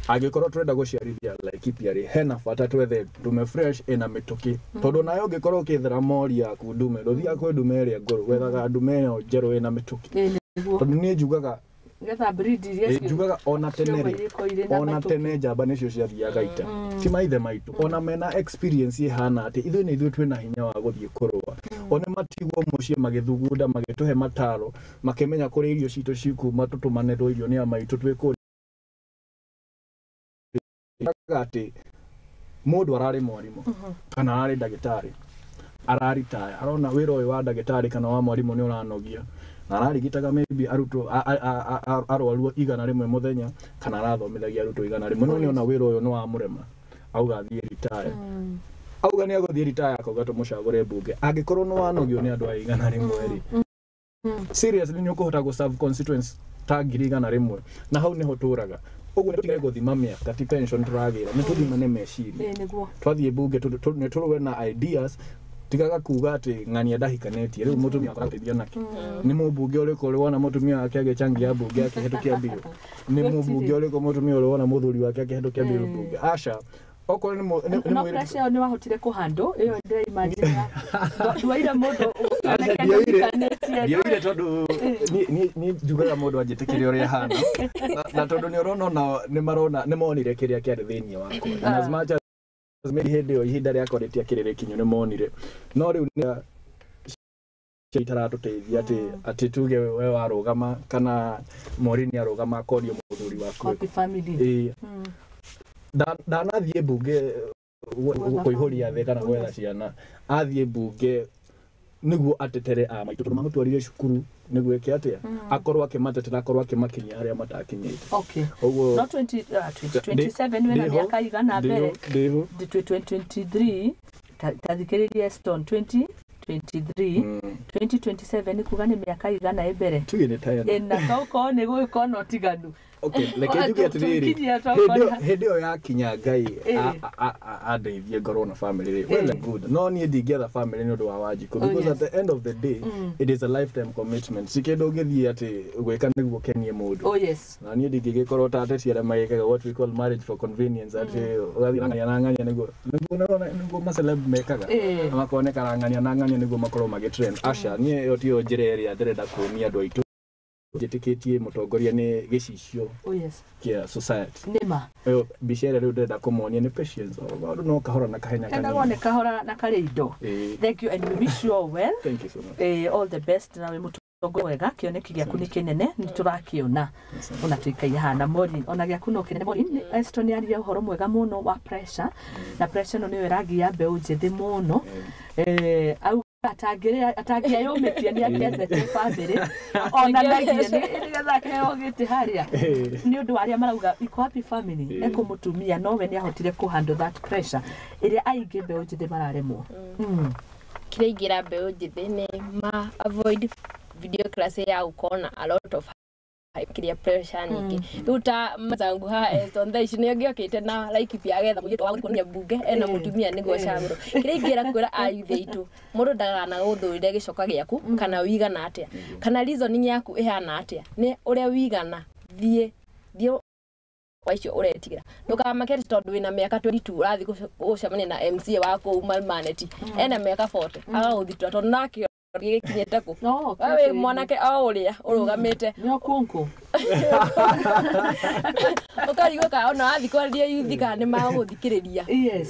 angĩkorwo tũrenda gũciarithia Laikipia rĩ, hena bata twethe ndume fresh ĩna mĩtũkĩ, tondũ nayo ũngĩkorwo ũkĩethera mori yaku ndume, ndũthiaga kwĩ ndume ĩrĩa ngũrũ, wethaga ndume ĩyo njerũ ĩna mĩtũkĩ. Nĩguo. Tondũ niĩ njugaga nĩgetha breed iria njugaga ona tene rĩ, cioma irĩ na ona mĩtũkĩ. Tene njamba nĩcio ciathiaga ita, ti maithe maitũ. Ona mena experience ĩhana atĩ ithuĩ nĩ ithuĩ twĩna hinya wa gũthiĩ kũrũa, ona matigwo mũciĩ magĩthugunda, magĩtũhe mataro, makĩmenya kũrĩa irio citũ cikuma, tũtũmanĩrwo irio nĩ amaitũ twĩ kũrĩa. Atĩ mũndũ ararĩ mwarimũ kana ararĩ ndagĩtarĩ, araritaya, arona wĩra ũyũ wa ndagĩtarĩ kana wa mwarimũ nĩ ũranogia, na ararigitaga maybe arutwo arwaru 100 mũthenya, kana arathomithagia arutwo 100, no nĩona wĩra ũyũ nĩ wamũrema, auga athiĩ ritaya. Auga nĩ agũthiĩ ritaya, akauga tũmũcagũre mbunge. Angĩkorwo nĩ wanogio nĩ andũ a 100 rĩ, seriously nĩ ũkũhota gũ serve constituents ta 100,000? Na hau nĩho tũraga ũguo. Nĩ tũtige gũthima mĩaka, ti pension tũragĩra, nĩ tũthimane meciria. Nĩguo. Twathiĩ mbunge nĩ tũrũe na ideas. Tigaga kuga atĩ ng'ania ndahikanĩtie, rĩu mũtumia akũrateithia nake. Nĩ mũmbunge ũrĩkũ ũrĩ wona mũtumia wake agĩchangia mbunge akĩhetũkia bill? Nĩ mũmbunge ũrĩkũ mũtumia ũrĩ wona mũthuri wake akĩhetũkia bill mbunge? Aca, okorwo nĩ no mũirĩtu- pressure ĩyo nĩ wahotire kũhandle ĩyo? Ndĩraimagine ndwaire mũndũ Aca, ũkĩoneke ndioire. ndũhikanĩtie. Ndioire, tondũ niĩ njugaga mũndũ anjĩtĩkĩre ũrĩa ahana. Na tondũ nĩ ũrona onao nĩ marona, nĩ monire kĩrĩa kĩarĩ thĩinĩ wakwa. And as much as maybe hĩndĩ ĩyo ihinda rĩakwa rĩtiakĩrĩ rĩkinyu, nĩ monire, no rĩu nĩ itaratũteithia atĩ tuge we warũgama kana Maureen arũgama akorio mũthuri waku. Happy family. Ĩĩ. Ndanathiĩ mbunge kũihũria thĩ kana gwetha ciana, athiĩ mbunge nĩguo atetere a maitũ, tondũ mamũtwarire cukuru nĩguo eke atĩa, akorwo akĩmatetera, akorwo akĩmakinyia harĩa matakinyĩte. Ũguo No 20, 2027 wĩna ndĩho, mĩaka igana mbere? Ndĩho. 2023, tathikĩrĩria Stone, 2023, 2027 nĩ kuga nĩ mĩaka igana ĩ mbere? Tuge nĩ ta ĩno. Ĩna tokorwo nĩ gũgĩkorwo na ũtiganu. Okay, reke njuge atĩrĩrĩ, Tũkinyia hĩndĩ ĩyo yakinya Ngai andeithie ngorwo na family rĩ, well and good, no niĩ ndingĩetha family nĩ ũndũ wa Wanjikũ, because at the end of the day it is a lifetime commitment. Si kĩndũ ũngĩthiĩ atĩ gwĩka nĩguo ũkenie mũndũ. Na niĩ ndingĩgĩkorwo ta ateti arĩa magĩkaga what we call marriage for convenience, atĩ ũgathiĩ na ng'ania na ng'ania nĩguo maceleb mekaga, na makoneka na ng'ania na ng'ania nĩguo makorwo magĩtrend. Aca, niĩ ĩyo tiyo njĩra ĩrĩa ndĩrenda kuonia andũ aitũ. Njĩtĩkĩtie mũtongoria nĩ gĩcicio kĩa society. Nĩma. Ĩyo mbica ĩrĩa rĩu ndĩrenda kũmonia nĩ patience. O maũndũ no kahora na kahenya kendagwo kanini. nĩ kahora na karĩ indo. Thank you and we wish you all well. Thank you so much. All the best na wĩ mũtongoria wega. Kĩoneki gĩaku nĩ kĩnene, nĩ tũrakĩona ona tũikaire hana. Maureen, ona gĩaku no kĩnene. Maureen, Eston aria ũhoro mwega mũno wa pressure, na pressure ĩno nĩyo ĩragia mbeũ njĩthĩ mũno. Auga atangĩeyũmĩtie nĩ angĩethete bamĩrĩ onanagie nĩgetha akĩheo gĩtĩ harĩa, nĩ ũndũ wa arĩa marauga iko happy family ekũmũtumia, nowe nĩ ahotire kũ handle that pressure ĩrĩa aingĩ mbeũ njĩthĩ mararemwo. Kĩrĩa ingĩra mbeũ njĩthĩ nĩ ma avoid video class ya gũkorwo na a lot of Kiria pressure nyingĩ. Rĩu ta mazangu ha Eston thaa ici nĩ angĩokĩte na Laikipia agetha mũirĩtu wa gũthiĩ mbunge ena mũtumia nĩguo acagũrwo. Kĩrĩa ingĩra kwĩra ayuthi aitũ, mũndũ ndagana gũthũrire gĩcoka gĩaku kana wigana atĩa kana reasoning yaku ĩhana atĩa, nĩ ũrĩa wigana thiĩ thiĩ wa icio ũretigĩra, ndũkamake tondũ wĩna mĩaka 22 ũrathiĩ gũcemania na MCA wa kũu Malmaneti ena mĩaka 40 agagũthitura tondũ nake gĩkinyĩte kũ. We wĩ mwanake o ũrĩa ũrũgamĩte nĩ okuonko ũkarigwo kana ona wathiĩ kwarĩria yuthi kana nĩ magũthikĩrĩria.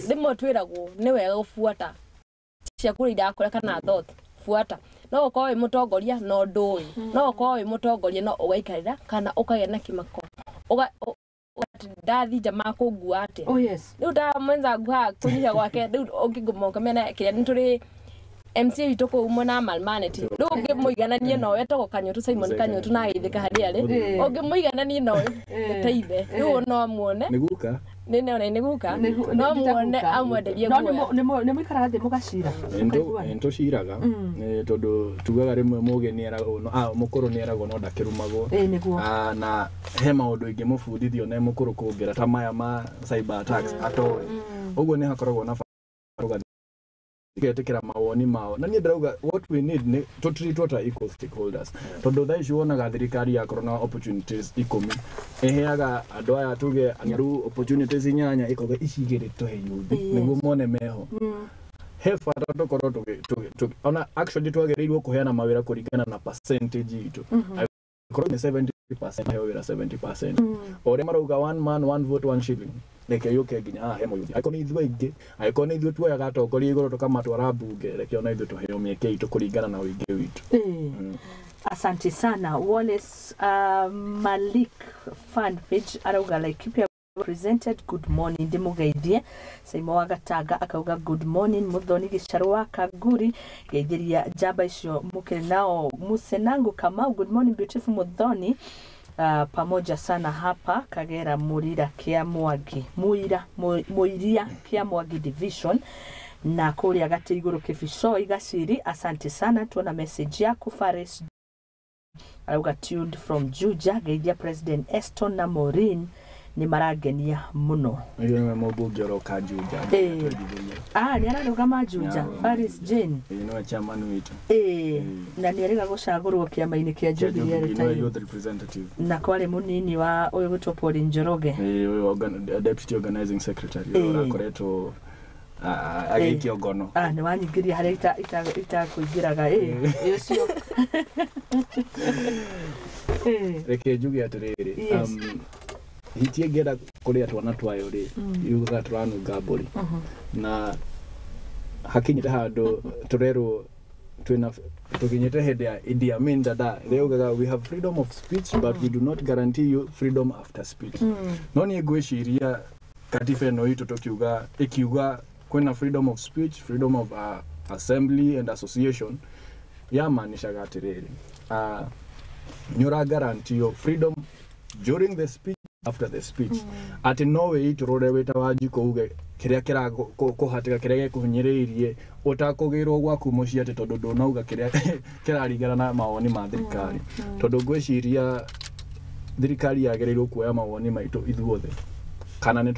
Rĩmwe twĩragwo nĩ wega gũbuata ciaku ũrĩa irakũra kana thought buata, no ũkorwo wĩ mũtongoria no ndũĩ, no ũkorwo wĩ mũtongoria no ũgaikarĩra kana ũkagĩa na kĩmako ndathi nja makũngua atĩa. Rĩu nda mwenzangu haha kũnyihia gwake rĩu ũngĩngũmoka mena kĩrĩa nĩ tũrĩ MC witũ kũu mwena wa Malmaneti, rĩu ũngĩmũigananie nowe etagwo Kanyũtũ Simon Kanyũtũ na agĩthĩka harĩa arĩ, ũngĩmũigananie nowe nĩ rĩu no muone nĩ guka nĩ guka no muone amwenderie guoya. Nĩ mũikaraga thĩ mũgacira? Nĩtũciraga tondũ tugaga rĩmwe mũgĩ nĩeragwo mũkũrũ nĩeragwo no ndakĩrumagwo, na he maũndũ ingĩmũbundithio nĩ mũkũrũ kũngĩra ta maya ma cyber attacks atoĩ, ũguo nĩ hakoragwo na getĩkĩra mawoni mao. Na niĩ ndĩrauga what we need nĩ tũtreatwo ta equal stakeholders, tondũ thaa ici wonaga thirikari yakorwo na opportunities 10 ĩheaga andũ aya tuge ang'eru opportunities 8 ĩkoga ici 2 tũhe yuthi nĩguo mone meho. He bata tũkorwo ona actually twagĩrĩirwo kũheana mawĩra kũringana na percentage itũ, angĩkorwo nĩ 70% heo wĩra 70%. O ũrĩa marauga one man one vote one shilling, reke yũke nginya haha he mũyuthi, angĩkorwo nĩ ithuĩ aingĩ, angĩkorwo nĩ ithuĩ tuoyaga atongoria igũrũ tũkamatwara mbunge, reke ona ithuĩ tũheo mĩeke itũ kũringana na ũingĩ witũ. Asante sana Wallace. Malik fan page arauga Laikipia presented good morning, ndĩmũgeithie. Saimo wa Gatanga akauga good morning. Muthoni Gĩcarũ wa Kanguri ngeithĩria njamba icio mũkĩrĩ nao. Musenangu Kamau good morning beautiful Muthoni. Pamoja sana hapa Kagera Murira kia Mwangi Muira Muiria kia Mwangi division na kũrĩa gatĩ igũrũ Kĩbicoi Gaciri, asante sana. Tuona message yaku. Faris arauga tuned from Juja, geithia President Eston na Maureen nĩ marangenia mũno. Ũyũ nĩwe mũmbunge ũroka Juja. Nĩ ararũgama Juja, Faris Jane nĩwe chairman witũ. Na nĩ erĩga gũcagũrwo kĩama-inĩ kĩa Jubilee arĩ ta youth representative, na kwarĩ mũnini wa ũyũ gwĩtwo Pauline Njoroge, ũyũ deputy organizing secretary ũrakoretwo agĩikio ngono. Nĩ wanyingĩria harĩa itakũingĩraga. Ũcio reke njuge atĩrĩrĩ, hiti ĩngĩenda kũrĩa twana twayo rĩ yugaga tũranunga mbũri, na hakinyĩte handũ tũrerwo twĩna tũkinyĩte hĩndĩ ya Idi Amin Dada rĩugaga we have freedom of speech but we do not guarantee you freedom after speech. No niĩ ngwĩciria katiba ĩno itũ tũkiuga ĩkiuga kwĩna freedom of speech, freedom of assembly and association, yamaanishaga atĩrĩrĩ, nĩ ũragarantio freedom during the speech, after the speech. Atĩ no wĩitũrũre wĩ ta Wanjikũ uge kĩrĩa kĩrakũhatĩka kĩrĩa gĩkũhinyĩrĩirie ũtakũgĩrwo gwaku mũciĩ atĩ tondũ ndũnauga kĩrĩa kĩraringana na mawoni ma thirikari. Tondũ ngwĩciria thirikari yagĩrĩirwo kuoya mawoni maitũ ithuothe, kana nĩ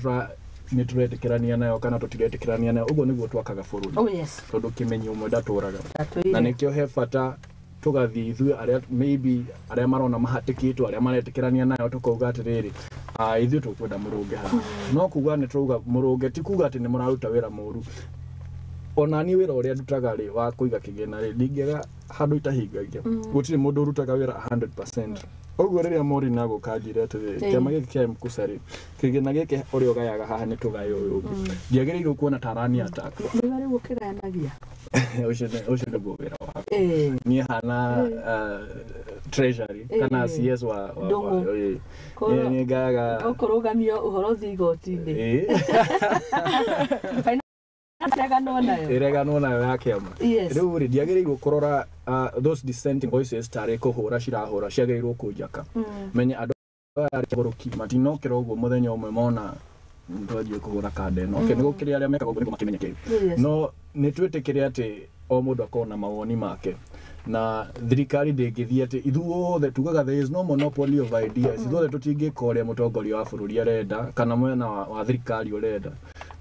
tũretĩkĩrania nayo kana tũtiretĩkĩrania nayo, ũguo nĩguo twakaga bũrũri. Tondũ kĩmenyi ũmwe ndatũraga, na nĩkĩo he bata tũgathiĩ ithuĩ arĩa maybe arĩa marona mahatĩkĩtwo arĩa maretĩkĩrania nayo tũkauga atĩrĩrĩ, ithuĩ tũkwenda mũrũnge haha. No kuga nĩ tũrauga mũrũnge ti kuga atĩ nĩ mũraruta wĩra mũru. Ona niĩ wĩra ũrĩa ndutaga rĩ wa kũiga kĩgĩna rĩ ndingĩaga handũ itahingagia, gũtirĩ mũndũ ũrutaga wĩra 100%. Ũguo rĩrĩa Maureen agũka anjĩre atĩrĩrĩ, kĩama gĩkĩ kĩa M-Kusa rĩ kĩgĩna gĩkĩ ũrĩa ũgayaga haha nĩ tũgaye ũyũ ũngĩ, ndiagĩrĩirwo kuona ta arani attack. Nĩwe rĩu ũkĩgayanagia? Ũcio nĩguo wĩra wakwa. Niĩ hana treasury kana CS wa niĩ ngayaga ũkũrũgamio ũhoro ũthiĩ igoti-inĩ. Ĩreganwo nayo, ĩreganwo nayo ya kĩama. Rĩu rĩ ndiagĩrĩirwo kũrora those dissenting voices tarĩ kũhũra cirahũra, ciagĩrĩirwo kũnjaka menye andũ aya arĩa matinokĩra ũguo mũthenya ũmwe mona twanjie kũhũra kanda ĩno. Okay, nĩ gũkĩrĩ arĩa mekaga ũguo nĩguo makĩmenye kĩu, no nĩ twĩtĩkĩre atĩ o mũndũ akorwo na mawoni make. Na thirikari ndĩngĩthiĩ atĩ ithuothe tugaga there is no monopoly of ideas. Ithuothe tũtingĩka ũrĩa mũtongoria wa bũrũri arenda kana mwena wa thirikari ũrenda.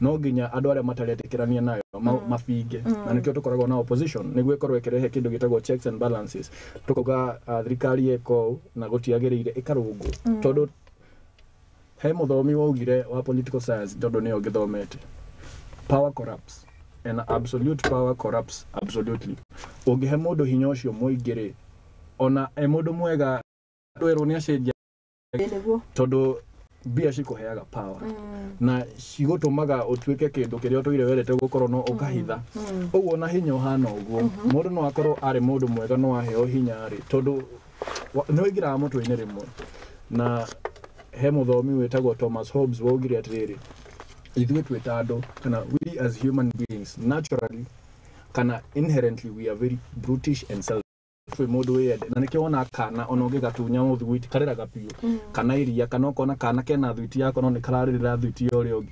No nginya andũ arĩa mataretĩkĩrania nayo mabinge. Na nĩkĩo tũkoragwo na opposition nĩguo ĩkorwo ĩkĩrehe kĩndũ gĩtagwo checks and balances. Tũkauga thirikari ĩka ũũ na gũtiagĩrĩire ĩkarũngwo. Tondũ he mũthomi waugire wa political science tondũ nĩyo ngĩthomete, power corrupts and absolute power corrupts absolutely. Ũngĩhe mũndũ hinya ũcio mũingĩ rĩ, ona e mũndũ mwega ndwerwo nĩ acenjia tondũ mbia cikũheaga power na cigũtũmaga ũtuĩke kĩndũ kĩrĩa ũtũire wendete gũkorwo no ũkahitha. Ũguo na hinya ũhana ũguo mũndũ no akorwo arĩ mũndũ mwega no aheo hinya rĩ, tondũ nĩ ũingĩraga mũtwe-inĩ rĩmwe. Na he mũthomi wĩtagwo Thomas Hobbes waugire atĩrĩrĩ, ithuĩ twĩ ta andũ kana we as human beings naturally kana inherently we are very brutish and selfish. Twĩ mũndũ wĩyende na nĩkĩo wona kana ona ũngĩgatunya mũthugwiti karĩraga biũ kana iria kana ũkona kana kena thwiti yako no nĩ kararĩrĩra thwiti ya ũrĩa ũngĩ,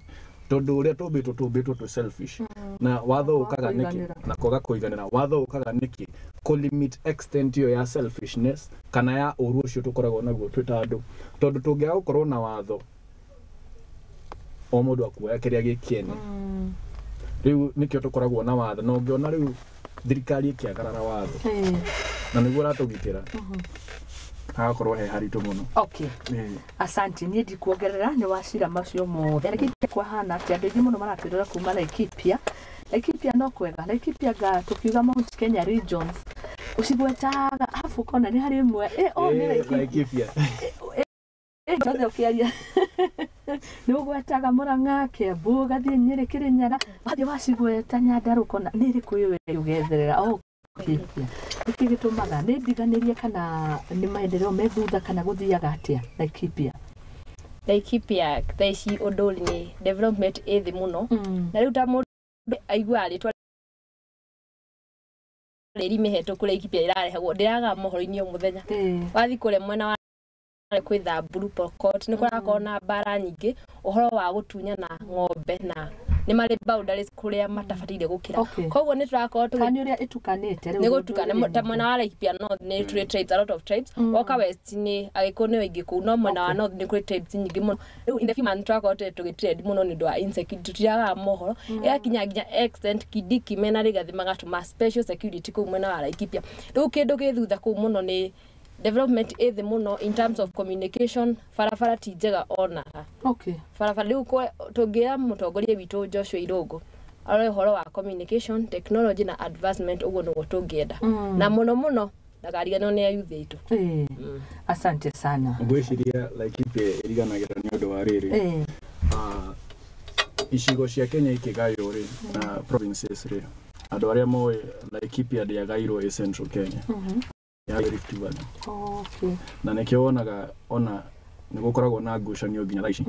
tondũ ũrĩa tũmbĩtwo tũmbĩtwo twĩ selfish. Na watho ũkaga nĩkĩ na kwaga kũiganĩra, watho ũkaga nĩkĩ kũ limit extent ĩyo ya selfishness kana ya ũru ũcio tũkoragwo naguo twĩ ta andũ, tondũ tũngĩaga gũkorwo na watho o mũndũ akuoya kĩrĩa gĩ kĩene. Rĩu nĩkĩo tũkoragwo na watho, na ũngĩona rĩu thirikari ĩkĩagarara watho na nĩguo ũratũgitĩra hagakorwo he haritũ mũno. Okay. Asante, niĩ ndikuongerera nĩ wacira macio mothe. Laikipia kwahana atĩ andũ aingĩ mũno maratwĩrora kuma Laikipia. Laikipia no kwega. Laikipia nga tũkiuga Mount Kenya regions ũcigwetaga arabu ũkona nĩ harĩ ĩmwe nĩ Laikipia. Yothe ũkĩaria nĩ ũgwetaga Murang'a, Kiambu, ũgathiĩ Nyĩrĩ, Kĩrĩnyaga, wathiĩ wacigweta Nyandarua ũkona nĩ ĩrĩkũ ĩyo ũgetherera. Laikipia nĩkĩ gĩtũmaga nĩ ndiganĩrie kana nĩ maendeleo me thutha kana gũthiaga atĩa Laikipia? Laikipia thaa ici ũndũ ũrĩ nĩ development ĩ thĩ mũno. Na rĩu ta mũndũ aiguaga rĩtwa rĩri mĩhetũku Laikipia ĩrarehagwo ndĩraga mohoro-inĩ o mũthenya. Wathiĩ kũrĩa mwena wa kwĩ Thamburu, Pokot nĩ kũrakorwo na mbara nyingĩ ũhoro wa gũtunyana ng'ombe na nĩ marĩ boundaries kũrĩa matabataire gũkĩra. Koguo nĩ tũrakorwo tũgĩ kana ũrĩa ĩtukanĩte rĩu nĩ gũtukana ta mwena wa Laikipia North nĩ tũrĩ tribes, a lot of tribes. Woka West nĩ Agĩkũyũ nĩo aingĩ kũu, no mwena wa North nĩ kũrĩ tribes nyingĩ mũno. Rĩu in the few months tũrakorwo tũgĩtrend mũno nĩ ũndũ wa insecurity, tũtiragaga mohoro ĩgakinya nginya extent Kindiki mena Rigathi magatũma special security kũu mwena wa Laikipia. Rĩu kĩndũ gĩ thutha kũu mũno nĩ development ĩ thĩ mũno in terms of communication, barabara ti njega ona. Okay. Barabara rĩu tũngĩra mũtongoria witũ Joshua Irũngũ arore ũhoro wa communication, technology na advancement, ũguo nĩguo tũngĩenda. Na mũno mũno ndakariganĩrwo nĩ ayuthi aitũ. Asante sana. Ngwĩciria Laikipia ĩriganagĩra nĩ ũndũ wa rĩrĩ. Icigo cia Kenya ikĩgaywo rĩ na provinces rĩ, andũ arĩa moĩ Laikipia ndĩagairwo ĩ Central Kenya. Ya Rift Valley. Okay. Na nĩkĩo wonaga ona nĩ gũkoragwo na ngucanio nginya thaa ici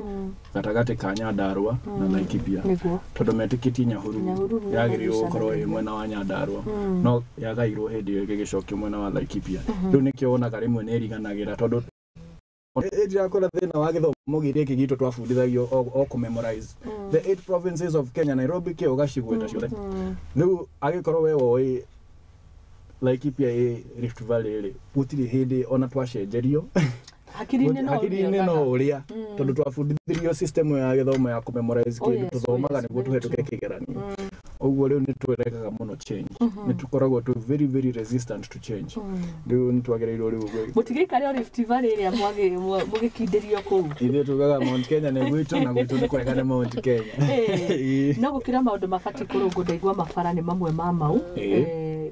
gatagatĩ ka Nyandarua na Laikipia, tondũ metĩkĩtie Nyahururu yagĩrĩirwo gũkorwo ĩ mwena wa Nyandarua no yagairwo hĩndĩ ĩyo ĩgĩgĩcokio mwena wa Laikipia. Rĩu nĩkĩo wonaga rĩmwe nĩ ĩriganagĩra tondũ ĩtirakora thĩna wa gĩthomo gĩkĩ gitũ twabundithagio o kũ memorize the 8 provinces of Kenya, Nairobi kĩ ũgacigweta ciothe. Rĩu angĩkorwo we woĩ Laikipia ĩ Rift Valley rĩ, gũtirĩ hĩndĩ ona twacenjerio hakiri-inĩ no ũrĩa tondũ twabundithirio system ya gĩthomo ya kũmemorize kĩndũ tũthomaga nĩguo tũhetũke kĩgeranio. Ũguo rĩu nĩ twĩrekaga mũno change, nĩ tũkoragwo twĩ very very resistant to change. Rĩu nĩ twagĩrĩirwo rĩu mũtigĩikare o Rift Valley ĩrĩa mũgĩkindĩrio kũu. Ithuĩ tugaga Mount Kenya nĩ gwitũ na gwitũ nĩ kwega nĩ Mount Kenya. No gũkĩra maũndũ mabatiĩ kũrũngwo, ndaigua mabara nĩ mamwe ma mau.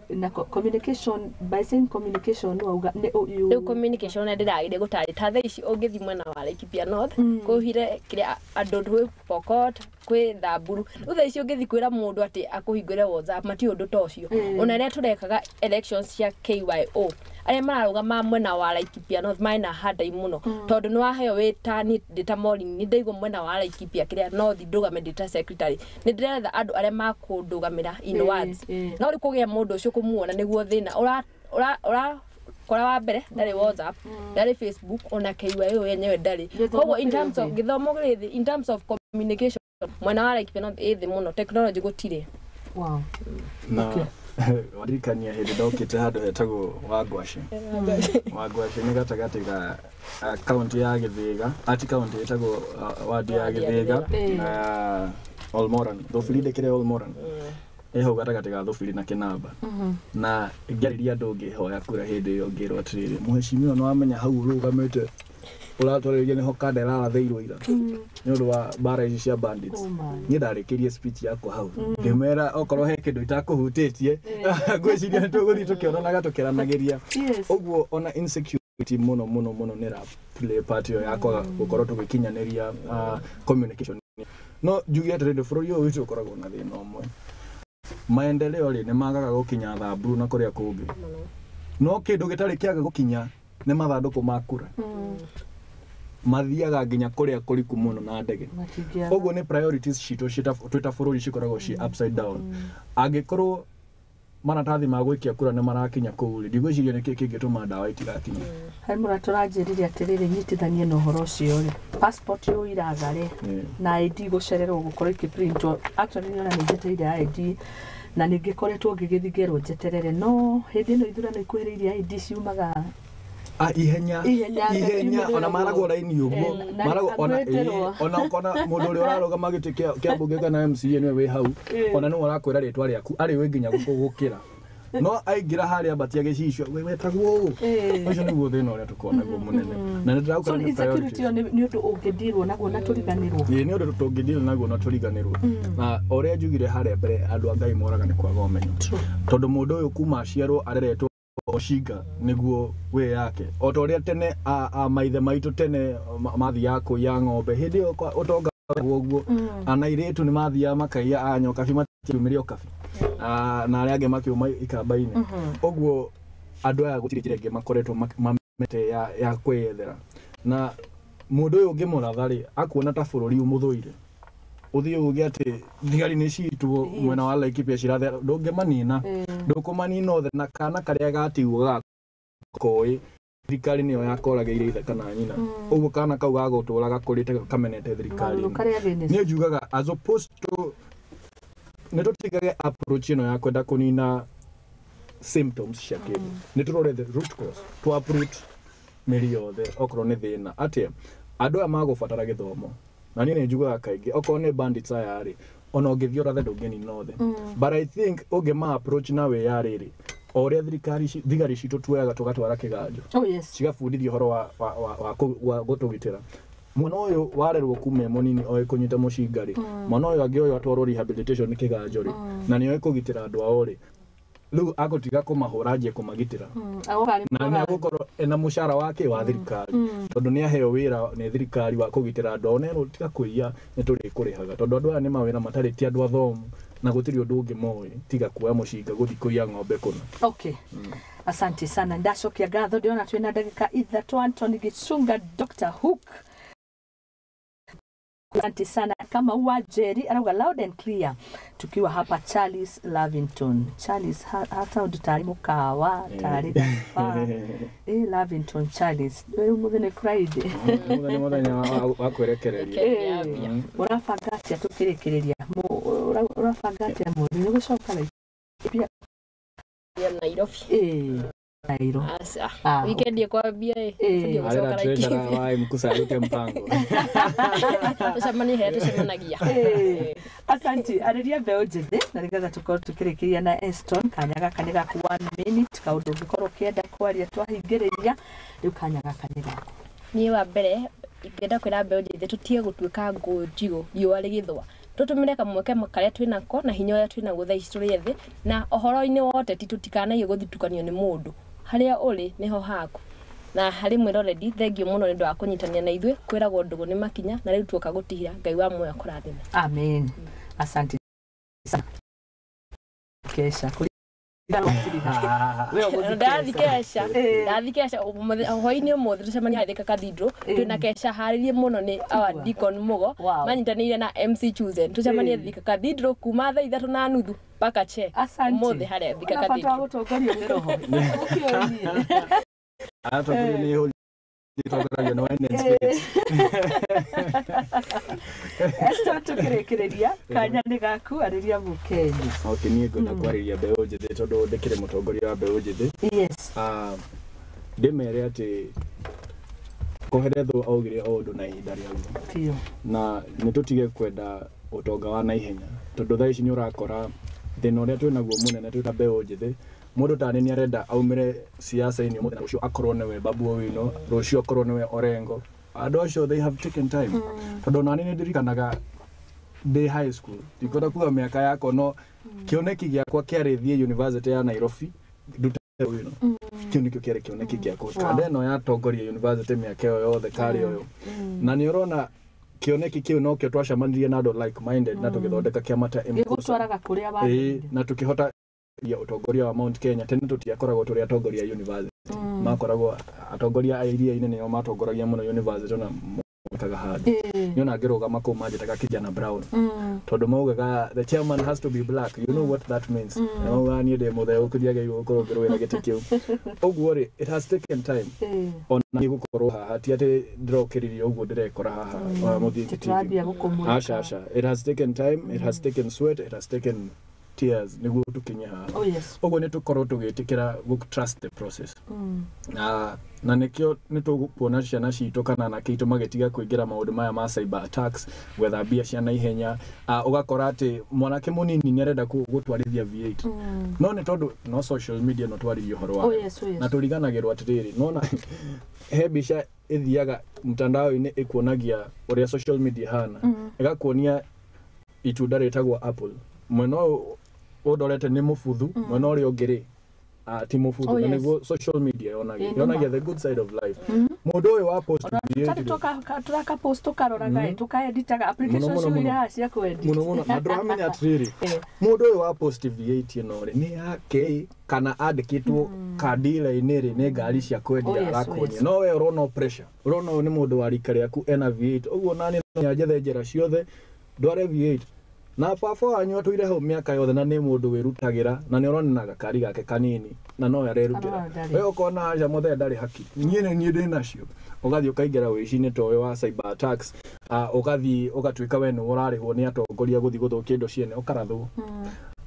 Na communication, by saying communication wauga nĩ rĩu communication nĩ ndĩragire gũtarĩ ta thaa ici ũngĩthiĩ mwena wa Laikipia North kũhire kĩrĩa andũ twĩ Pokot kwĩ Thamburu, rĩu thaa ici ũngĩthiĩ kwĩra mũndũ atĩ akũhingũre WhatsApp matiũĩ ũndũ ta ũcio. Ona rĩrĩa tũrekaga elections cia KYO arĩa mararũgama mwena wa Laikipia North marĩ na hard time mũno, tondũ nĩ waheo wĩ ta niĩ ndĩ ta Maureen nĩ ndaigua mwena wa Laikipia kĩrĩa North ndũgame ndĩ ta secretary, nĩ ndĩretha andũ arĩa makũndũgamĩra in words, no rĩu kũgĩa mũndũ ũcio kũmuona nĩguo thĩna ũra kora wa mbere ndarĩ WhatsApp, ndarĩ Facebook, ona KYO yenyewe ndarĩ. Koguo in terms of gĩthomo gĩrĩ thĩ, in terms of communication mwena wa Laikipia North ĩ thĩ mũno, technology gũtirĩ. Wow. Na Waririkania hĩndĩ ndokĩte handũ hetagwo Wangwaci. Wangwaci nĩ gatagatĩ ga kaunti ya Gĩthĩga, ati kaunti ĩtagwo wadi ya Gĩthĩga na Olmoran. Thũbiri ndĩkĩrĩ Olmoran. Ĩ hau gatagatĩ ga Thũbiri na Kĩnamba. Na ngĩarĩria andũ ngĩhoya kura hĩndĩ ĩyo ngĩrwo atĩrĩrĩ, mũhecimiwa nĩ wamenya hau ũrũgamĩte ũratwarĩria nĩho kanda ĩrarathĩirwo ira nĩ ũndũ wa mbara ici cia bandits. Niĩ ndarĩkĩrie speech yakwa hau ngĩmera okorwo he kĩndũ itakũhutĩtie ngwĩciria nĩ tũgũthiĩ tũkĩonanaga tũkĩaranagĩria. Ũguo ona insecurity mũno mũno mũno nĩ ĩra play part ĩyo ya kwaga gũkorwo tũgĩkinyanĩria communication. No njuge atĩrĩrĩ, bũrũri ũyũ witũ ũkoragwo na thĩna ũmwe, maendeleo rĩ nĩ magaga gũkinya Thamburu na kũrĩa kũngĩ, no kĩndũ gĩtarĩ kĩaga gũkinya nĩ mathandũkũ ma kura mathiaga nginya kũrĩa kũriku mũno na ndege. Ũguo nĩ priorities citũ twĩ ta bũrũri cikoragwo ci upside down. Angĩkorwo maratathi ma gũikia kura nĩ marakinya kũu rĩ, ndigwĩciria nĩkĩ kĩngĩtũma ndawa itigakinye. Harĩ mũrata ũranjĩrire atĩrĩrĩ, nyitithanie na ũhoro ũcio rĩ, passport ĩyo iraga rĩ na ID gũcererwo gũkorwo ĩkĩprintwo. Actually niĩ ona nĩ njetereire ID na nĩ ngĩkoretwo ngĩgĩthiĩ ngerwo njeterere, no hĩndĩ ĩno ithurano ikuhĩrĩirie ID ciumaga ihenya ihenya, ona maragwo raini ũguo maragwo ona ona ũkona mũndũ ũrĩa ũrarũgama gĩtĩ kĩa mbunge kana MCA nĩwe wĩ hau, ona nĩwe ũrakwĩra rĩtwa rĩaku arĩ we nginya gũkĩra, no aingĩra harĩa ambatia gĩcicio we wetagwo ũũ. Ũcio nĩguo thĩna ũrĩa tũkoragwo naguo mũnene na nĩ ndĩraũkora nĩ insecurity ĩyo nĩ ũndũ ũngĩndirwo naguo na tũriganĩrwo. Ĩĩ nĩ ũndũ tũngĩndirwo naguo na tũriganĩrwo. Na ũrĩa njugire harĩa mbere, andũ a Ngai moraga nĩ kwaga ũmenyo, tondũ mũndũ ũyũ kuma aciarwo areretwo ũcinga nĩguo wĩ yake, o ta ũrĩa tene a maithe maitũ tene mathiaga kũiya ng'ombe hĩndĩ ĩyo ũtonga ũguo, ana airĩtu nĩ mathiaga makaiya a nyokabi matiumĩre ũkabi na arĩa angĩ makiuma ikamba-inĩ. Ũguo andũ aya gũtirĩ njĩra ĩngĩ makoretwo mamete ya kwĩyethera, na mũndũ ũyũ ũngĩmũratha rĩ akuona ta bũrũri ũmũthũire, ũthiĩ uge atĩ thigari nĩ citwo mwena wa Laikipia cirathera, ndũngĩmanina, ndũkũmanina othe, na kana karĩa gatigwo gakoĩ thirikari nĩyo yakoragĩire ithe kana nyina, ũguo kana kau gagũtũra gakũrĩte kamenete thirikari. Niĩ njugaga as opposed to nĩ tũtigage approach ĩno ya kwenda kũnina symptoms cia kĩndũ, nĩ tũrore the root cause, tũ uproot mĩri yothe okorwo nĩ thĩna atĩa andũ aya magũbatara gĩthomo. Na niĩ nĩ njugaga kaingĩ okorwo nĩ bandits aya rĩ, ona ũngĩthiĩ ũrathe ndũngĩnina othe, but I think ũngĩma approach na wĩya rĩrĩ, o ũrĩa thirikari thigari citũ tuoyaga tũgatwara kĩganjo cigabundithio ũhoro wa gũtũgitĩra. Mwana ũyũ warerwo kuma e mũnini oĩ kũnyita mũcinga rĩ, mwana ũyũ angĩoywo atwarwo rehabilitation nĩ kĩganjo rĩ, na nĩoĩ kũgitĩra andũ ao rĩ, rĩu agũtiga kũmahũra anjie kũmagitĩra, na nĩ agũkorwo ena mũcara wake wa thirikari, tondũ nĩ aheo wĩra nĩ thirikari wa kũgitĩra andũ ao, nerwo tiga kũiya nĩ tũrĩkũrĩhaga, tondũ andũ aya nĩ mawĩra matarĩ ti andũ athomu na gũtirĩ ũndũ ũngĩ moĩ tiga kuoya mũcinga gũthiĩ kũiya ng'ombe kũna. Okay. Asante sana, ndacokia ngatho, ndĩrona twĩna ndagĩka ithatũ. Anthony Gĩchunga, Dr. Hook, asante sana. Kama wa Jerry arauga loud and clear, tukiwa hapa Charles Lavington. Charles hata undu tari mukawa tari gaba Lavington Charles, umuthi nĩ Friday, mũthenya mũthenya wa kwĩrekereria. Ũrabanga atĩa tũkĩrĩkĩrĩria? Ũrabanga atĩa mũthĩ nĩ gũcoka Laikipia? Nairobi. Nairo. Weekend ikwambia arera treasurer wa Mkusa arute mpango. Tucemanie harĩa tũcemanagia. Asante, arĩria mbeũ njĩthĩ na nĩgetha tũkorwo tũkĩrĩkĩria na Eston. Kanya gaka nĩ gaku 1 minute, kaũndũ ũngĩkorwo ũkĩenda kwaria twahingĩrĩria, rĩu kanya gaka nĩ gaku. Niĩ wa mbere ingĩenda kwĩra mbeũ njĩthĩ tũtige gũtuĩka ngũ njigũ riũa rĩgĩthũa, tũtũmĩre kamweke karĩa twĩnako na hinya ũrĩa twĩnaguo thaa ici tũrĩ ethĩ, na ũhoro-inĩ wa ũteti tũtikanaige gũthitukanio nĩ mũndũ, harĩa ũrĩ nĩho haku. Na harĩ mwĩroreri, thengio mũno nĩ ũndũ wa kũnyitanĩra na ithuĩ, kwĩragwo ndũgũ nĩ makinya, na rĩu tuoka gũtihira. Ngai wa muoyo akũrathime. Amen. Asante sana. Kesha ndathi kesha, ndathi kesha hwainĩ ũmũthĩ tũcemania Thika Cathedral, twĩna kesha harĩrie mũno nĩ our Deacon Mugo manyitanĩire na MC Chosen, tũcemanie Thika Cathedral kuma thaa 3:30 mpaka che ũmũthĩ harĩa Thika Cathedral. Bata wa gũtongorio nĩ roho. Ũkĩũrie. Atongorio nĩ Gĩtongoragio nĩ Wine and Spirits. Esther, tũkĩrĩkĩrĩria kanya nĩ gaku, arĩria mũkenya. Okay, niĩ ngwenda kwarĩria mbeũ njĩthĩ tondũ ndĩkĩrĩ mũtongoria wa mbeũ njĩthĩ. Ndĩmere atĩ Koherethwo augire o ũndũ na ihinda rĩaguo. Na nĩ tũtige kwenda ũtonga wa naihenya, tondũ thaa ici nĩ ũrakora thĩna ũrĩa twĩnaguo mũnene twĩ ta mbeũ njĩthĩ. Mũndũ ta nĩ arenda aumĩre siasa-inĩ ũmũthĩ na rũciũ akorwo nĩwe Babu Owino, rũciũ akorwo nĩwe Orengo. Andũ acio, they have taken time, tondũ nani nĩ ndirikanaga ndĩ high school, ndikwenda kuga mĩaka yakwa, no kĩoneki gĩakwa kĩarĩ thiĩ University ya Nairobi ndute Owino. Kĩu nĩkĩo kĩarĩ kĩoneki gĩakwa. Kanda ĩno yatongoria university mĩaka ĩyo yothe karĩ ũyũ, na nĩ ũrona kĩoneki kĩu nokĩo twacemanirie na andũ like minded na tũgĩthondeka kĩama ta MKUSA. Gĩgũtwaraga kũrĩa Ĩĩ, wagĩrĩire. Na tũkĩhota ya ũtongoria wa Mount Kenya. Tene tũtiakoragwo tũrĩ atongoria a university, makoragwo atongoria a iria-inĩ nĩo matongoragia mũno university, ona mokaga handũ nĩona ngĩrũgama kũu manjĩtaga kijana brown, tondũ maugaga the chairman has to be black. You know what that means. Na maugaga niĩ ndĩ mũtheu, ndiagĩrĩirwo gũkorwo ngĩrũĩra gĩtĩ kĩu. Ũguo rĩ, it has taken time ona niĩ gũkorwo haha. Ti atĩ ndĩrokĩririe ũguo ndĩrekora haha wa Mũthingi TV. Tũrambia gũkũmũrĩka. Aca, aca, it has taken time, it has taken sweat, it has taken tears nĩguo tũkinye haha. Ũguo nĩ tũkorwo tũgĩtĩkĩra gũ trust the process, na nĩkĩo nĩ tũkuona ciana citũ kana anake aitũ magĩtiga kũingĩra maũndũ maya ma cyber attacks, gwetha mbia cia naihenya. Ũgakora atĩ mwanake mũnini nĩ arenda gũtwarithia V8, no nĩ tondũ no social media no twaririe ũhoro wayo. Na tũriganagĩrwo atĩrĩrĩ, nona he mbica ĩthiaga mtandao-inĩ ĩkuonagia ũrĩa social media hana, ĩgakuonia itunda rĩtagwo apple, mwena ũyũ ũndorete nĩ mũbuthu, mwena ũrĩa ũngĩ rĩ ti mũbuthu. Na nĩguo social media yonagia, yonagia the good side of life. Mũndũ ũyũ wa post V8 Tarĩ rĩ, tũraka post, tũkaroraga ĩ, tũkaeditaga application Mũno, mũno, cio mũno. iria haha cia kũedit. Mũno mũno, na ndũramenya atĩrĩrĩ, mũndũ ũyũ wa post V8 ĩno rĩ, nĩ yake kana andĩkĩtwo kandira-inĩ rĩ, nĩ ngari cia kwendia arakuonia. No we ũrona pressure, ũrona ũyũ nĩ mũndũ wa rika rĩaku ena V8, ũguo nani no njethe njĩra ciothe ndware V8, na baba wanyu atũire hau mĩaka yothe na nĩ mũndũ wĩrutagĩra, na nĩ ũrona na gakari gake kanini na no arerutĩra. Kana ndarĩ. We ũkona aca, mũthee ndarĩ haki, niĩ nĩ niĩ ndĩ nacio. Ũgathiĩ ũkaingĩra wĩici-inĩ ta ũyũ wa cyber attacks, ũgathiĩ ũgatuĩka we nĩwe ũrarĩhwo nĩ atongoria gũthiĩ gũthũkia indo ciene, ũkarathwo.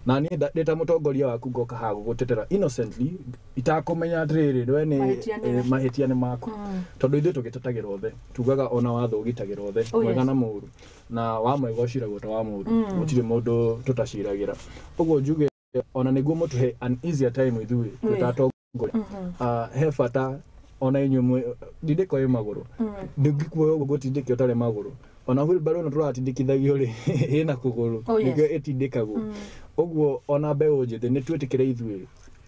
Na niĩ ndĩ ta mũtongoria waku ngoka haha gũgũtetera innocently, itakũmenya atĩrĩrĩ we nĩ Mahĩtia nĩwe. Mahĩtia nĩ maku, tondũ ithuĩ tũgĩtetagĩra othe, tugaga ona watho ũgitagĩra othe, mwega na mũũru, na wa mwega ũciragwo ta wa mũũru. Gũtirĩ mũndũ tũtaciragĩra. Ũguo njuge ona nĩguo mũtũhe an easier time ithuĩ twĩ ta atongoria, he bata ona inyuĩ ndindĩko ĩ magũrũ, ndũngĩkuoya ũguo gũtindĩke ũtarĩ magũrũ. Ona wheelbarrow ĩno tũratindĩkithagio rĩ, ĩna kũgũrũ, nĩkĩo ĩtindĩkagwo. Ũguo ona mbeũ njĩthĩ nĩ twĩtĩkĩre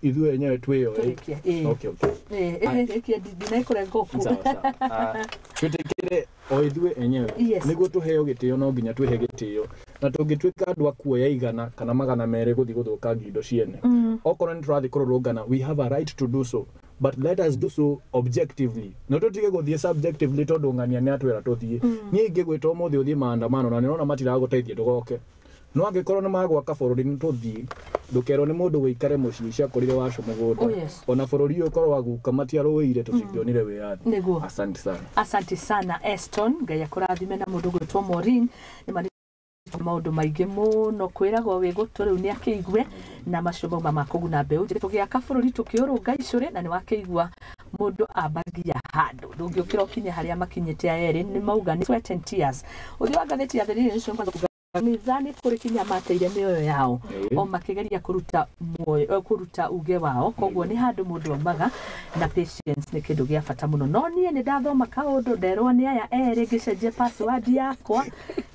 ithuĩ enyewe twĩyoe. Tũrĩkie, ĩĩ. Okay. Ĩkia ndinekũrenga ũku. Sawa sawa. Twĩtĩkĩre o ithuĩ enyewe, nĩguo tũheo gĩtĩo no nginya twĩhe gĩtĩo, na tũngĩtuĩka andũ a kuoya 100 kana 200 gũthiĩ gũthũkangia indo ciene, okorwo nĩ tũrathiĩ kũrũrũngana, we have a right to do so, but let us do so objectively, no tũtige gũthiĩ subjectively tondũ ng'ania nĩ atwĩra tũthiĩ. Niĩ ingĩgwĩta ũmũthĩ ũthiĩ maandamano na nĩrona matiragũteithia, ndũgoke. No angĩkorwo nĩ magwaka bũrũri, nĩ tũthiĩ. Ndũkerwo nĩ mũndũ wĩikare mũciĩ ciakorire waco mũgũnda. Ona bũrũri ũyũ ũkorwo waguka matiarũĩire, tũtingĩonire wĩyathi. Asante sana. Asante sana, Eston, Ngai akũrathime. Na mũndũ gwĩtwo Maureen nĩ marĩ maũndũ maingĩ mũno kwĩragwo wĩ gũtũ rĩu nĩ akĩigue, na macio mauma ma kũguna mbeũ njĩthĩ tũgĩaka bũrũri tũkĩũrũnga icũrĩ. Na nĩ wakĩigua mũndũ ambagia handũ, ndũngĩũkĩra ũkinye harĩa makinyĩte. Aya erĩ nĩ mauga nĩ sweat and tears. Ũthiĩ wa ngathĩti ya The Daily Nation kwanza kuga nitha nĩ kũrĩ kinya mateire mĩoyo yao o makĩgeria kũruta muoyo, kũruta uge wao. Koguo nĩ handũ mũndũ aumaga, na patience nĩ kĩndũ gĩa bata mũno. No niĩ nĩ ndathoma kaũndũ nderwo nĩ aya erĩ, ngĩcenjia password yakwa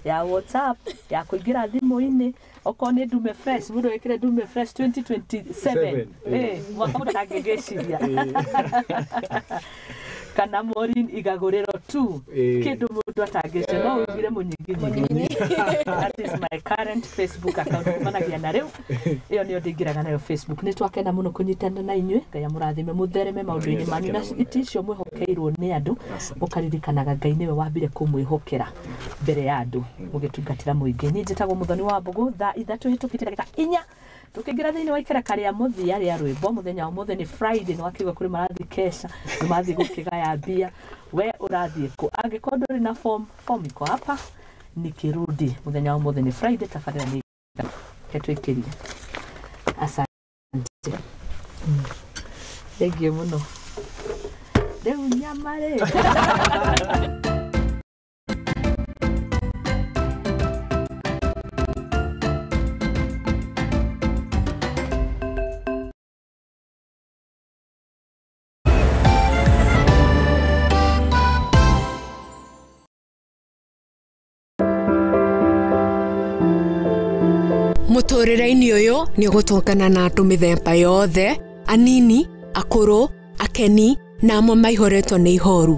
ya WhatsApp ya kũingĩra thimũ-inĩ. Okorwo nĩ ndume fresh, mũndũ wĩkĩre ndume fresh 2027. Seven, Mwaka mũndũ atangĩgĩciria, kana Maureen igagũrĩro tu, kĩndũ mũndũ atangĩcia no ũigire mũnyiginyigi. That is my current Facebook account kumanagia na rĩu ĩyo nĩyo ndĩingĩraga nayo Facebook. Nĩ twakena mũno kũnyitana na inyuĩ. Ngai amũrathime, mũthereme maũndũ-inĩ manyu na iti icio mwĩhokeirwo nĩ andũ. Mũkaririkanaga Ngai nĩwe wambire kũmwĩhokera mbere ya andũ mũgĩtungatĩra mũingĩ. Niĩ njĩtagwo Mũthoni wa Mbũgũ. Thaa 3 hĩtũkĩte ndagĩka 4. Tũkĩingĩra thĩinĩ wa ikereka rĩa mũthia rĩa rwĩmbo mũthenya wa ũmũthĩ nĩ Friday, nĩ wakĩigua kũrĩ marathiĩ kesha, nĩ marathiĩ gũkĩgaya mbia. We ũrathiĩ kũ? Angĩkorwo ndũrĩ na form, form iko hapa. Nikirudi mũthenya wa ũmũthĩ nĩ Friday, tabarĩra nĩ ketwĩkĩrie. Asante. Thengiũ mũno. Rĩu nyama rĩ. Mũtũrĩre-inĩ ũyũ nĩ ũgũtũngana na andũ mĩthemba yothe, anini, akũrũ, akeni na amwe maihũrĩtwo nĩ ihoru.